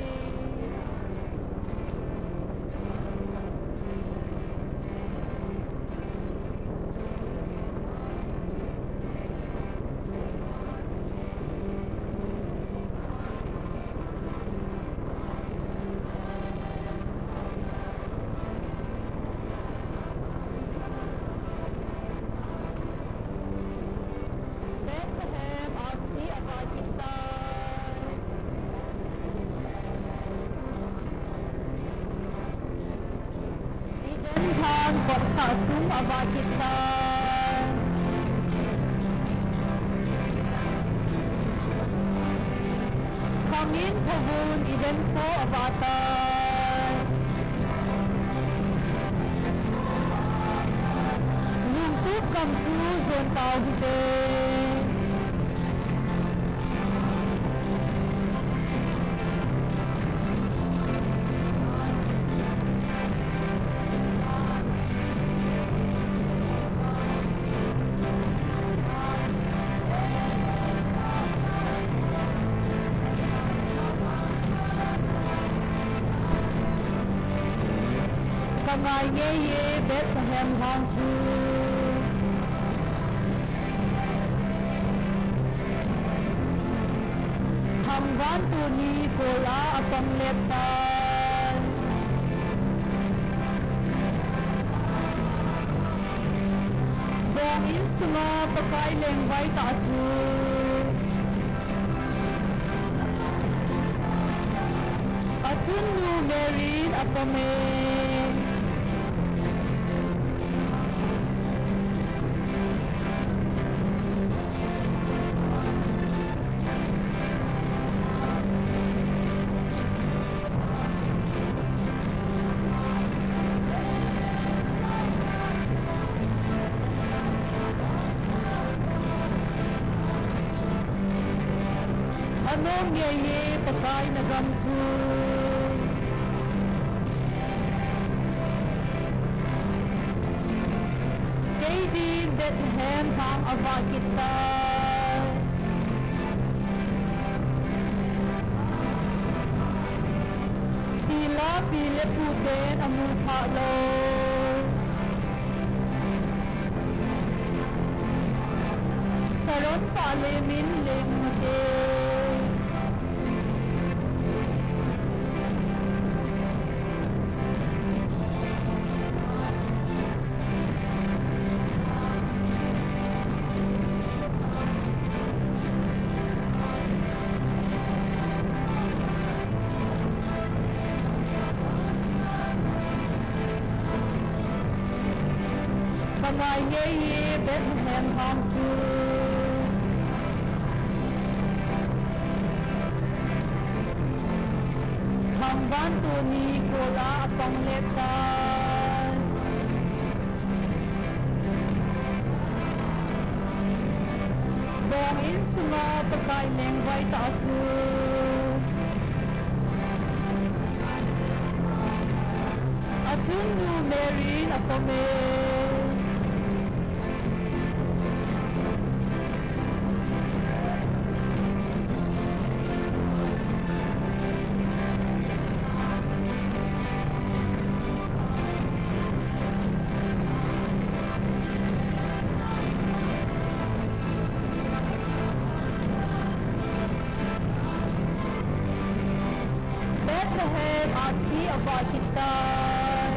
Bethlehem, ahsi avah kit tai. Eden lhan kotkhah sung avah kit tai. Khangin thouvun Eden kho avah tai. Lungtup gam chu jon tau hite. Ka ngai ngei e Bethlehem lhang chu. Vantil ni kol a apang lep tai. Bong in sunga Pakai lengvai tah chu achun nu Mary in apom e. Anom ngei e Pakai na gam chu. Kei din Bethlehem lhang avah kit tai. Pi le pu ten amu phah lou. Saron tah le min leng mate. Ka ngai ngei e Bethlehem lhang chu. Thangvan tuni kol a apang lep tai. Bong in sunga Pakai lengvai tah chu. Achun nu Mary in apom e. Bethlehem a si avah kit tai.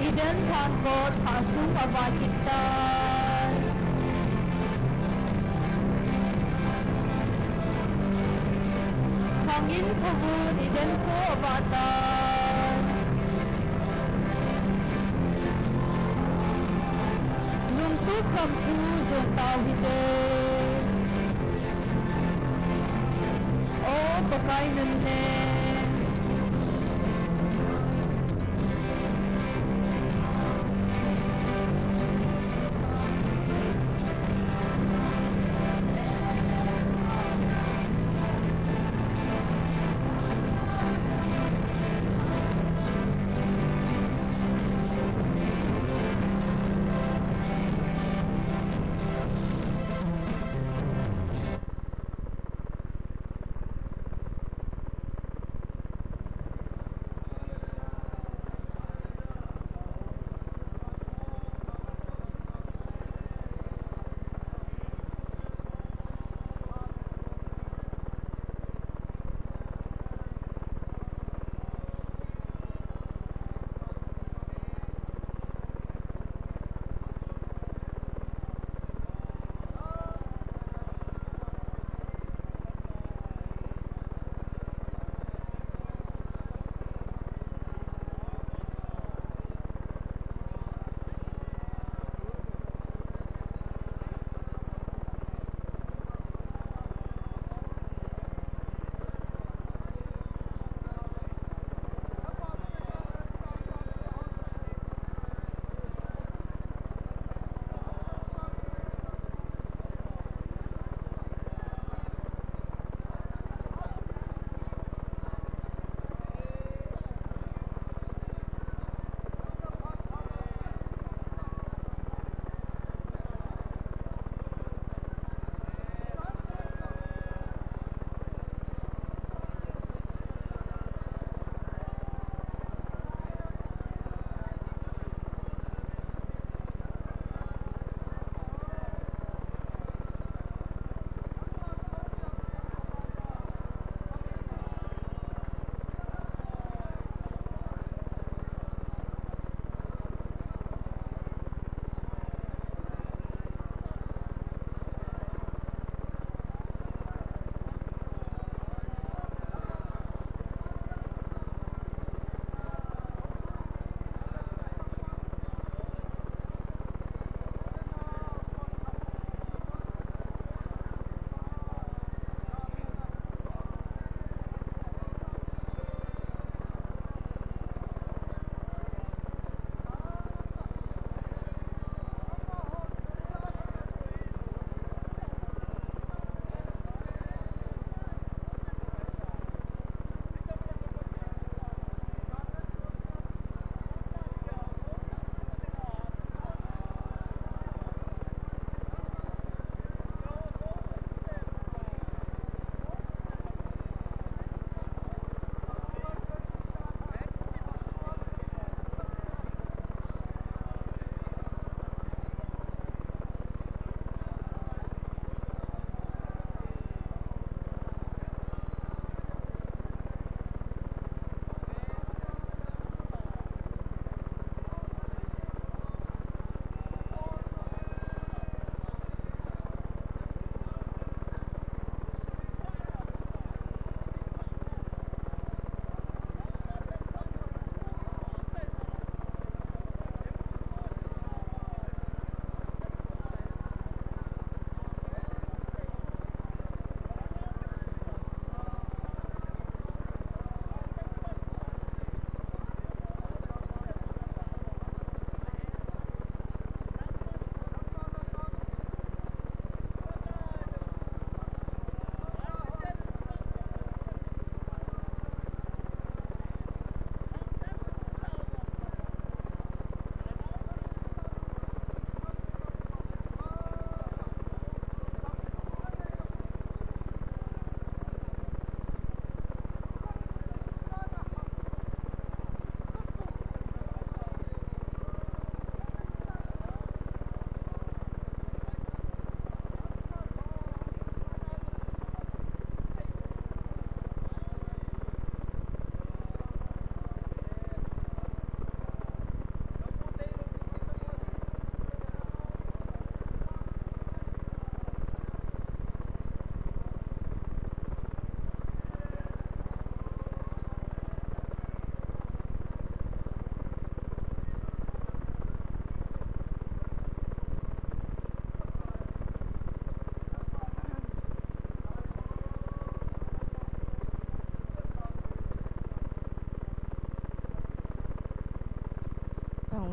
Eden lhan kot thah sung avah kit tai. Thangin thuvun Eden kho avah tai. Lungtup gam chu jon tau hite. O Pakai nunnem.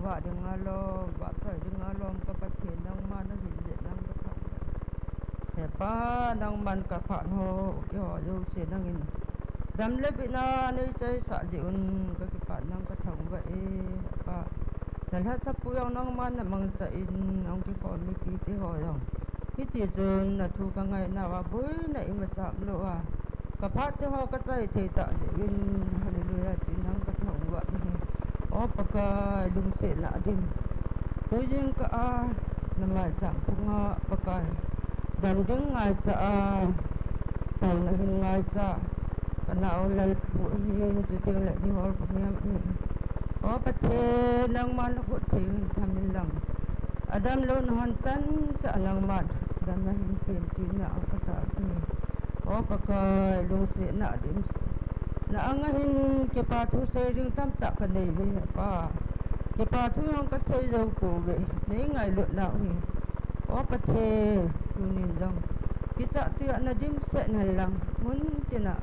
Vah dinga lom, vahchoi dinga lom, ka Pathen nangma nahi jeh nang kathangvah e. He Pa, nangman kaphat ho, keiho jouse nangin dam le bitna neichaisah jeh un, kakipah nang kathangvah e. He Pa, nalhacha pu jong nangman namangcha in, hung kikhom mipi teho jong hiti chun nathu kangainauva boina imacha umlouva, kaphat teho kachai thei tah jeh uvin, Hallelujah, tin nang kathangvah nahi. O Pakai, lungsetna dim. Tujingkah a, namaicham phunga Pakai, dam ding ngaicha a, taona hin ngaicha, kanao lalpu hin, chutengle neihol pum ahin. O Pathen, nangman nakhut theng hin thamin lang, adamlou nahon chan cheh a nangman damna hin pen tina kataove. O Pakai, lungsetna dimset na anga hin kipa thu sei ding tamtah kaneiuve He Pa. Kipa thu jong kasei jou pouve, neingailutnau hi. O Pathen, tunin jong kichat twi a nadimset hen lang, muntina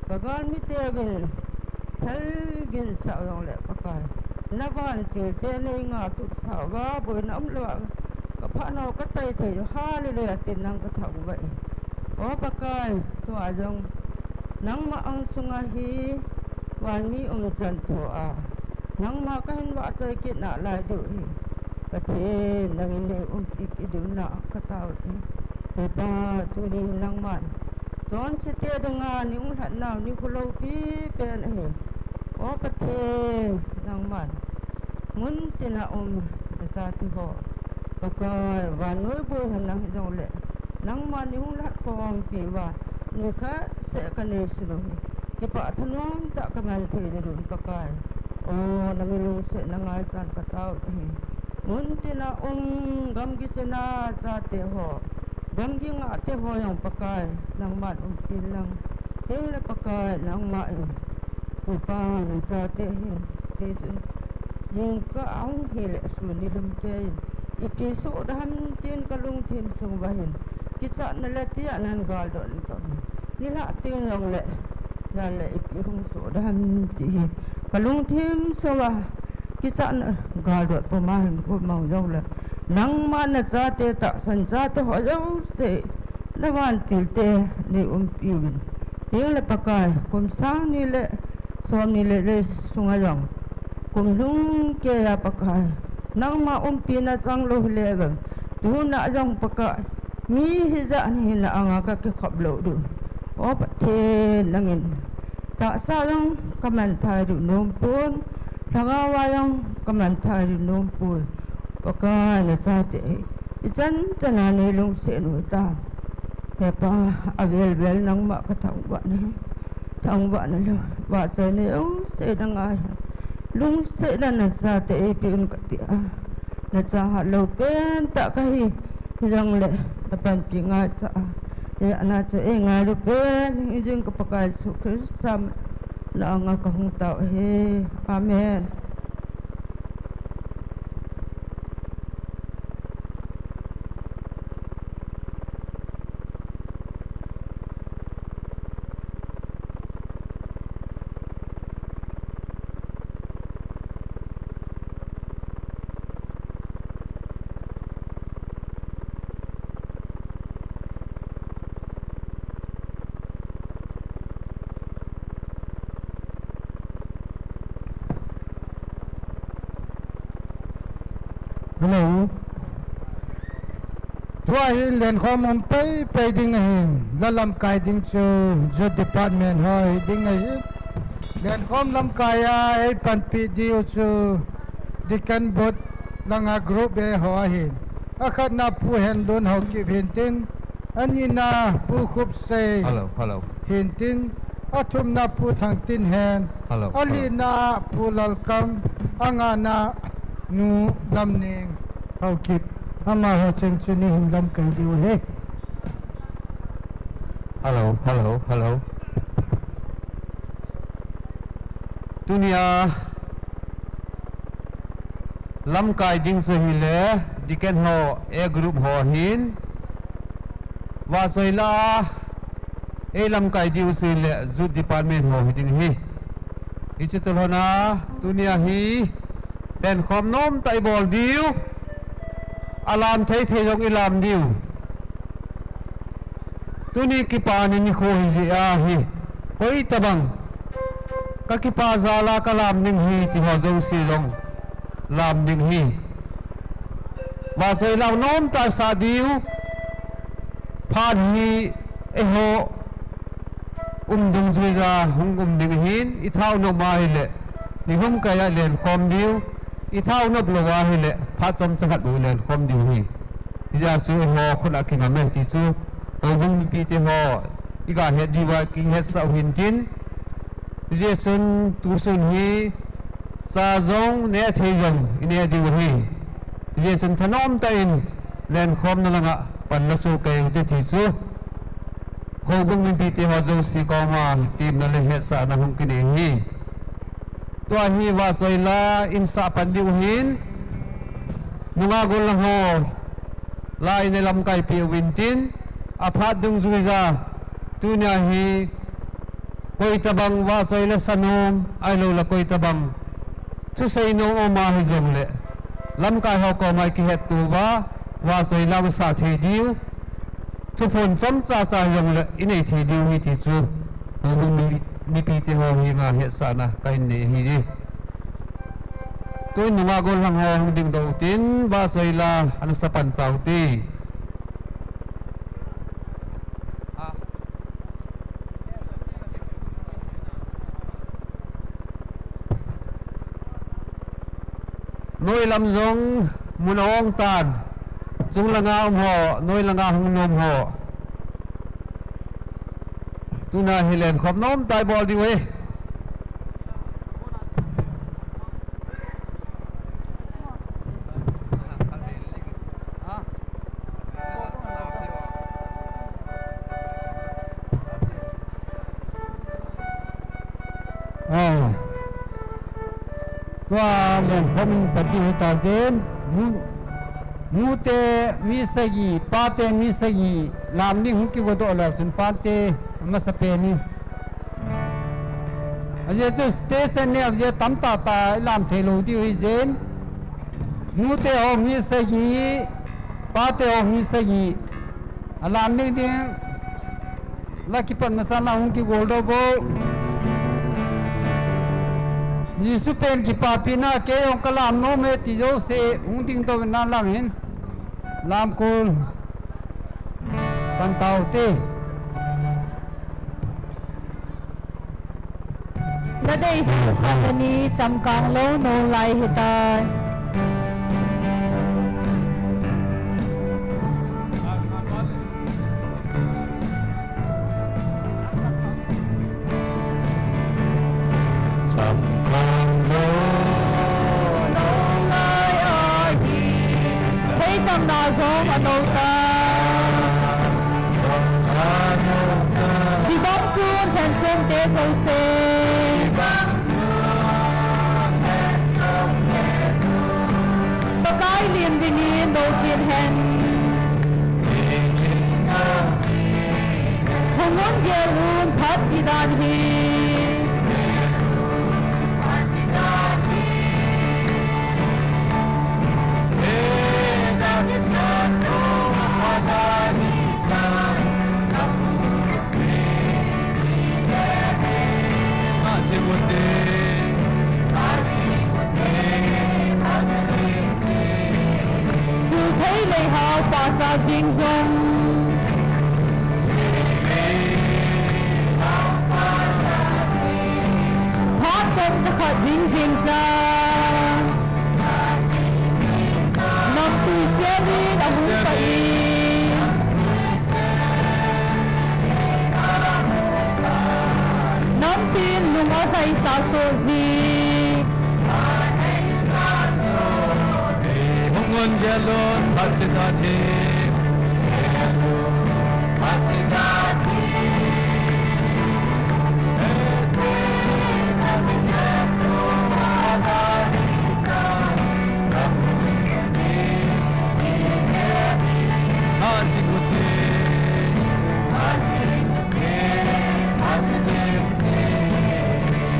kagalmiteuvin thalginsah jongle Pakai, navantilte neinga tutsah uva, boina umlouva kaphatnau kachai thei u, Hallelujah, tin nang kathangvah e. O Pakai, tua jong nangma angsunga hi vanmi umchan thoa nangma kahin vahchoi kit nalai diu hi, Pathen, nangin neiumpi kit diu na kataove. He Pa, tuni nangman chonsete dinga neihung lhatnau nikho loupi pen ahi. O Pathen, nangman muntina um nachateho, Pakai, vannoi boina hijongle, nangman neihung lhatkhompi uva, nikhat seh kaneisun u hi kipah thanom tah kaman thei dingun Pakai, o, nangin lungsetna ngaichan kataove. Muntina um gamgi chena chateho, gamgi ngahte ho jong Pakai, nangman umpin lang. Tengle Pakai, nangma in, He Pa, nachate hin, hichun jingkah ahung hile sun nilum keiyin, ipi soh ding ham tin kalungthim sunguva hin kichatna le tiahna in galdot in kaum e. Nilhah teng jongle, jan le ipi hung soh ding ham ti hi kalungthim sunguva kichatna, galdot puma hin kaum jongle, nangma nachate tahsan chateho jouse navantilte neiumpiuvin. Tengle Pakai, kum sang ni le somni le li sunga jong, kum lhung keiya Pakai, nangma umpina changlou hileu vang, tuna jong Pakai, mi hijat hina anga kakikhop lou diu. O Pathen, nangin tahsa jong kamanthah diu nompon, lhagaova jong kamanthah diu nompon. Pakai, nachate ichan chana neilungset u hitam. He Pa, avel vel nangma kathangvah nahi. Thangvahna lou, vahchoina jouse nangai hen. Lungsetna nachate eipeuvin katia, nacha hatlou pentah kahi, hijongle napanpi ngaicha a, hijatna chu eingailu pen hijing ka Pakai Jesu Christa na anga kahung tao ahi. Amen. Hello. Tua hi lenkhom um pei pei ding ahin, la lamkai ding chu Youth Department ho hi ding ahin. Lenkhom lamkai a eipanpi diu chu Deacon Board langa Group A ho ahin. Akhatna Pu Henlun Haokip hintin, anina Pu Khupsei Hello, hello. hintin, athumna Pu Thangtinhen, Hello, hello. alina Pu Lalkam, angana Nu Lamning Haokip. Amaho cheng chu neihin lamkai diu ahi. Hello, hello, hello. Tunia lamkai ding chu hile, Deacon ho, A group ho hin, vahchoi la a, eilamkai diu chu hile, Youth Department ho hiding ahi. Hiche tolhona, tunia hi, Lenkhom nomtah ibol diu. Alam thei thei jong ilam diu. Tuni kipana nikho hijeh ahi. Hoitobang kakipa jal a kalam ding hi ti ho jouse jong lam ding ahi. Vahchoi lam nomtah isah diu. Phat hi eiho um dungjuija hung um ding ahin, itha u nop ahile, nilhum kaiya lenkhom diu, itha u nop lou ahile, phat chomcha khat bou lenkhom diu ahi. Hijeh chun eiho khut a kingam e ti chu, houbung mipite ho, iga het diuva kihetsah u hintin, hijeh chun tusun hi, cha jong, neh thei jong, ineh diu ahi. Hijeh chun thanomtah in, lenkhomna langa pan lasoh kei ute ti chu, houbung mipite ho jouse koma, temna le hetsahna hung kinei ahi. Tua hi vahchoi la insah pan diu ahin, nungah golhang ho, la ina lamkaipeh u hintin, aphat dungjuija, tunia hi, koitobang vahchoi la sa nom, ahiloule koitobang thusei nom um ahijongle, lamkai ho koma ikihetto uva, vahchoi la isah thei diu, thuphon chomcha cha jongle inei thei diu ahi ti chu, houbung mi, mipite ho henga hetsahna kahin nei ahi. Tun nungah golhang ho hung dingdoh utin, vahchoi la ana sa pan taute. Noilam jong mun ahong tan. Chunglanga um ho, noilanga hung nom ho. Tuna hi lenkhom nomtah ibol diu ahi. Tua lenkhom in pati hita jin, nu, nute mi sagi, pate mi sagi, lam ding hung kigodoh leu chun pate amasapen in. Ajeh chu station neo jeh tamtah tah ilam theilou diu ahi jeh in. Nute ho mi sagi, pate ho mi sagi. Alam ding ding. La kipat masang la hung kigoldoh uvo. Jesu pen kipapina, kei jong kalam nom e ti jouse hung dingdoh uvin nalam hin. Lamkol pan taute. Nadei hi Saturday ni chamkang lou nolai hitai. Chamkang lou nolai ahi. Theichang na jong anou tai. Chibang chun lhenchomte jouse. Pakai lim dingin doukit hen. Hung un gel un phat chi dan hi. Chu thei lei hao pa cha jing jong. Phat chomcha khat ding jing cha. Namtui selin ahung pah in. Namtin lung alhaisa soh jin. Hung un gel un phat chi dan hi.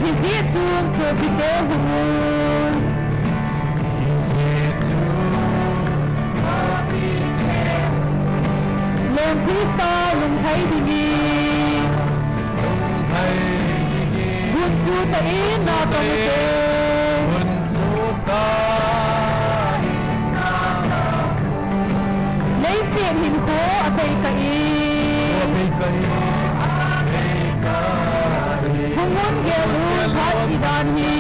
Hijeh chun sopite hung un. Christa lungthai dingin, gunchu tah in natong ute. Leiset hinkho apeikah in, hung un gel un phat chi dan hi.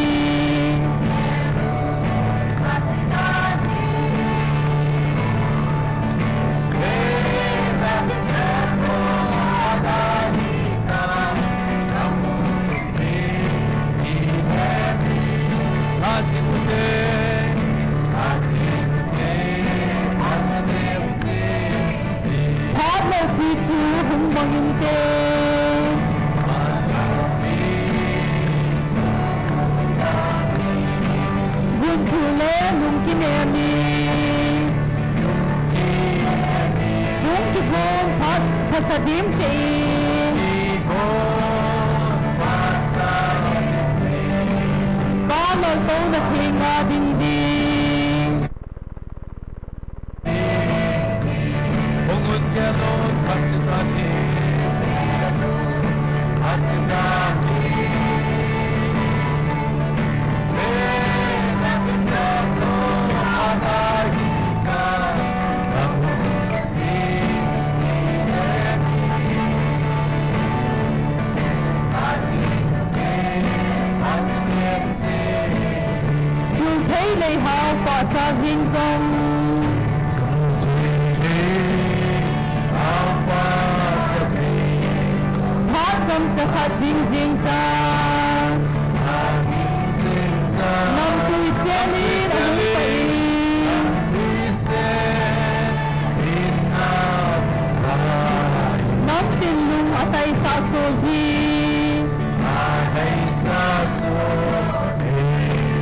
Phat loupi chu hung mang inte. Gunchu le lungkinem in, hung kigon pha, phasa dim cheh in, Pa laltouna theng a ding ding. Chul thei leihao pahcha jing jong, phat chomcha khat ding jing cha, namtui sel in ahung pai in, namtin lung ahaisah so ji.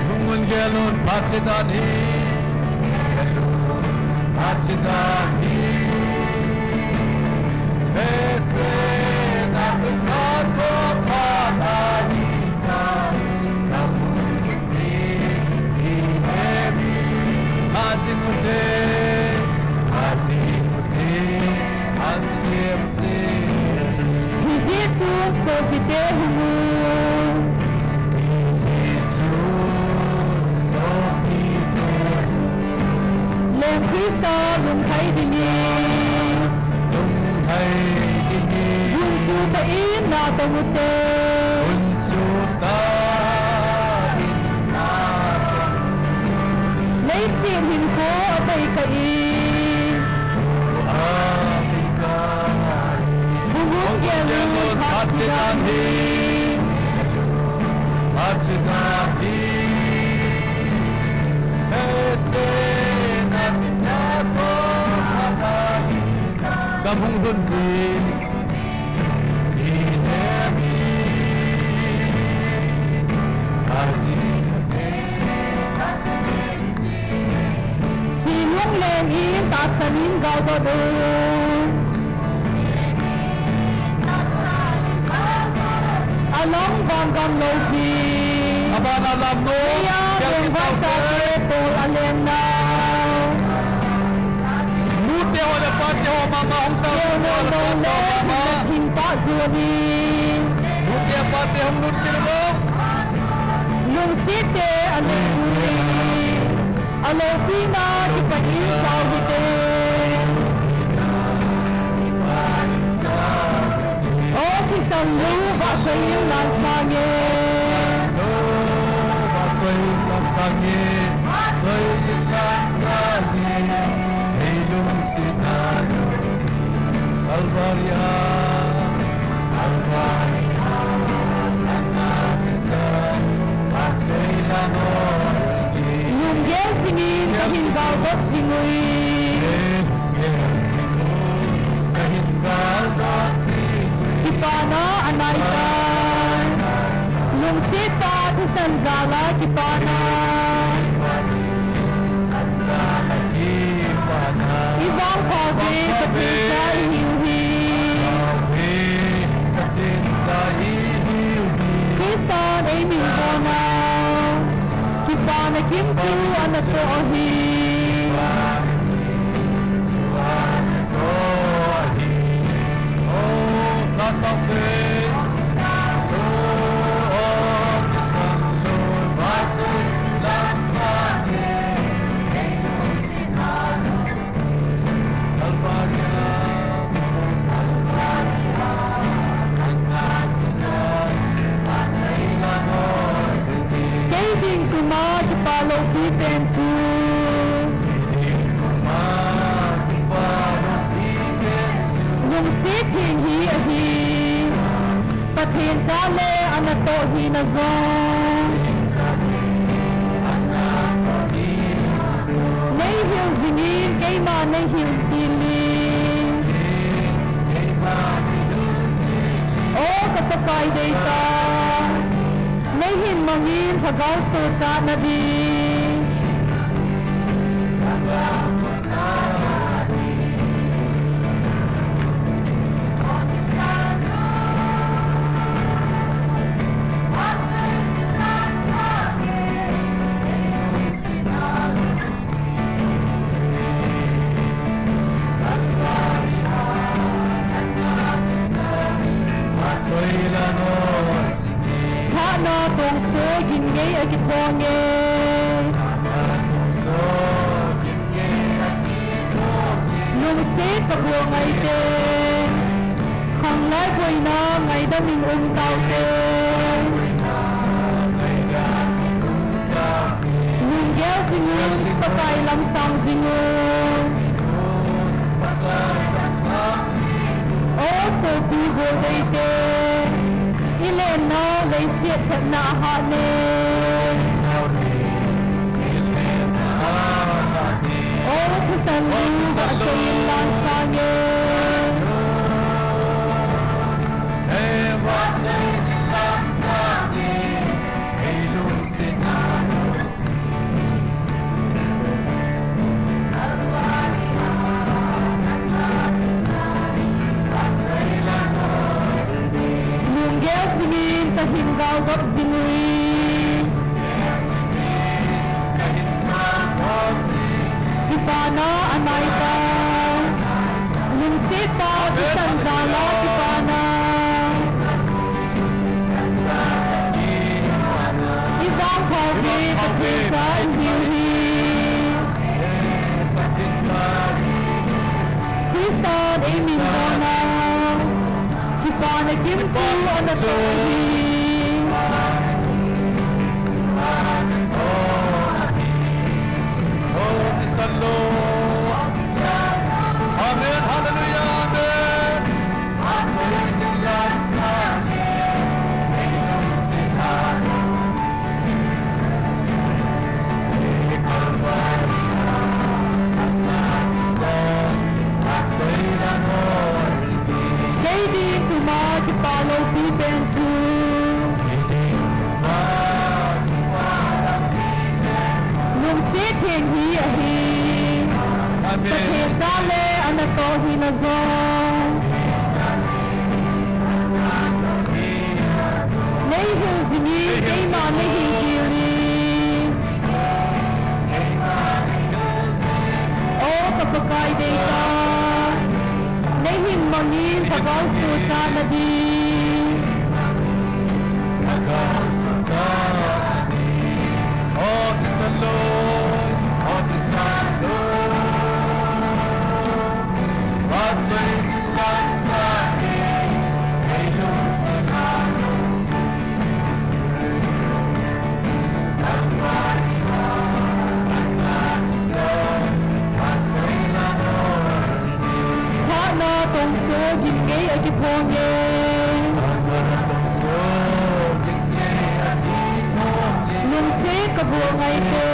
Hung un gel un phat chi dan hi. Phat chi dan hi. Behseh na kisat ko phat ahi ta. Na hung un gel un phat chi dan hi. Hijeh chun sopite hung un. Leng Christa lungthai dingin. Gunchu tah in natong ute. Leiset hinkho apeikah in, hung un gel un phat chi dan hi. Gam hung lhun ding. Silung leng in tahsan in galdot un. Alang vang gam loupi. Abana lam no. Iya, bengvai sate tol alen nau. Nute ho le pate ho mama hung ta. Keu no no le thing pa zuani. Nute pate hung lut kit lo. Lungset te alei ui. Aloupina kipah in sao hite. O thisan lu vahchoi in lan sang e. Vahchoi in lan sang e. Vahchoi in lan sang e. Ei lungsetna Calvary a, Calvary a, ana kisa, vahchoi in lan o. Lunggel jingin kahin galdot jing uve. Lunggel jingin kahin galdot jing uve. Kipana anai tai. Lungset tah thisan jal a kipana. I vangpha uve, Pathen cha ihiu hi. Christan ei min bol nau. Kipana kim chu ana toh ahi. Chu ana toh ahi. chu. Lungset theng hi ahi. Pathen cha le anatoh hina jong. Nei hil jingin keima nei hil til in. O ka Pakai deitah, nei hin mangin lhagao sochatna ding. Lhahna tongso gin ngei a kithong e. Lungset ka buah ngaite. Khanglai boina ngaidam in um taute. Lunggel jing un, Pakai lam sang jing un. O sopi goldeite, i lenna leiset lhepna ahat e. O thisan lu, vahchoi in lam sang e. Lunggel jingin ka hin gaodop jing uve. Kipana anai tai. Lungset tah thisan jal a kipana. I vangpha uve, Pathen cha i hiu hi. Christan ei min dona. Kipana kim chu anatoh hi. Amen. Hallelujah. Amen. Kei ding tuma kipa loupi pen chu lungset theng hi ahi. Amen. Pathen cha le anatoh hina jong. Nei hil jingin keima nei hil til in. O ka Pakai deitah, nei hin mangin lhagao sochatna ding. Lhahna tongso gin ngei a kithong e. Lungset ka buah ngaite.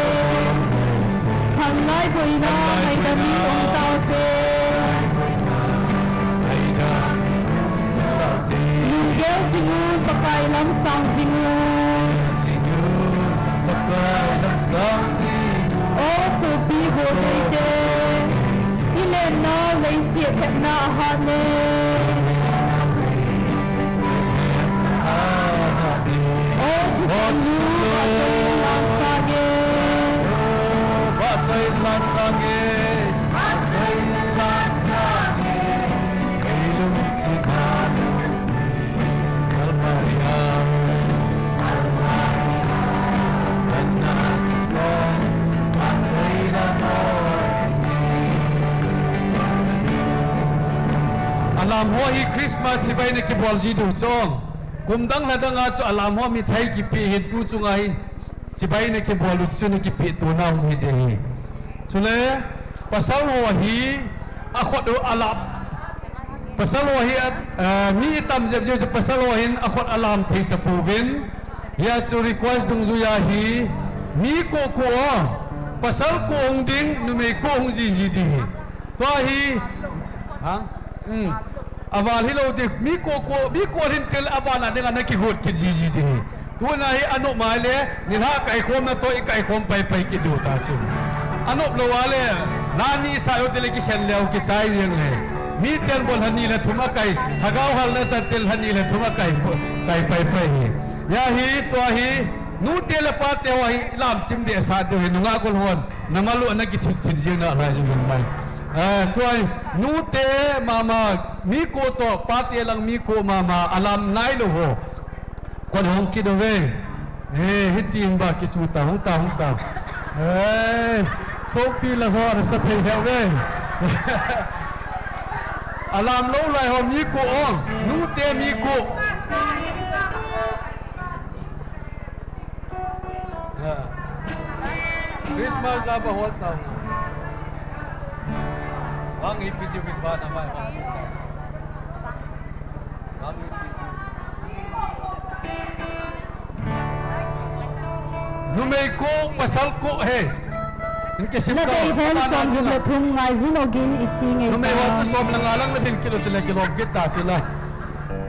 Khanglai boina ngaidam in um taute. Lunggel jing un, Pakai lam sang jing un. O sopi goldeite, i lenna leiset lhepna ahat e. O thisan lu, vahchoi in lam sang e. Vahchoi in lam sang e. Alam ho hi Christmas chibai na kibol ji diu chu. Kum dang lha dang a chu alam ho mithai kipe hin tu chunga hi Chibai na kibol u chu na kipeh tona hung hi ding ahi. Chule, pasal ho hi, akhut u alam. Pasal ho hi, a, a, mi tam jep jep chu pasal ho hin akhut alam thei tapouvin. Hia chu request dungjuiya hi, mi ko ko a, pasal ko hung ding, numei ko hung jiji ding ahi. Tua hi, ha? Hmm. Aval hilou ding, mi ko ko, mi ko hin til abana dinga na kigot kit jiji ding ahi. Tuna hi anop mai le, nilhah kaikhomna toh i kaikhom paipai kit diu ta chu. Anop lou a le, lha ni sa u tile kikhen leu kichai jeng le. Miten bou lha ni le thum akai, lhagao halna chan til lha ni le thum akai, kai paipai ahi. Hia hi, tua hi, nute le pate ho hi lamchim dehsah diu ahi, nungah gol hon. Namal u ana kithil thil jing na lai jing mai. Eh, tua hi, nute mama, mi ko toh, pate lang mi ko mama, alam nailou ho. Kon hong kit uve. Eh, hitin ba kichu ta, hung ta, hung ta. Eh, sopi la ho, ana sa thei lheh uve. Alam lou lai ho mi ko ong, nute mi ko. Ya. Christmas la ba hol tau. Bang ipi diu vin ba na mai ba. Bang ipi diu. Numei ko, pasal ko he. Inke sim na ka. Dei ven som gup le thum ngai jin ogin iti ngai. Numei ho tu som le nga lang le thin kilo tile kilo kit ta chu la.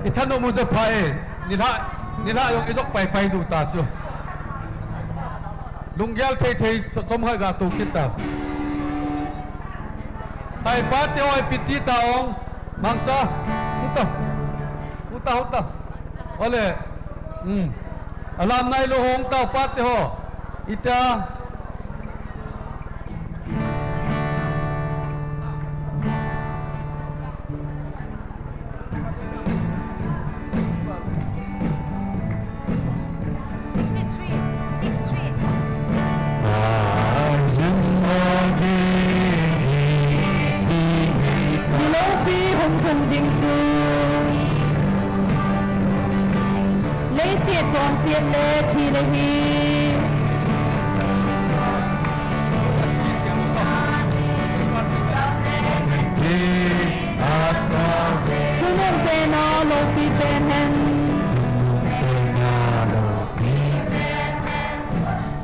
I thanom u chu pha e. Nilhah, nilhah jong i jop paipai diu ta chu. Lunggel thei thei cho-, chom hai ga tu kit ta. Hai pa te ho ipi ti ta ong. Mangcha. Uta. Uta, uta. Ole. Hmm. Alam nailou hung ta pa te ho. Ita. Sixty-three, six three. Miloupi hung phung ding chu. Leiset chonset le thi le hi. Chungnung pena loupi pen hen.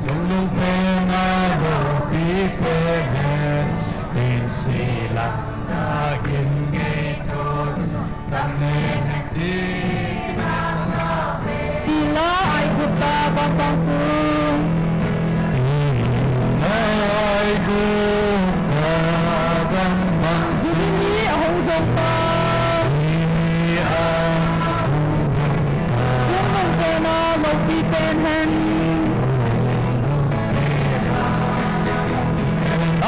Chungnung pena loupi pen hen. Pen sila agin ngei thun. Pila Aigupta gam bang chu. Pila Aigupta gam bang chu. Jubilee ahung jong pa. Jubilee ahung jong pa. Chungnung pena loupi pen hen.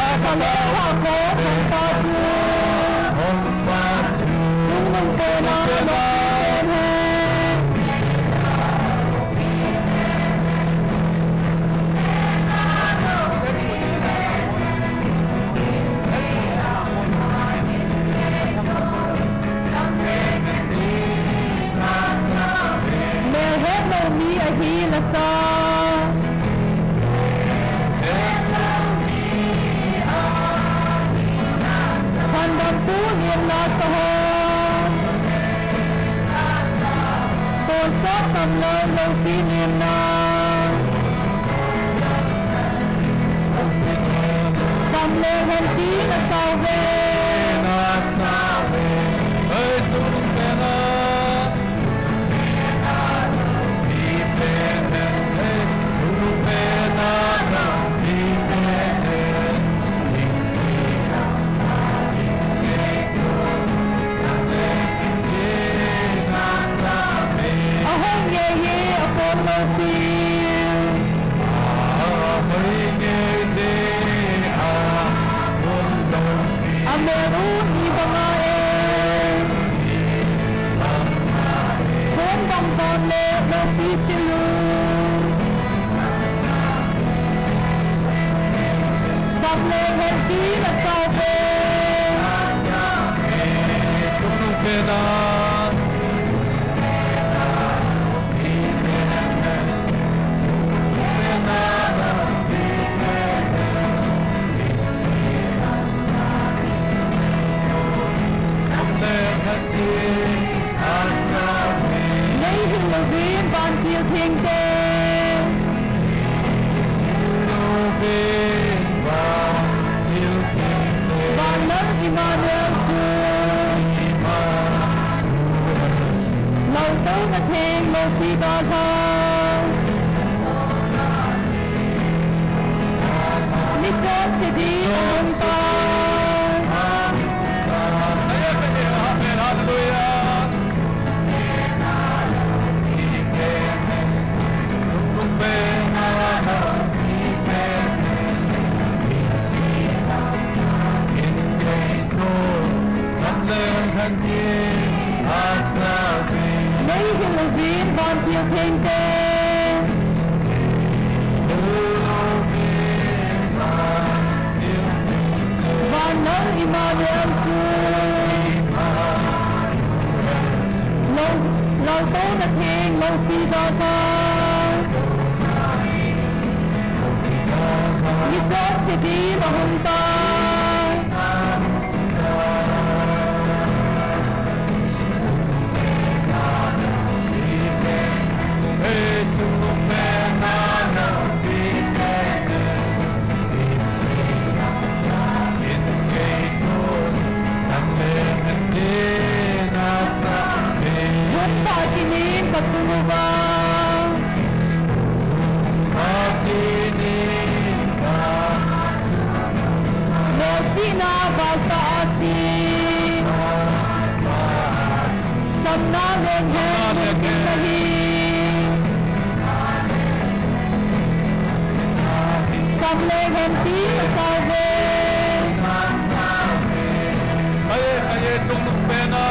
Asa le ha ko hong pa chu. Hong pa chu. Chungnung pena loupi pen hen. Mel het lou mi ahi lasa. Phandam pu lim lasa ho. Tonsot cham lou loupi limna. Cham le hen ti na sao ve. Na sao ve. Hei, chung pena. Ahung ngei hi apon lou pi. Ahung ngei hi apon lou pi. Amel u ni banga e. Khun bang don le loupi silu. Cham le hen ti na sao ve. Chungnung pena. Nei hil louvin vantil thengte. Van Lal Immanuel chu. Laltouna theng loupi dalhau. Michonse din ahung tai. Hallelujah. Nei hil louvin vantil thengte. Van Lal Immanuel chu. Lal, Laltouna theng loupi dalhau. Michonse din ahung tai. Hung pah kit in kachung uva. Melchihna valtah a sim. Chamna leng hen mun tin ahi. Cham leng hen tin asao ve. Aye, aye, chungnung pen a.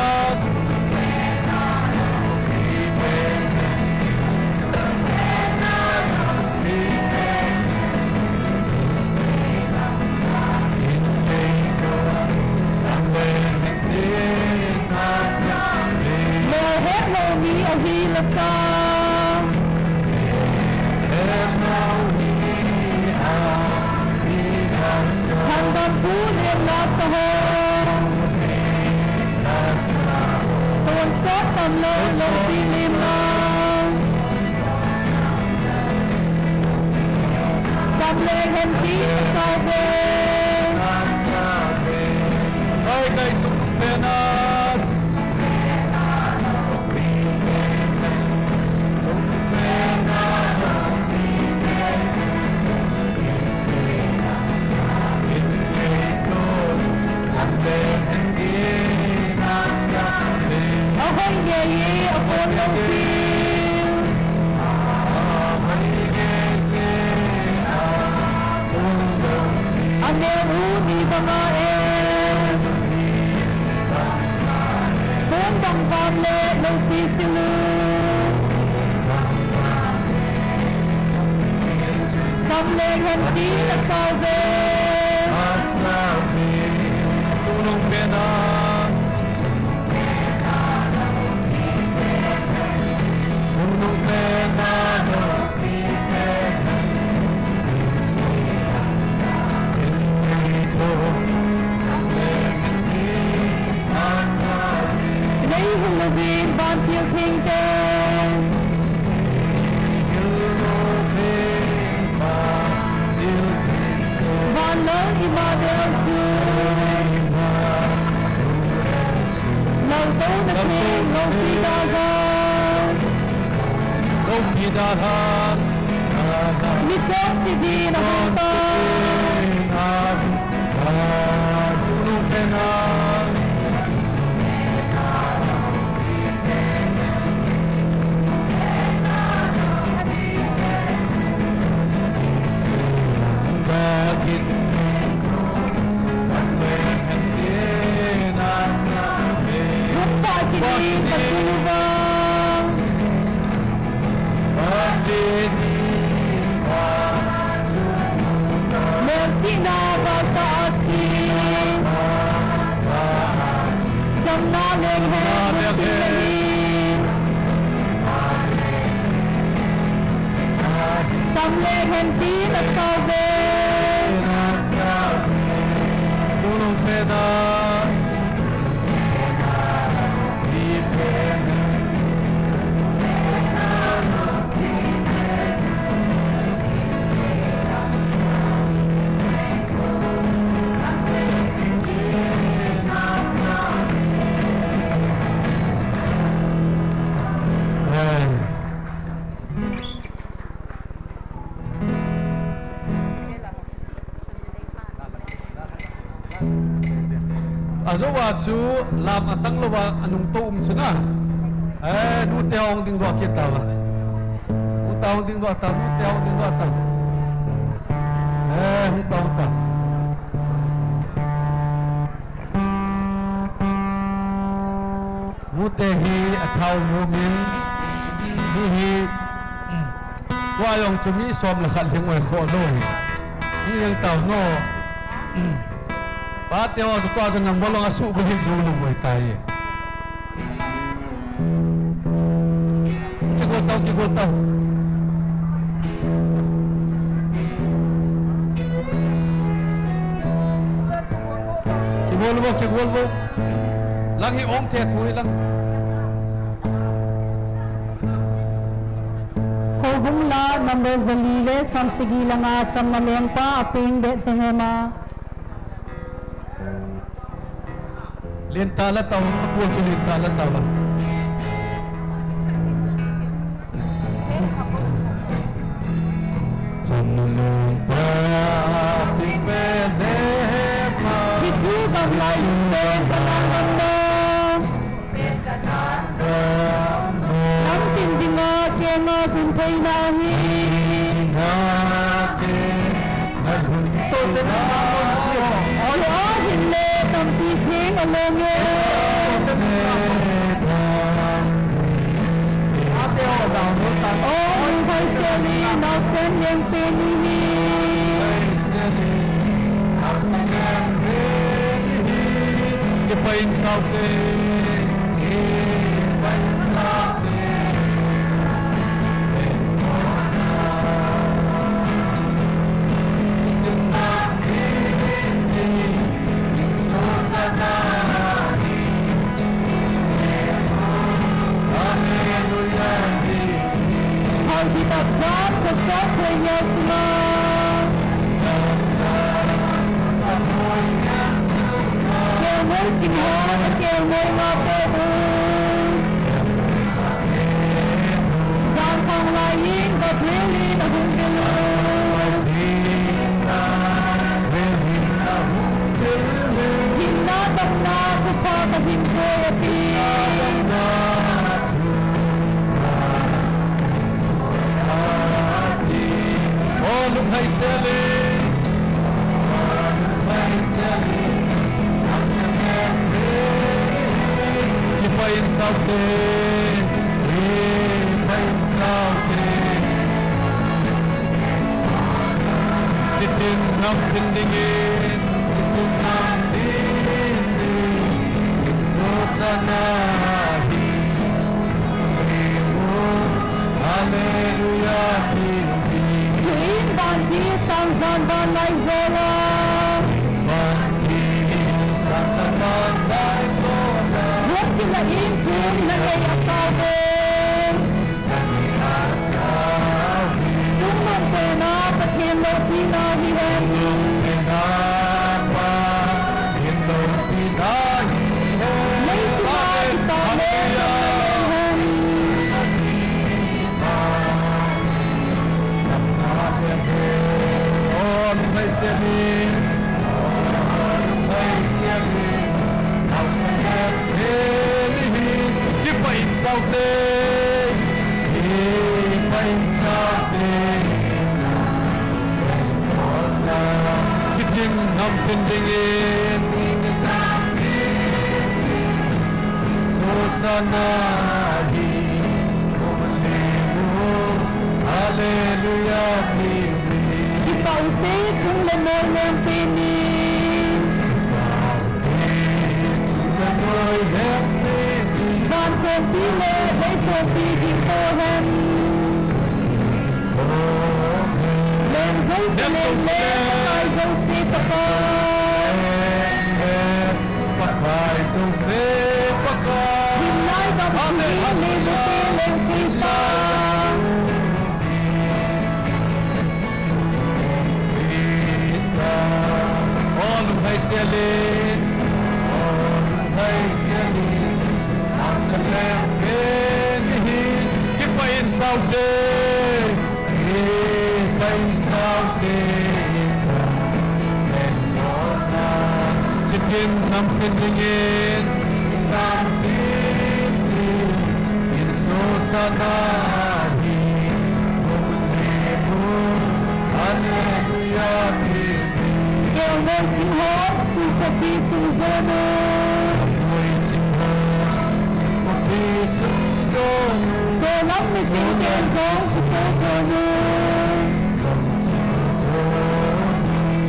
Lou het lou mi ahi lasa. Lhangdam Pu Lim Lasa ho. Tonsot Chamlal Lungpi Lim Lasa. Chamleng hen tin asao ve. Kai, kai, chung pen a. Ahoi ngei e, aphone lou pi. Amel u ni banga e. Phone bang bang le lou pi silu. Chamleng hen tin asao ve. Chungnung pen a. Chungnung pen a. Nei hil louvin vantil thengte. Van Lal Immanuel chu. Laltouna theng loupi dalha. Loupi dalha. Michonse din ahung tai. Chungnung pen a. Hung pah kit in kachung uva. Melchihna valtah a sim. Chamna leng hen mun tin ahi. Chamleng hen tin asao ve. Chungnung pen a. Ajou a chu lam achang louva anung tou um chu na. Eh, nute hung ding doh kit tauva. Nute hung ding doh tau, nute hung ding doh tau. Eh, hung tau, hung tau. Nute hi athao nom in, mi hi, tua jong chu mi som le khat lhing oi kho lou hi. Mi jeng tau no. Pate ho chu tua chu number long asuh gu hin chu lung oi tai. Kigol tau, kigol tau. Kigol vo, kigol vo. Lang hi ong the thu hi lang. Houbung la number jali le somsagi langa chamna lengpa a peng Bethlehem a. Lentah la tau, akol chu lentah la tau a. Chamna lengpa a peng Bethlehem a. Hichu gamlai pen Kanan gam mo. Lamtin dinga kenga lhun theina ahi. Chua hinle tampi theng along e. O, Lunghoi Seli, naosen lengpen ihi. Kipa in saute, kipa in saute. Hallelujah. Phalbi Bazar, Khosok Khoinel chunga. Kelngoi ching ho, kelngoi nga po u. Jan khang lai in Gabriel in ahung vil u. Hinna damna thupha kahin pe ati. O Lunghoi Seli. Kipa in saute. Kipa in saute. Kitin nam tin dingin. Kitin nam tin dingin. Sotana hi. Hallelujah, King. Chuin vantil sang jan van lai jola. Vantil sang jan van lai jola. Hung kila in chun na nei asao ve. Na nei asao ve. Chungnung pena Pathen loupi na hihen. Chungnung pena Pathen loupi na hihen. Leichunga kipa le Hallelujah. Kipa in saute, kipa in saute. Chikim nam tin dingin. Sotana hi. Hallelujah, kipa ute chung le noi lengpen in. Van khompi le lei khompi ding po hen. Leng jouse leng le, Pakai jouse Pakai. Pakai jouse Pakai. Himlai gam sung hin le mute leng Christa. Christa. O Lunghoi Seli. O Lunghoi Seli. Naosen lengpen ihi. Kipa in saute. Kipa in saute. Cha. Len lona. Namtin dingin, namtin dingin, insung chana hi, hung le mu, hallelujah, ti. Kelngoi ching ho, chingkhopi sung jon u. Kelngoi ching ho, chingkhopi sung jon u. Solam miching ten jong, chingkho jon u.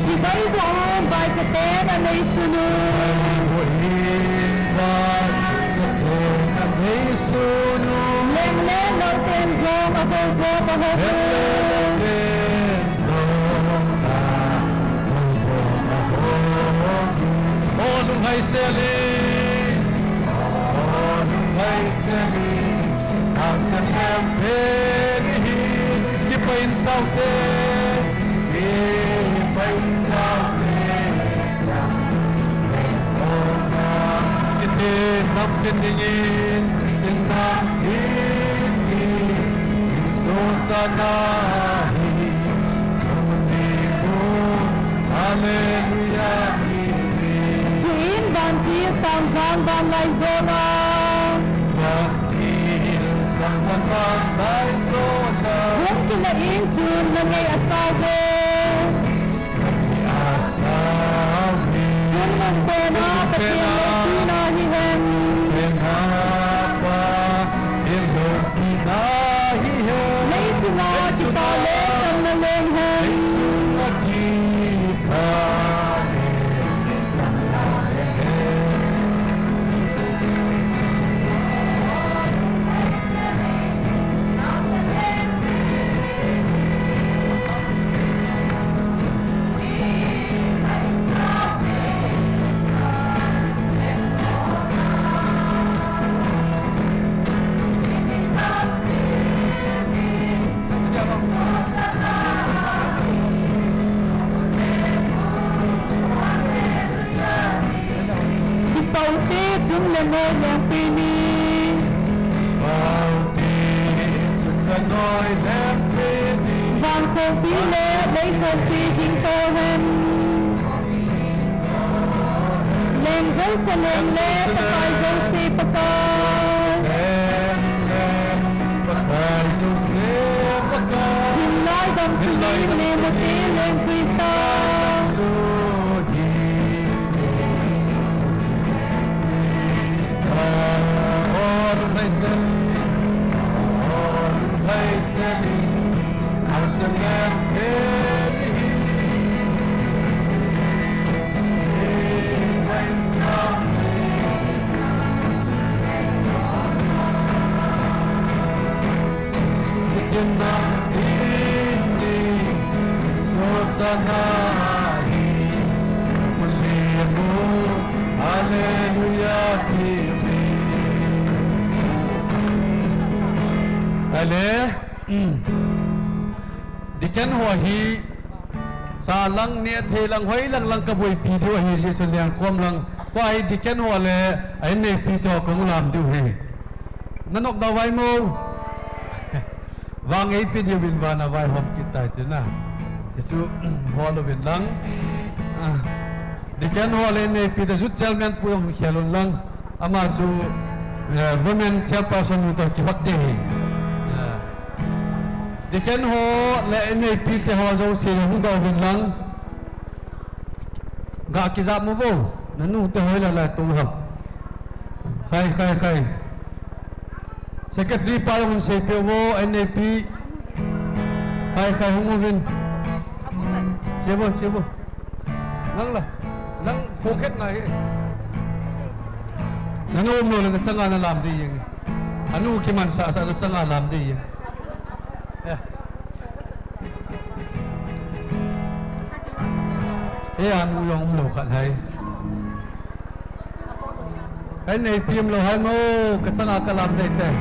Chibai doh u, vaicha ten aneisun u. Leng le lou ten jong aboiboh u. O lunghei sel in, o lunghei sel in, naosen lengpen hi, kipah in sao te, kipah in sao te, chitin namtin dingin, tin namtin dingin, insung chana hi, hung le mu, hallelujah, ti. Chuin vantil sang jang vanlaijol a. Vantil sang jang vanlaijol a. Hung kile in chun nangei asao ve. Nangei asao ve. Chun nangpen a Pathen loupina hihen. Nangpen a Pathen loupina hihen. Leichunga kipah le chamna leng hen. Leichunga kipah le chamna leng hen. Kipah u te, chun lengoi lengpen ni. Kipah u te, chun lengoi lengpen ni. Van khompi le lei khompi ging to hen. Leng jouse leng le Pakai jouse Pakai. Leng le Pakai jouse Pakai. Hinlai damsung in lemu te leng Christa. Hinlai damsung in lemu te leng Christa. O lunghei sel in, o lunghei sel in. Hallelujah. Ale. Deacon ho hi, sa lang, neh thei lang, hoi lang lang kaboipi diu ahi, Jesu lengkhom lang. Tua hi deacon ho le a inneipi te ho kong lam diu ahi. Nanop da vai mo. Vang eipi diu in vana vaihom kit tai ti na. Hichu hol uvin lang. Ah. Deacon ho le inneipi te chu chairman pu jong khel un lang. Ama chu, eh, women chairperson nu toh kihot ding ahi. Eh. Deacon ho le inneipi te ho jouse hung doh uvin lang. Ga kijam uvo. Nanu te hoi la la tu ham. Khai, khai, khai. Secretary pa jong seipeh uvo, inneipi. Khai, khai, hung uvin. Che uvo, che uvo. Nang la, nang khokhet ngai. Nang um lou le nachanga nalam ding ahi. Anu kimansah sah nachanga lam ding ahi. Eh. Eh, anu jong um lou khat hai. Ka inneipi um lou hai mo, kachanga kalam ding ahi.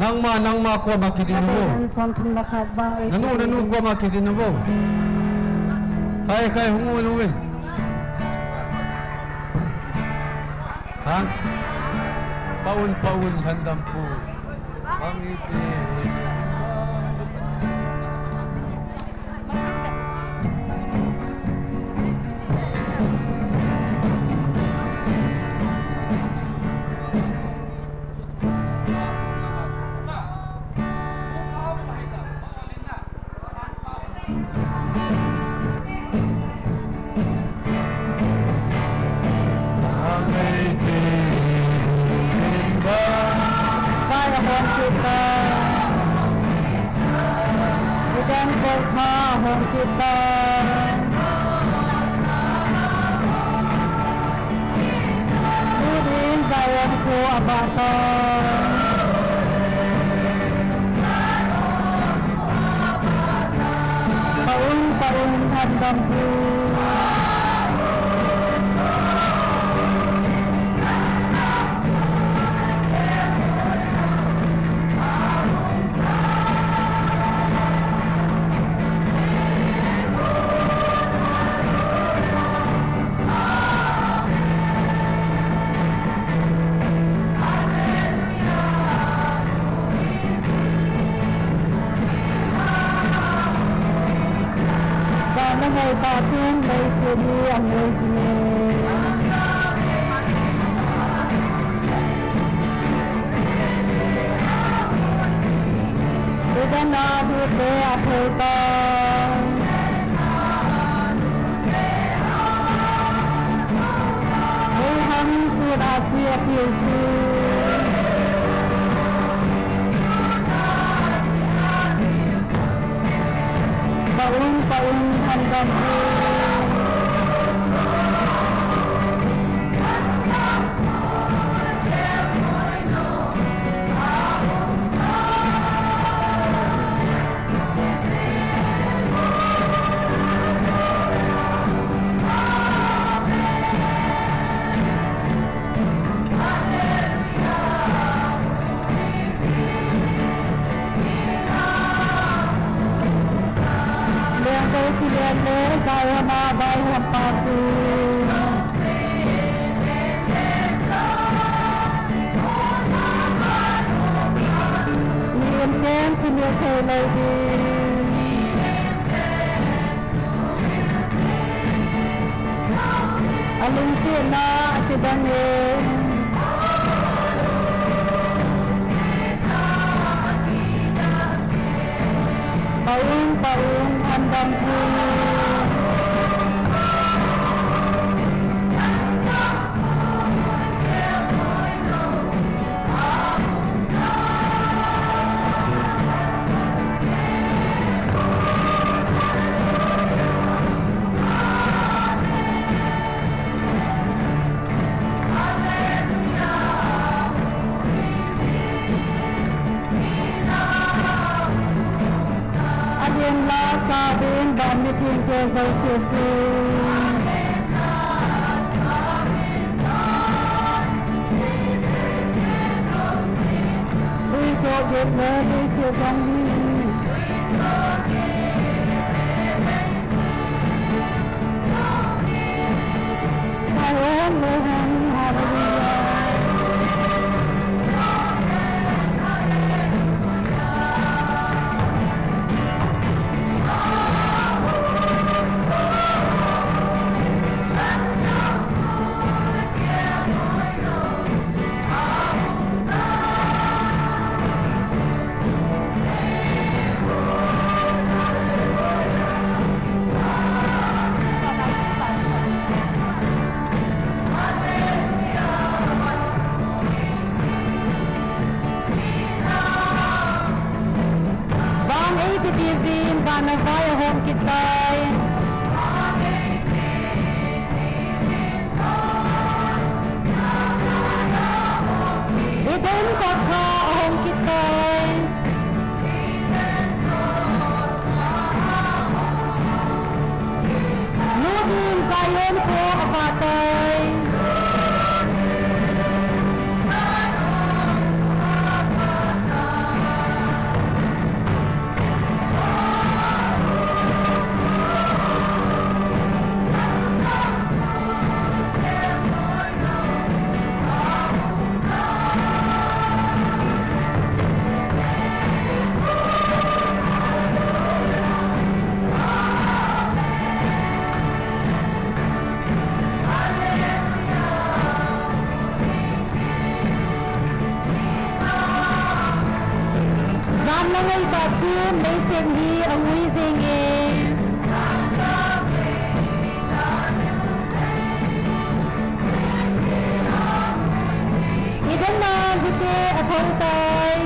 Nangma, nangma koma kidin uvo. Nanu, nanu koma kidin uvo. Khai, khai, hung un, hung un. Ha? Paun, paun, lhandam pu. Ang iti. Vai ahong kit tai. Eden kolkha ahong kit tai. Lut in Zion kho avah tai. Paun, paun, lhandam pu. Jana ngai ta chun leiset hi amoi jing e. Eden a lute athou tai. Mei hangset a si atiu chu. Paun, paun, lhandam pu. Leng jouse leng le Zion a vaihom pa chu. Mihem ten sumil thei lou ding. Alungsetna akidang e. Paun, paun, lhandam pu. Ahin la sa din bang mithengte jouse chu. Tui soh gin le tui soh jong hi. Zion, Zion, hallelujah. Vang eipe uvin, vana vai ahom kit tai. Eden kolkha ahom kit tai. Lut in Zion kho avah tai. Lei ta chu leiset hi angui jenge. Eden na hite athou tai.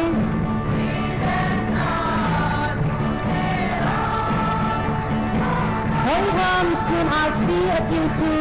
Hoiham sun asi atiu chu.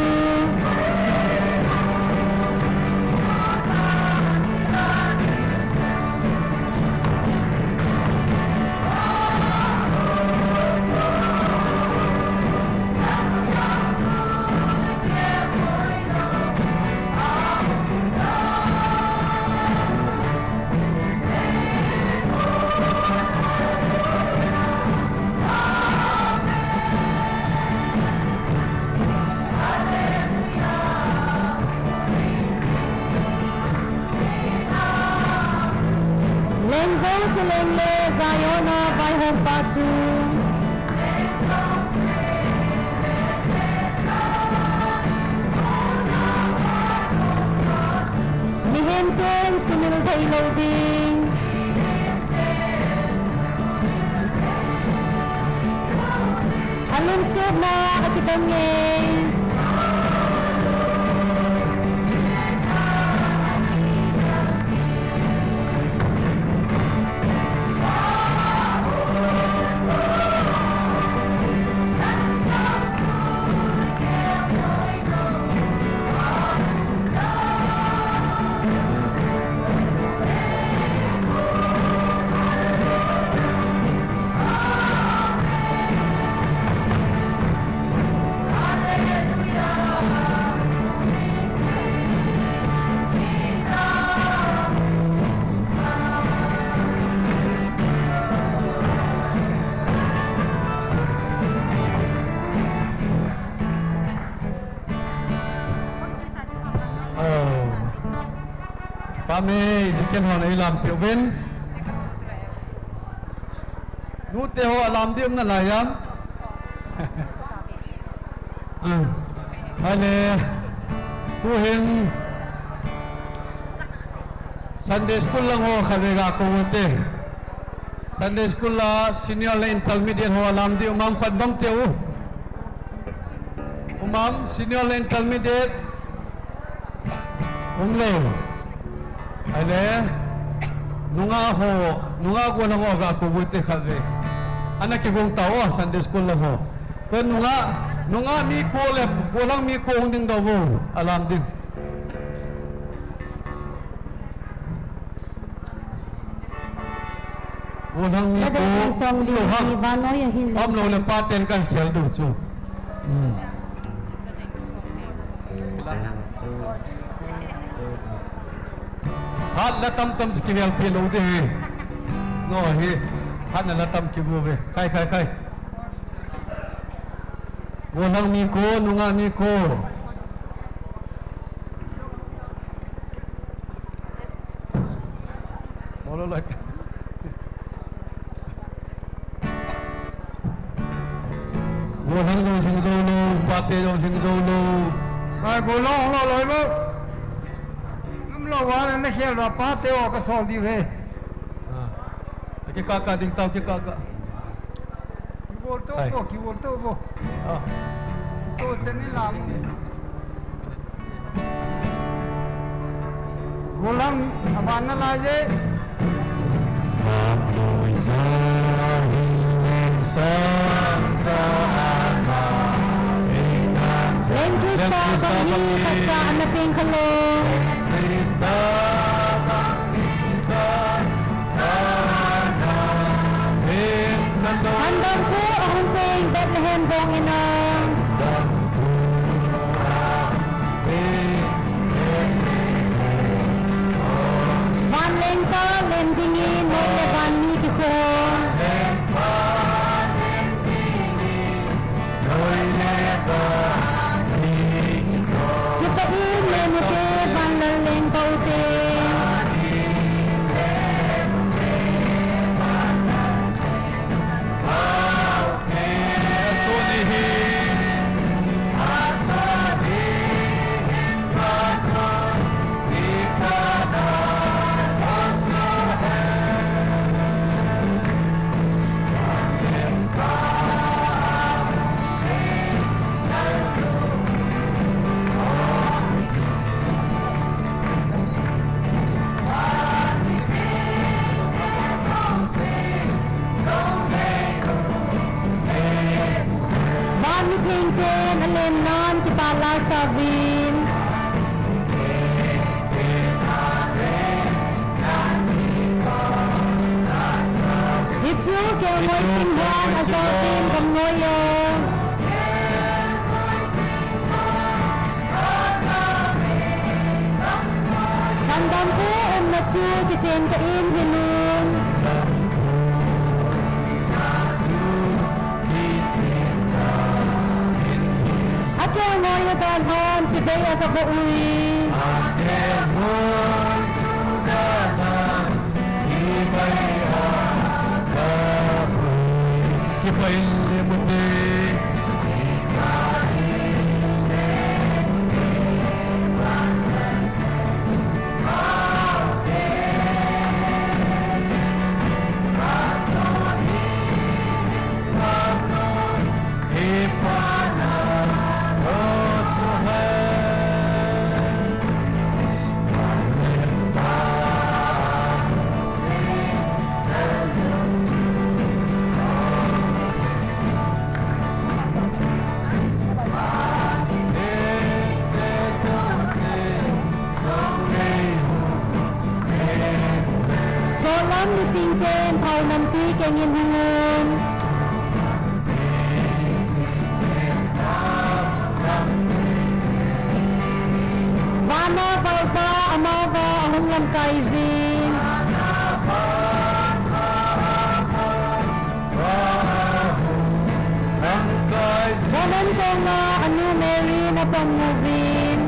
Leng jouse leng le Zion a vaihom pa chu. Mihem ten sumil thei lou ding. Alungsetna akidang e. Pamei, deacon hon eilam peh uvin. Nute ho alam ding um nalai am? Ahile, tuhin Sunday school lang ho khatvei ga kou ute. Sunday school la senior le intermediate ho alam ding um am, khat dong teu. Um am, senior le intermediate? Umlou. Ahile, nungah ho, nungah gollhang ho ga kou ute khatvei. Ana kigong tao Sunday school lang ho. Tua nungah, nungah mi ko le gollhang mi ko hung ding doh vo, alam ding. Gollhang mi ko umlou ham? Umlou le paten kan khel diu chu. Hatna tamtam chu kivel peh lou ding hi. No hi. Hatna la tam kibu ve. Khai, khai, khai. Gollhang mi ko, nungah mi ko. Bolo loi. Gollhang jong lhing jou lou, pate jong lhing jou lou. Ai, gollhang hung loi lou. Umlou va, na khel va, pate o kasol diu ve. Ah. Kikah kah ding tao, kikah kah. Kigol to vo, kigol to vo. Ah. To chani lam. Gollhang aban nalai e. Leng Krista bang hi phatcha ana peng khalou. Handong khu ahung peng Bethlehem bong in a. Vanleng tah lem dingin, noi le van mi kikho. Kipah in lem ute, vanlal leng tah ute. Suni hi Savin. Hichu kelngoi ching hon ajaovin gamnoi o. Lhangdampu umna chu kichen tah in hinun. Akelngoi u dalhan chibai a kaboh uve. Kipah in le mute. Solam miching ten thao nampi kengin hung un. Vana Valpa amavang ahung lamkai jin. Bonan konga anu Mary na pang uvin.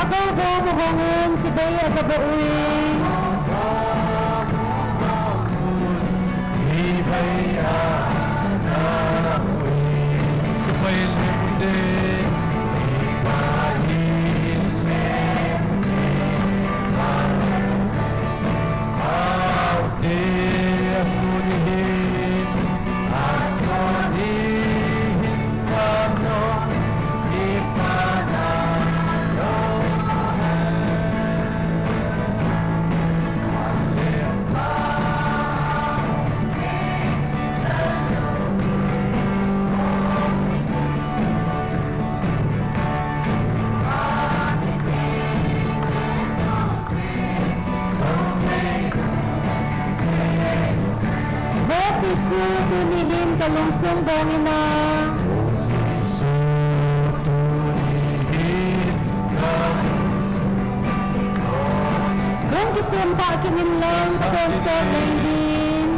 Akou bou mu hong un, chibai a kaboh uve. Vo Jesu, tuni hin kalungsung dong in a. Hung kisem tah kit in lang, katonsot leng din.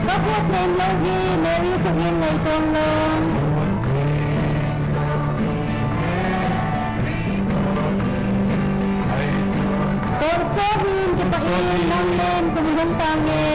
Kabu theng lou hi Mary khut in ngaito lang. Tonsot in kipah in nang len kum hung tange.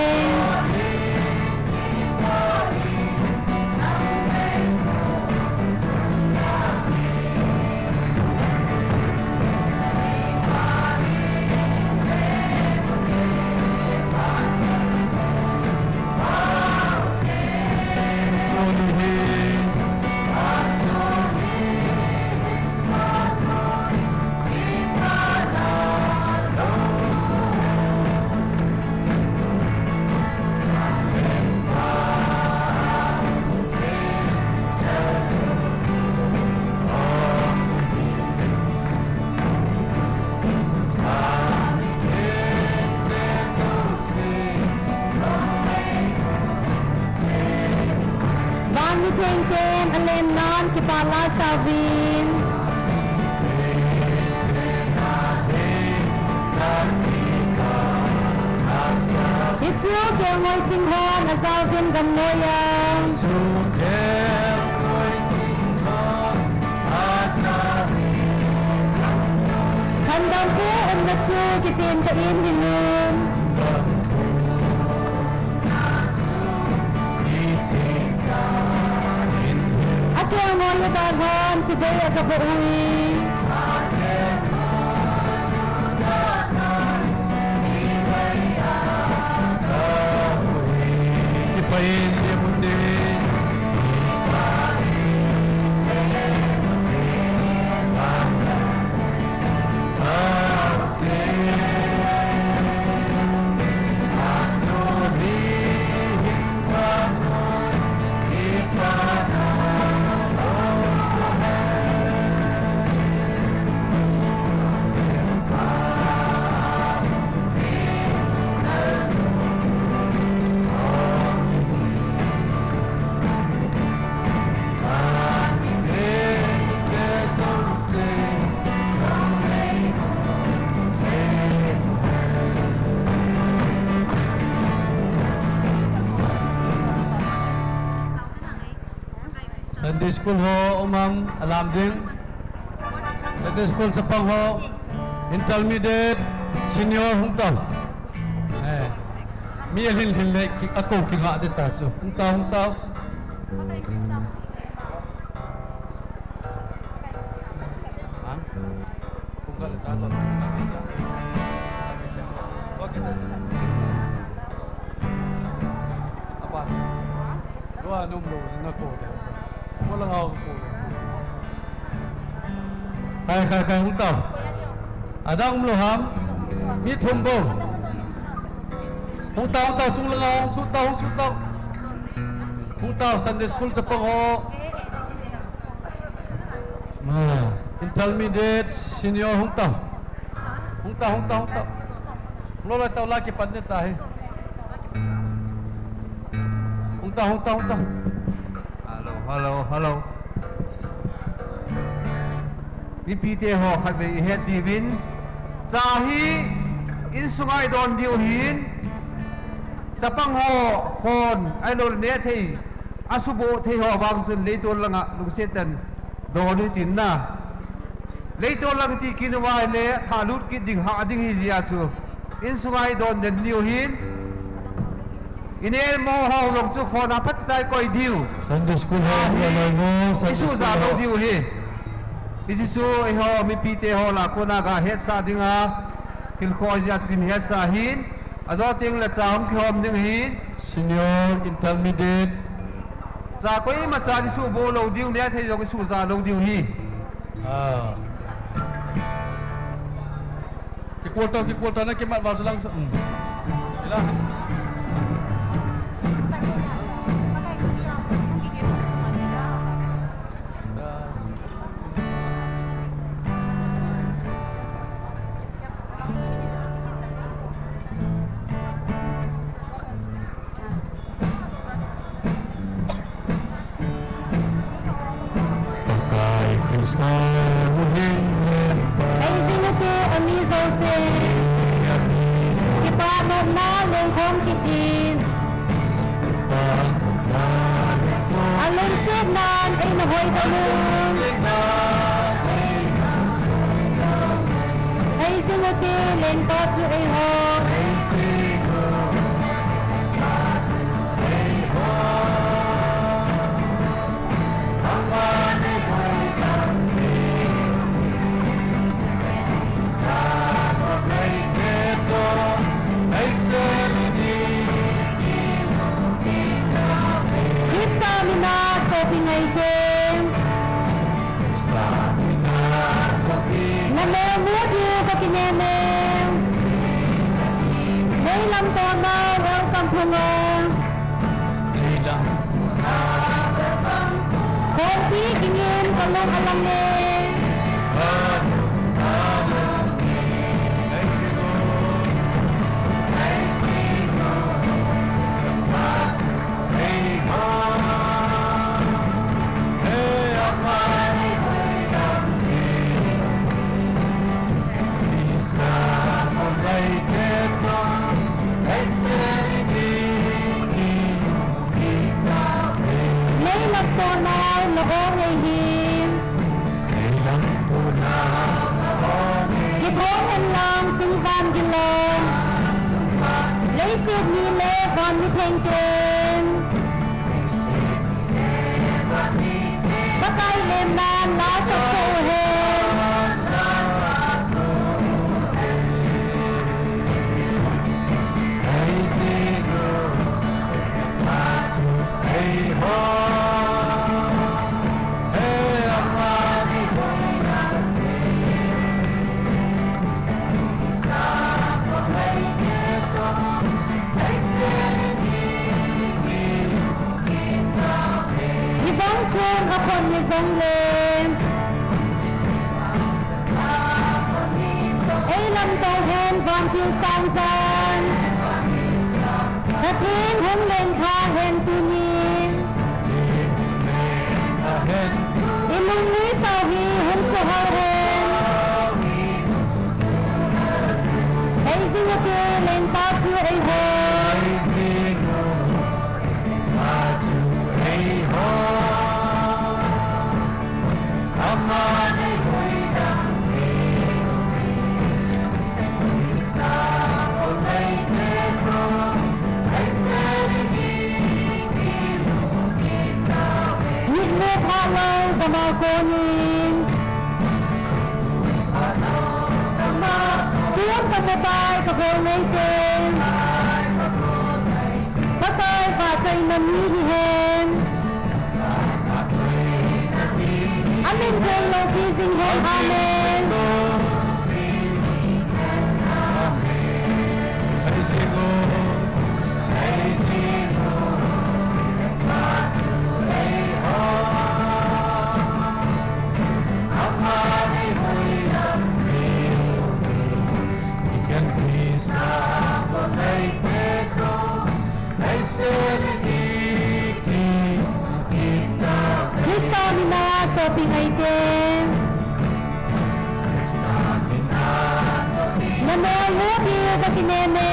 Van mitheng ten alen nan kipah lasa uvin. Hichu kelngoi ching hon ajaovin gamnoi a. Lhangdampu umna chu kichen tah in hinun. Akelngoi u dalhan chibai a kaboh uve. Sunday school ho um am alam ding. Sunday school chapang ho, intermediate, senior hung tao. Eh, mi alhin lhin le ki, akou kinga de ta su. Hung tao, hung tao. Ha? Khai, khai, khai, hung tao. Adang um lou ham. Mi thum bou. Hung tao, hung tao, chung langa hung su tao, hung su tao. Hung tao, Sunday school chapang ho. Ma, intermediate, senior, hung tao. Hung tao, hung tao, hung tao. Lo la tao la kipan de ta hi. Hung tao, hung tao, hung tao. Hello, hello, hello. Mipite ho khatvei ihet diuvin. Cha hi insunga idon diu hin. Chapang ho khon, ahilou le neh thei, asuboh thei ho vang chun leitol langa lungset tah in don u hitin na. Leitol lang ti kit uva ahile, thalut kit ding, hah ding hi jeh a chu. Insunga idon den diu hin. Ineh mo ho jong chu khon a phatchai koi diu. Sunday school ho, Sunday school ho. Isuhjah lou diu hi. Hiche chu eiho mipite ho lah a kona ga hetsah dinga thil kho jeh a chu kin hetsah hin. Ajo teng le cha hung kihom ding ahin. Senior, intermediate. Cha koima cha isuhboh lou diu, neh thei jong isuhjah lou diu hi. Ah. Kikol tao, kikol tao, na kimat val salang sa. Hmm. Ila. Pakai Christa, hung hin. Hei jing ute, ami jouse. Kipah nopna lengkhom kit in. Alungsetnan eina hoidoh un. Hei jing ute, lengpa chu eiho. Christa mina sopi ngaite. Nalemu diu kakinem e. Neilamto nau welcome phunga. Khonpi kingin kalung alang e. Neilamto nau na ong e hi. Kithong hen lang chungvang gilou. Leiset mi le van mi thengten. Pakai lemnan la sah soh hen. Hibang chun akhon ni jongle, eilamto hen vantil sangjan, Pathen hung lengtha hen tuni. Ilungnuisau hi hung suhal hen. Hei jing ute, lengpa chu eiho. Hei jing ute, lengpa chu eiho. Makonin. Tuan kamutai kagol neite. Pakai vahchoina ni hihen. Amin theng lou kijing hen. Amen. Christa mina sopi ngaite. Naneo mu diu kakineme.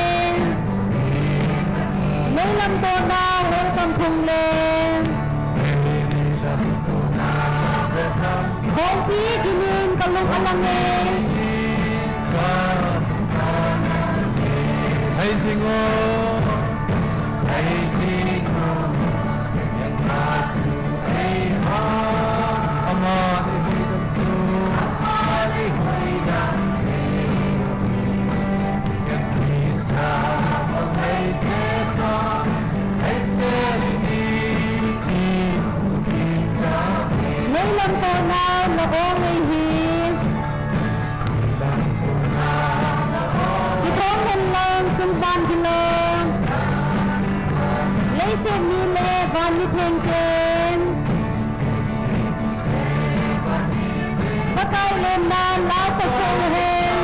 Neilam tona welcome phung le. Khongpi ginin kalung alang e. Hei jing o. Hei jing o. Ama ni hui dam chu. Ama ni hui dam chu. Neilam tona na ong ei hi. Kithong hen lang chungvan kilong. Leiset mi le van mi theng ten. Pakai lemna la sa song hen.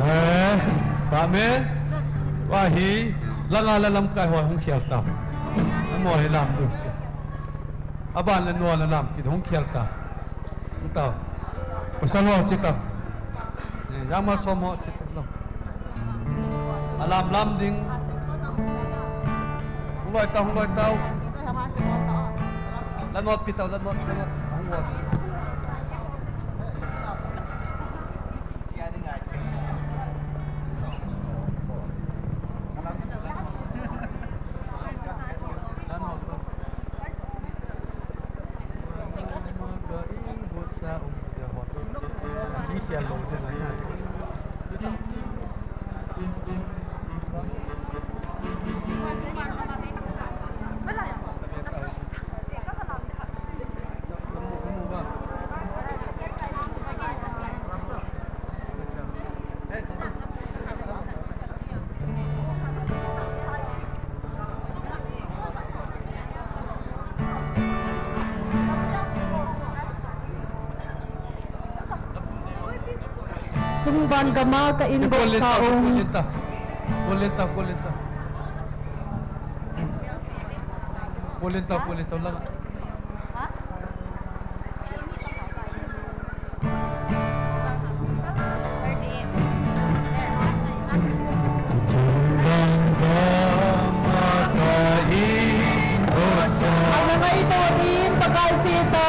Eh, amen. Wa hi, langa la lamkai ho hung khel ta. Amo hi lam du si. Aban le nua la lam kit hung khel ta. Hung ta. Pasal ho chi ta. Eh, yang mal som ho chi ta lo. Alam lam ding. Hung loi ta, hung loi ta. La not pi ta, la not, la not. Hung loi. Chungvan gama ka inbox sa ung. Call in ta, call in ta, call in ta. Call in ta, call in ta, lang. Ana ngaito din, Pakai cheta.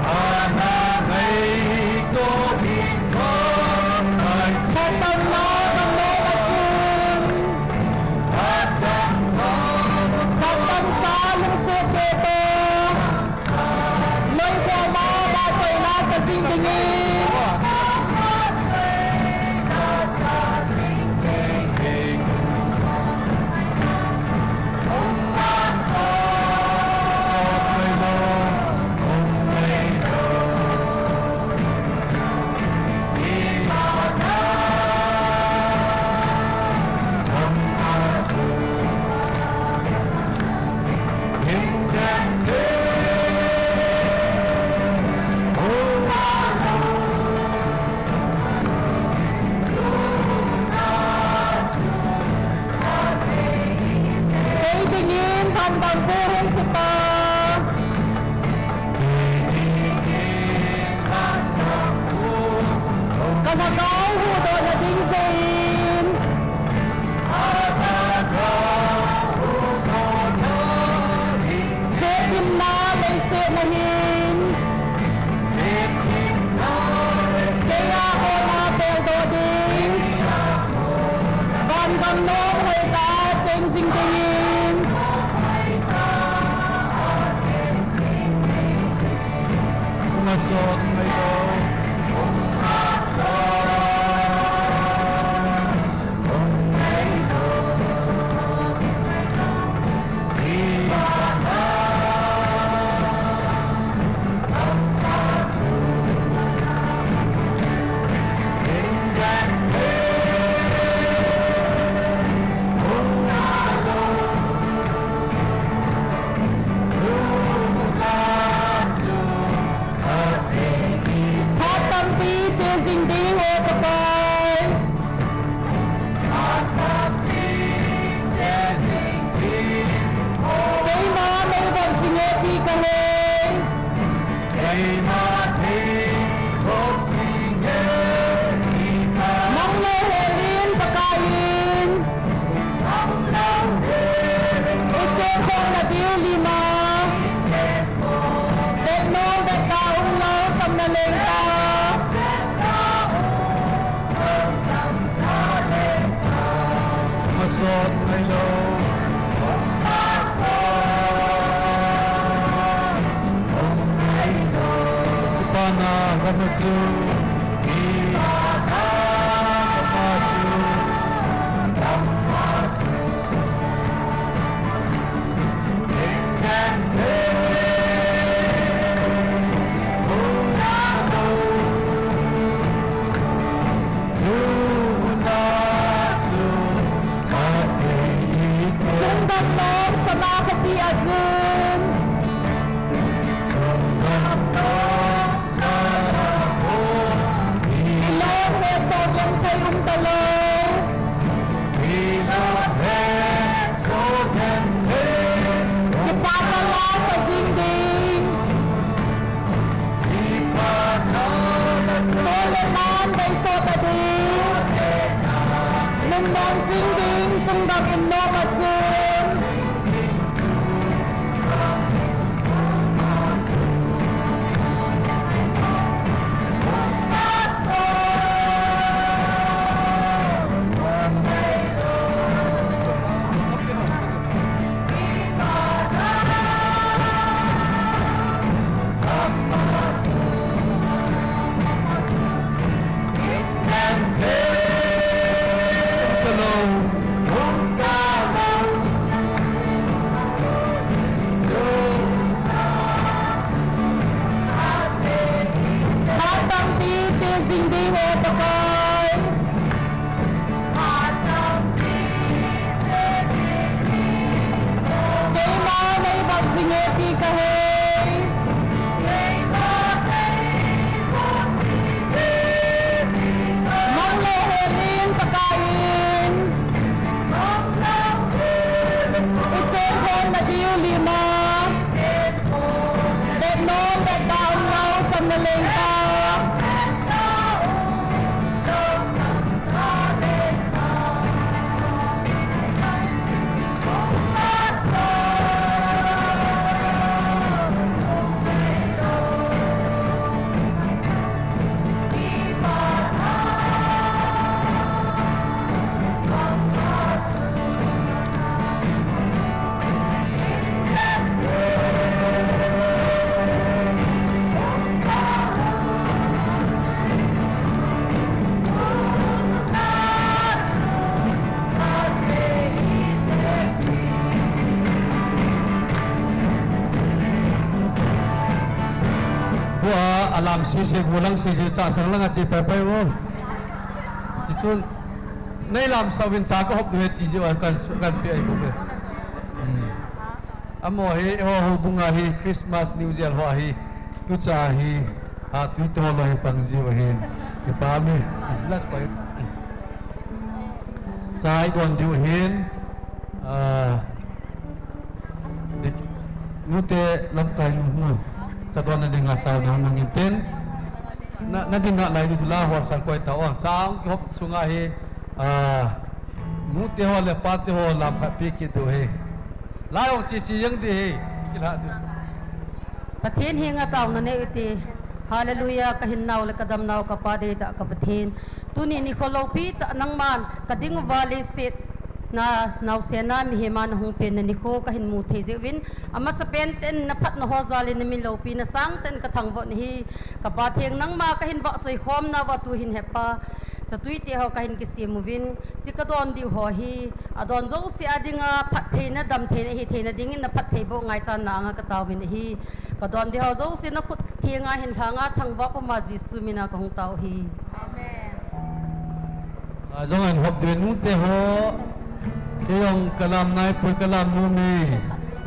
Ana ngaito din, Pakai cheta. Phattamna kamu a chun. Phattamsa lungset te toh. Loikoma vahchoina sa jing dingin. Kei dingin phattam pu hung khuta. Chungdam Nong Sana Khopi a chun. Ilong he sogen thei um talou. Kipah tah a sa jing ding. Soh le nam beisoh ta ding. Lungdong jing ding, chungdam in nom a chun. Phat tampi che jing ding o Pakai. Keima nei vah jing e ti kahe. Mang lou hel in Pakai in. I cheng khom na diu lima. Vet nom vet da um lou cham na leng ta. Tua alam sese, gulang sese, chasang langa che pai pai o. Chichun, nei lamsah uvin cha kahop diu ahi ti jeh a kan, kan pe ahi bou ve. Hmm. Amaho hi, eiho houbung a hi, Christmas, New Year ho a hi, tucha hi, a, tui te ho loi pang jiu ahin. Kipah e. Last point. Cha i don diu ahin, a, dik, nute lamkai nu, nu. Cha don na dinga taona mang in tin. Na, na dinga lai diu chu la hol sang koi tao. Cha hung kihop sunga hi, a, nute ho le pate ho lam khat pe kit diu ahi. Lai hung chi chi jeng ding ahi. Kilha ding. Pathen henga taona nei u hite. Hallelujah, ka hinnau le ka damnau ka Pa deitah ka Pathen. Tuni nikho loupi tah nangman ka ding uva leiset na naosen a mihem a na hung pen na nikho ka hin mu thei jeh uvin, amasapen in na phatna ho jal in na min loupina sangtah in ka thangvah nahi. Ka Pa theng, nangma ka hin vahchoi khom nauva tu hin hepa, chatui te ho ka hin kisem uvin, chi ka don diu ho hi, adon jouse a dinga phattheina, damtheina, hitheina dingin na phattheiboh ngaichan na anga ka taovin ahi. Ka don diu ho jouse na khut thenga hin lhanga thangvah puma Jesu mina ka hung tao ahi. Amen. Sa jong an hop diu nute ho. Kei jong ka lam nai poi, ka lam nom e.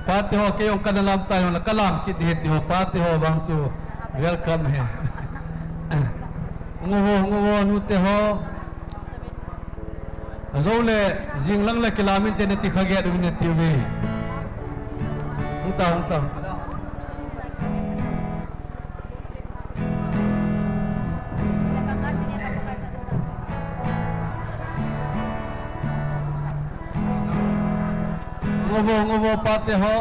Pate ho, kei jong ka na lam tai jong le ka lam kit ding ahi ti ho, pate ho vang chu welcome ahi. Hung o, hung o, nute ho. Ajou le, jing lang le kilam inte nati kha get uvin nati uve. Hung ta, hung ta. Hung o, hung o, pate ho.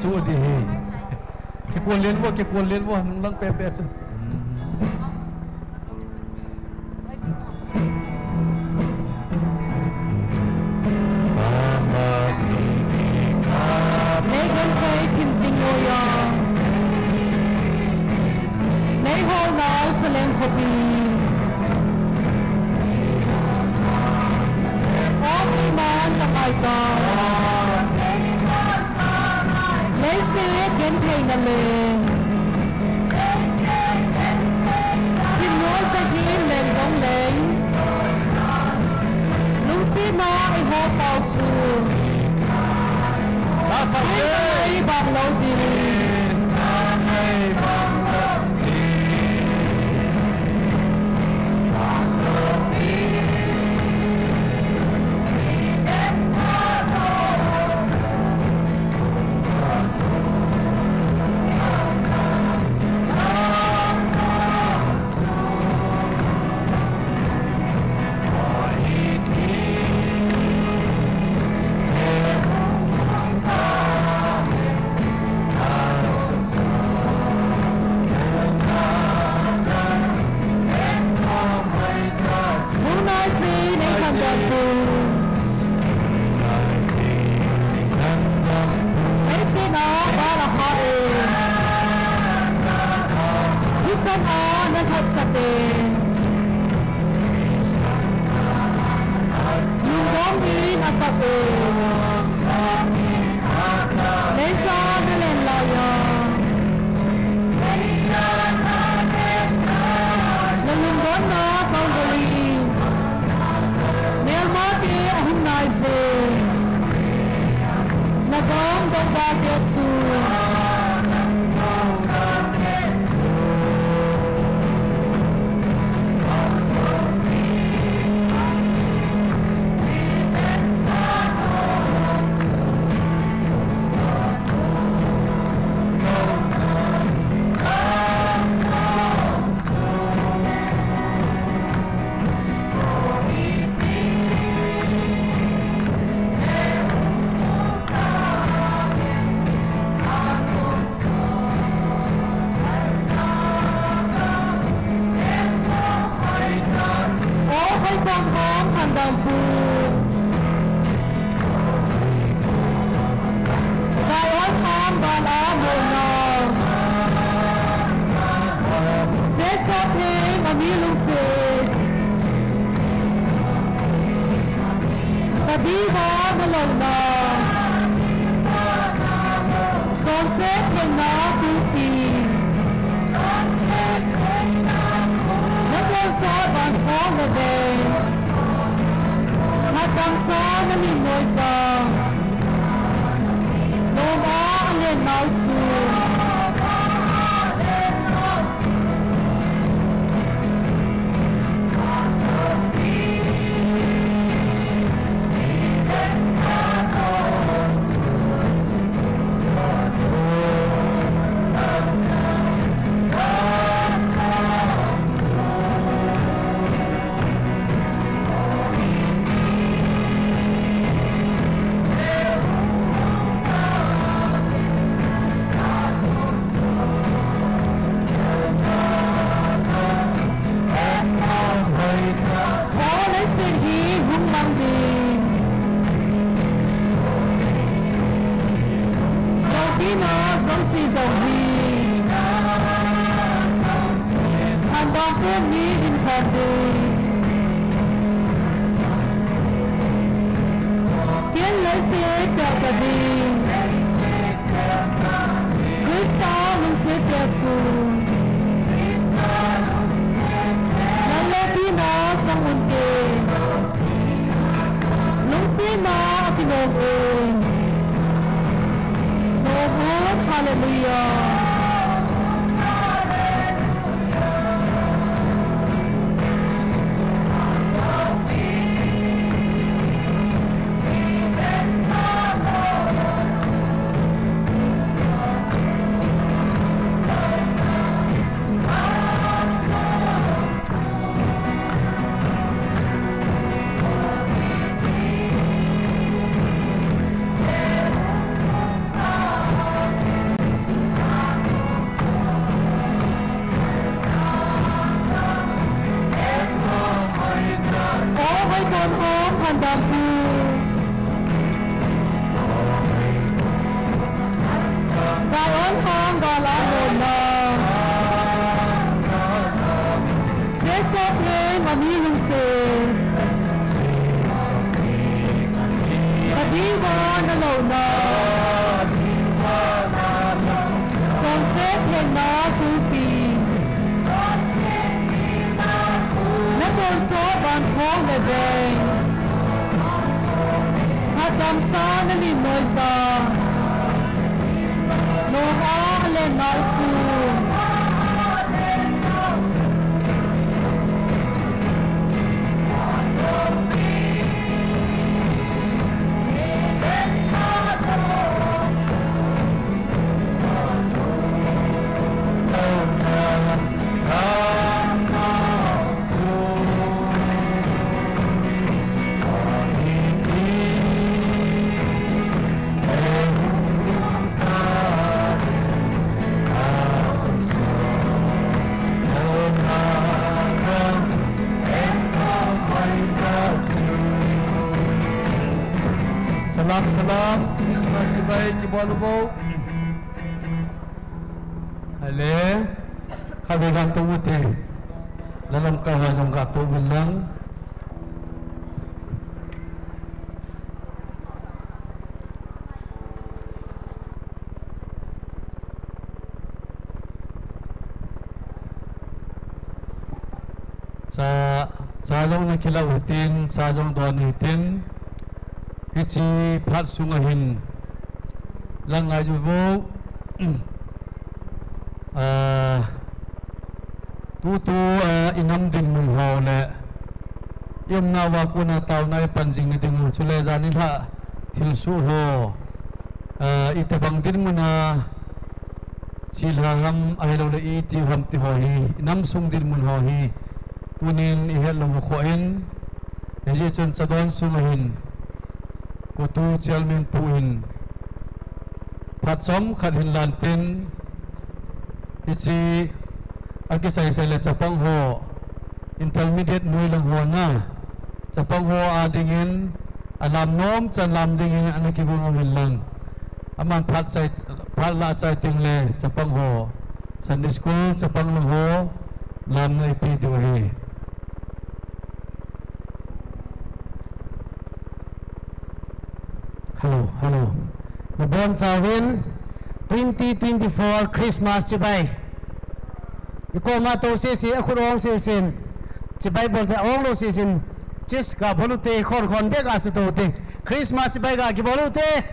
Chu di hi. Kikol len vo, kikol len vo, nung lang pepe chu. Nei genthei thim sing noi a. Nei holnau Salem khopi. Aw, keiman ka kai ta. Leiset gentheina le. Thim noi sa hi leng jong leng. Lungsetna i hol pau chu. Thim noi bang lo ding. Hung nai sin ei khandam pu. Ei sin a ba la ha e. Thisan a na that sa te. Lungdong in a tak e. Leija na len lai a. Na lungdonna Calvary. Melmate a hung nai je. Na dom dong da te chu. O, hoi kong kong khandam pu. Zion kham bal a mona. Seso theng a mi lungset. Ka diva na louna. Chonset theina pumpi. Na tonsot vangkho na ven. Hatang cha na min noi sa. Nom a alen nau chu. Aw, leiset hi hung mang ding. Loupina jouse jong hi. Khandam pu mi hin khom ding. Ken leiset peh ta ding. Christa lungset peh chu. Lal loupina chang un te. Lungsetna a kinom e. Nom un, hallelujah. Dampu. Zion hang gal a lonna. Sesa theng a mi lungset. Ka ding va na lona. Chonset thengna khulpi. Na tonsot van thong le veng. Hatam cha na lim noiza. Nong a len nau chu. Salam, salam. Christmas chibai kibol uvo. Ale, khatvei ga tou ute. La lamkai ho jong ga tou uvin lang. Cha, cha jong na kilah u hitin, cha jong don u hitin. Hiche phat sunga hin lang ngai uvo. Ah, tutu, ah, i nam dinmun ho le i umnauva kona taona i pan jing na ding u, chule jan nilhah thilsoh ho, ah, itobang dinmun a chilha ham ahilouleh iti ham ti ho hi i nam sung dinmun ho hi tunin i hetlou u khoh in, hijeh chun chadon sunga hin COTU chairman pu in phat chomkhat hin lan tin, hiche a kisaisai le chapang ho, intermediate noi lang ho na, chapang ho a dingin, alam nom chan lam dingin ana kibol uvin lang. Aman phat chai, phat la chai teng le chapang ho, Sunday school chapang lang ho, lamna ipe diu ahi. Hello, hello. Nabon chauvin, twenty twenty-four Christmas chibai. I koma tou sese, akhut ong sesen. Chibai bol te ong lou sesen. Chis ga bol ute, khon khon bek a su tou te. Christmas chibai ga kibol ute.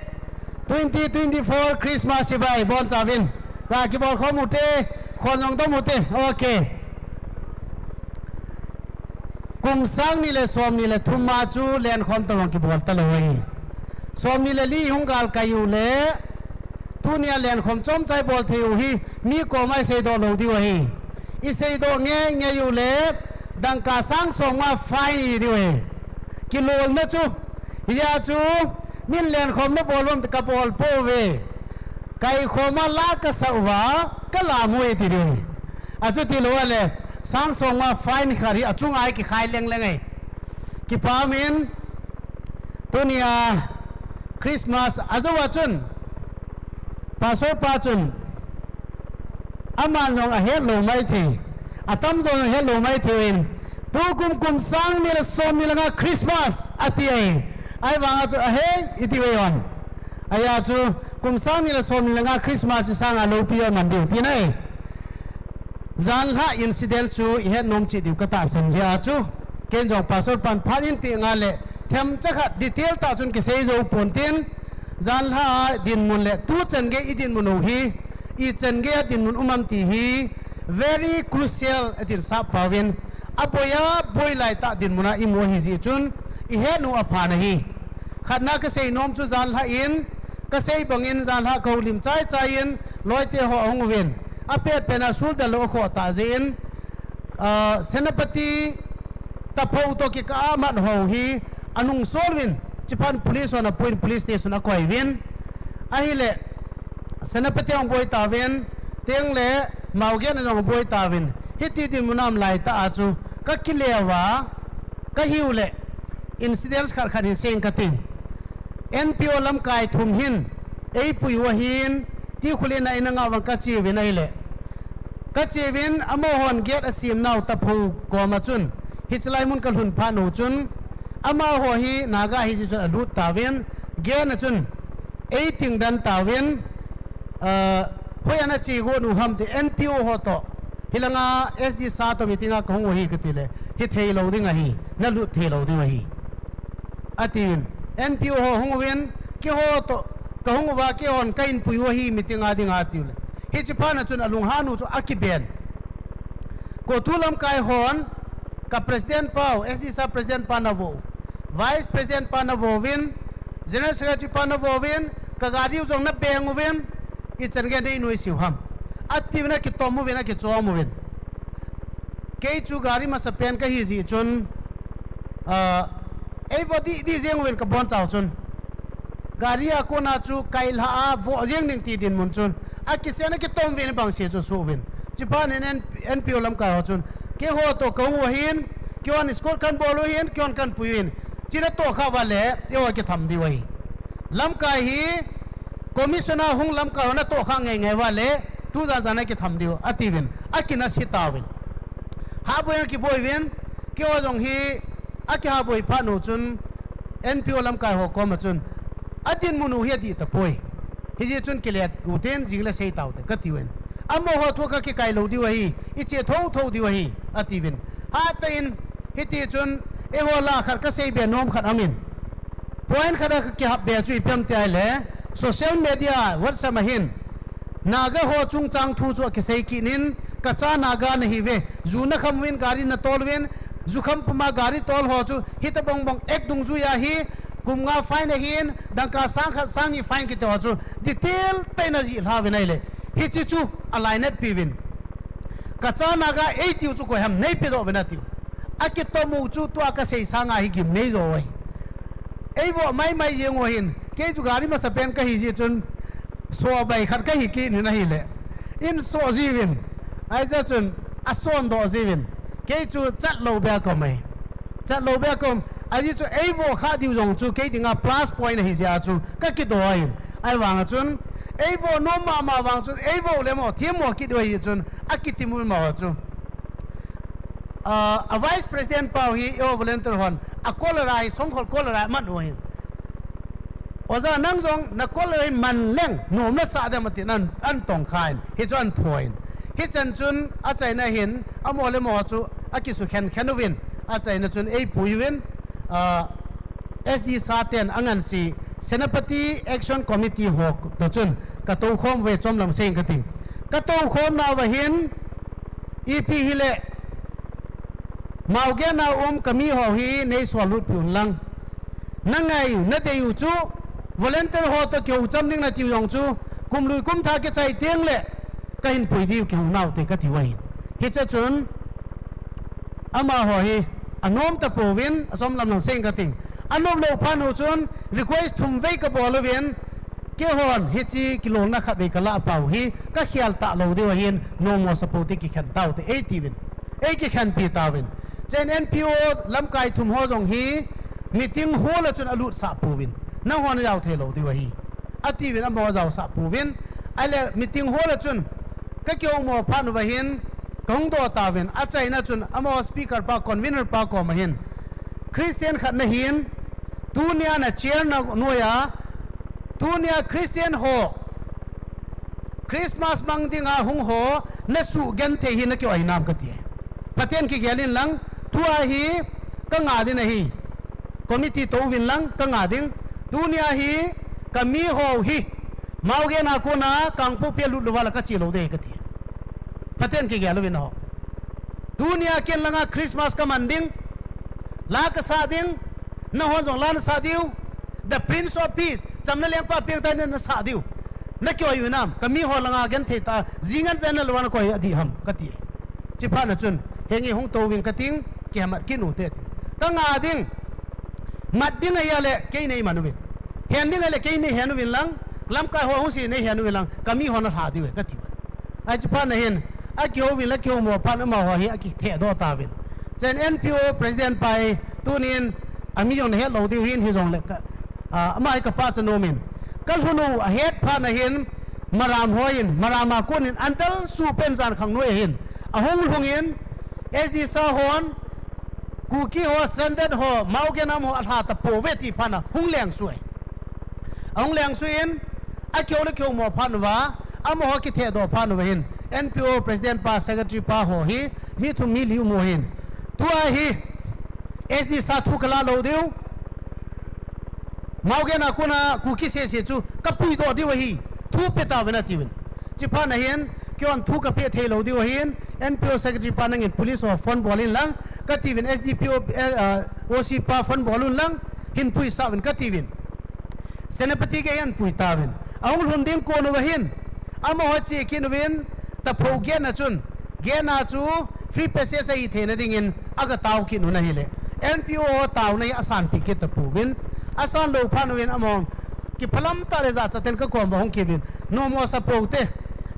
Twenty twenty-four Christmas chibai bon chauvin. Ga kibol khom ute, khon jong dom ute. Okay. Kum sang ni le som ni le thum a chu lenkhom tobang kibol talou ahi. Som ni le li hung galkai u le, tunia lenkhom chomcha i bol thei u hi, mi koma i seidoh lou diu ahi. I seidoh ngeingei u le, dangka sang som nga fine i hi diu ahi. Kilolna chu, hia chu, min lenkhom na bol uvam ti ka bol pouve. Kaikhoma la ka sa uva, ka lam u e ti diu ahi. Achuti lou a le, sang som nga fine khat hi achunga i kikhai leng leng e. Kipah in, tunia Christmas ajou a chun, Pastor pa chun, aman jong ahet lou maithei, atamjo jong ahet lou maithei in, tukum kum sang ni le som ni le nga Christmas ati ahi. Ahivanga chu ahe, iti ve on. Ahia chu, kum sang ni le som ni le nga Christmas hi sanga loupi aman diu tina ahi. Janlhah incident chu i het nom cheh diu ka tahsan jeh a chu, ken jong Pastor pan phat in peh nga le, themcha khat detail tah chun kisei jou pon tin, janlhah a dinmun le tuchan gei i dinmun u hi, ichan gei a dinmun um am ti hi, very crucial a din sap pauvin, aboi a boi lai tah dinmun a i mu ahi jeh chun, i het u aphan ahi. Khatna ka sei nom chu janlhah in, ka sei bangin janlhah ka houlim chai chai in, loite ho ahung uvin, apet pen a sul del lou akhoh tah jeh in, ah, Senapati taphou toh kikah a mat ho hi anung sol uvin, chiphat police hon apuin police station akoi uvin, ahile Senapati ahung boi tauvin, tengle Maugen a jong aboi tauvin, hiti dinmun a um lai tah a chu ka kile uva, ka hiu le, Incidents khat khat hin seiyin kating. N P O lamkai thum hin eipui u ahin, ti khulin a ina nga vang kache uvin ahile. Kache uvin amahon gate asemnau taphou koma chun, hichelai mun kalhun phat u chun, amaho hi Naga ahi jeh chun alut tauvin, gate a chun eiting den tauvin, ah, hoiya nache got u ham ti N P O ho toh, hilanga S D sa toh meeting a kahung u ahi katile, hithei lou ding ahi, nalut thei lou ding ahi. Atin, N P O ho hung uvin, keiho toh, kahung uva, keihon kahin pui u ahi meeting a dinga atiule. Hiche phat a chun alunghan u chu akiben. CoTU lamkai hon, ka president pau, S D sa president pa navo u, vice president pa navo uvin, general secretary pa navo uvin, ka gari u jong nabeng uvin, ichan gei nei nuisat u ham, atiuvin akitom uvin, akichom uvin. Kei chu gari masapen kahi jeh chun, ah, eivo didi jeng uvin kabonchau chun, gari a kona chu kailha a vo jeng ding ti dinmun chun, akisen akitom uvin, bangse chu asuh uvin. Chuphat in N-, N P O lamkai ho chun, keiho toh kahung u ahin, keihon escort kahin bol u ahin, keihon kahin pui u ahin, chuna tohkhah uva le, eiho kitham diu ahi. Lamkai hi commissioner hung lamkai ho natohkhah ngeingei uva le, tujan jan a kitham diu, atiuvin, akinase tauvin. Hahboi in akiboi uvin, keiho jong hi akihahboi phat u chun, N P O lamkai ho koma chun, adinmun u hi adih tapoi. Hijeh chun kile utin, jingle sei taute katiuvin. Amaho thu kakikai lou diu ahi, iche thouthou diu ahi, atiuvin. Hatah in, hitichun, eiho lah a khat kaseibe nom khat aumin. Point khat a kakihapbe chu ipi ham ti ahile, social media, WhatsApp a hin, Naga ho chungchang thu chu akisei kit in, kacha Naga nahiuve, ju nakham uvin, gari natol uvin, jukham puma gari tol ho chu hitobang bang act dungjuiya hi, kum nga fine ahin, dangka sang khat sang ni fine kiti ho chu detail tah in ajih lhauvin ahile, hiche chu alainatpi uvin. Kacha Naga eitiu chu koi ham, neipedoh uvin atiu. Akitom u chu tua kasei sanga hi gim neijo u ahi. Eivoh maimai jeng u ahin, kei chu gari masapen kahi jeh chun, sobai khat kahi kit in ahile, in soh jiuvin, ahi jeh chun, asondoh jiuvin, kei chu chatlou beh a kaum ahi. Chatlou beh a kaum, ajeh chu eivoh khah diu jong chu kei dinga plus point ahi jeh a chu kakidoh ahin. Ahivanga chun, eivoh nom mama vang chun, eivoh le mo, themmo kit diu ahi jeh chun, akitim uvin amaho chu. Ah, a vice president pau hi, eiho volunteer hon, a collar a hi, songkhol collar a hi aman u ahin. Oja, nang jong na collar a hi man leng, nom nasah dem atin, ahin tongkhan, hichu ahin thoin. Hichan chun, achaina hin, amaho le amaho chu, akisukhen khen uvin, achaina chun, eipui uvin, ah, S D sa ten angansei, Senapati Action Committee ho toh chun, katoukhom uve, chomlam seiyin kating. Katoukhomna uva hin, ipi hile, Maogen a um kamiho hi neisollut peh un lang. Nangai u, nadei u chu, volunteer ho toh kihoucham ding natiu jong chu, kum lui kum thah kichai tengle, kahin pui diu kihou naute katiu ahin. Hiche chun, amaho hi, anom tapouvin, achomlam lang seiyin kating. Anom lou phat u chun, request thum vei kabol uvin, keihon hiche kilolna khatvei kalah pau hi, kakhel talou diu ahin, nommo sapoute kikhen taute, eitiuvin. Eikikhenpi tauvin. Chuin N P O lamkai thum ho jong hi, meeting hall a chun alutsah pouvin. Nanghon najao theilou diu ahi, atiuvin, amaho jaosah pouvin. Ahile meeting hall a chun, kakihoumo phat uva hin, kahung doh tauvin. Achaina chun, amaho speaker pa, convener pa koma hin, Christian khat nahin, tunia na chair na noiya, tunia Christian ho, Christmas mang dinga hung ho, nasuh genthei hi nakio ahinam kati. Phaten kigel in lang, tua hi, kanga ding ahi. Committee touvin lang, kanga ding. Tunia hi, kamiho hi, Maogen a kona, Kangpokpi a lut louva le kache lou ding kati. Phaten kigel uvin aho. Tunia ken langa Christmas kaman ding, la kasah ding, nahon jong la nasah diu, the Prince of Peace, chamna lengpa pengthah in nasah diu. Nakio u hinam, kamiho langa genthei tah a, ji ngen chan na louva nakoi adih ham, kati. Chuphat na chun, henge hung touvin kating, kihemat kit ute ti. Kanga ding, mat ding ahile, kei neiman uvin. Hen ding ahile, kei neihen uvin lang, lamkai ho hung se neihen uvin lang, kamiho nalha diu ahi, kati. Ahi chuphat na hin, akihouvin, akihoumo phat amaho hi, akithehdoh tauvin. Chuin N P O president pa hi, tunin, Ami jong nahet lou diu hin hijongle ka, ah, ama hi ka pachat nom in. Ka lhun u ahet phat na hin, Maram hon, Maram a kon in andal supen jan khang noi ahin. Ahung lhung in, S D sir hon, Kuki ho, stranded ho, Mao Genam ho alha tapouve ti phat na, hung leng suh e. Ahung leng suh in, akihou le kihou mo phat uva, amaho kithehdoh phat uva hin, N P O president pa, secretary pa ho hi, mi thum mi li um u hin. Tua hi, S D sir thu ka la lou diu. Mao Genam a kon a Kuki sese chu ka puidoh diu ahi. Thu pe tauvin atiuvin. Chuphat na hin, keihon thu ka pe thei lou diu ahin, N P O secretary pa nangin police ho phone bol in lang, katiuvin S D P O, eh, ah, O C pa phone bol un lang, hin puisah uvin katiuvin. Senapati gei ahin pui tauvin. Ahung lhun ding kon uva hin, amaho che kit uvin, Taphou gate na chun, gate na chu free passage ahi theina dingin, aga tao kit un ahile. N P O ho taona hi asanpeh kit tapouvin. Asan lou phat uvin amahon, kiphalam tah le jachat ten ka kom uva hung kit uvin. Nomo sa pou te.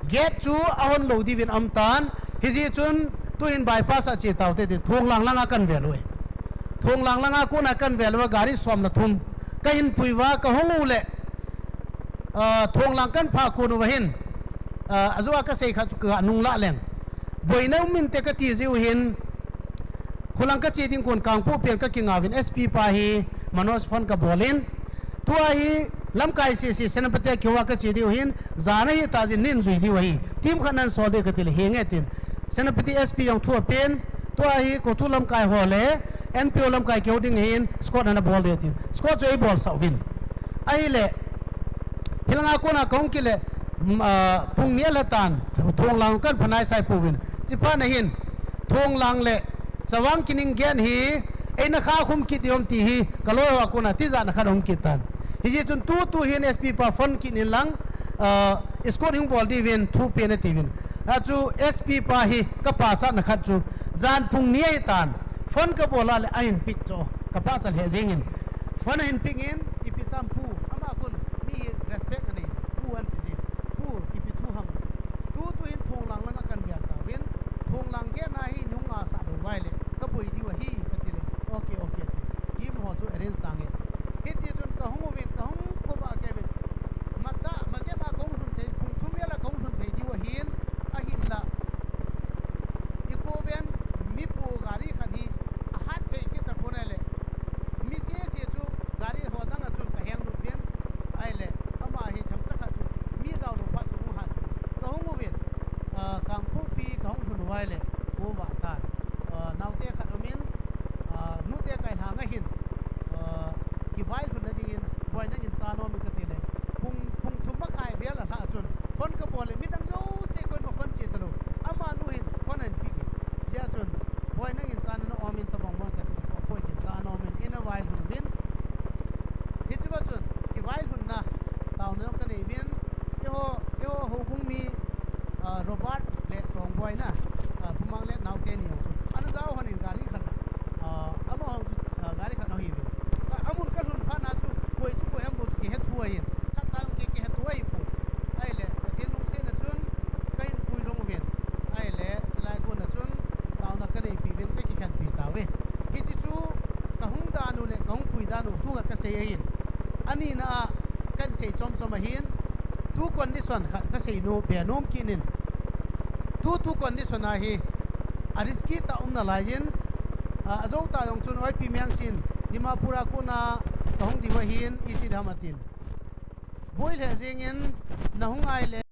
Gate chu ahon lou diuvin aum tan. Hijeh chun, tuhin bypass a che tau te tin. Thonglang langa kan vel uve. Thonglang langa kon a kan vel uva gari som le thum. Ka hin pui uva, ka hung u le. Ah, Thonglang kan phah kon uva hin, ah, ajou a ka sei khat chu ka nung lah leng. Boina um inte kati jiu hin, khulang ka che ding kon Kangpokpi a ka kinga uvin S P pa hi Manoj phone ka bol in. Tua hi lamkai sese Senapati a kihou a ka che diu hin, jan ahi ta jin nin jui diu ahi. Team khat nan sol diu kati le henge tin. Senapati S P jong thu apen, tua hi COTU lamkai ho le, N P O lamkai kihou ding hin, escort ana bol diu tin. Escort chu ei bolsah uvin. Ahile, hilanga kon a ka hung kit le, mm, ah, pung ni alha tan, Thonglang kan pha nai sai pouvin. Chuphat na hin, Thonglang le, Chavang Kining gate hi, eina kha khum kit diu ham ti hi, ka loi ho a kon a tijat na khat um kit tan. Hijeh chun tutu hin S P pa phone kit in lang, ah, escort hung bol diuvin, thu pe natiuvin. Achu S P pa hi, ka pachat na khat chu, jan pung ni ahi tan, phone ka bol a le, ahin pick chu, ka pachat lheh jeng in. Phone ahin pick in, ipi tam pu, ama kon, mi hi respect anei, pu anti jin, pu, ipi thu ham. Tutu hin Thonglang langa kan vel tauvin, Thonglang gate na hi nung a sa lou uva ahile, ka boi diu ahi, kati le, okay, okay, ati. Team ho chu arrange tange. Hiti chun ka hung uvin, ka hung khovah kei uvin. Matah, majem a ka hung lhun thei, pung thum vel a ka hung lhun thei diu ahin, ahinla. I kou ven, mi pu gari khat hi, ahat thei kit tapon ahile. Mi sese chu gari ho dang a chun ka heng lut uvin, ahile, ama hi themcha khat chu, mi jao lou phat chu hung hat chu. Ka hung uvin, ah, Kangpokpi ka hung lhun uva ahile, kou vah tan. Ah, naote khat um in, ah, nute kai lhang ahin, ah, kivai lhun na dingin, boi nangin cha nom in kati le. Pung, pung thum makhai vel alhah chun, phone ka bol le, midang jouse koima phone che talou. Amanu hin phone ahin pick in. Hijeh chun, boi nangin cha nom in tabang boi kati le, apoi tin cha nom in, eina vai lhun uvin. Hichea chun, kivai lhunna, taona ka nei uvin, eiho, eiho houbung mi, ah, Robert le Chongboi na, ah, Pu Mang le naote ni jong chu. Ana jao hon in gari khat na, ah, amaho chu, ah, gari khat na hi uvin. Ah, amun ka lhun phat na chu, koi chu koi ham bou chu kihe thou ahin. Khat cha jong ki, kihe thou ahipon. Ahile, Pathen lungsetna chun, ka hin pui lhung uvin. Ahile, chulai kon a chun, taona ka neipi uvin, ka kikhenpi tauve. Hiche chu, ka hung dan u le, ka hung pui dan u, thu khat ka sei ahin. Anina a, kan sei chom chom ahin, tu condition khat ka sei nom, be nom kit in. Tu, tu condition a hi, a risky tah um nalai in, a, ajou tah jong chun Y P Miang sin, Dimapur a kon a ka hung diu ahin, iti dam atin. Boi lheh jeng in, na hung ahile,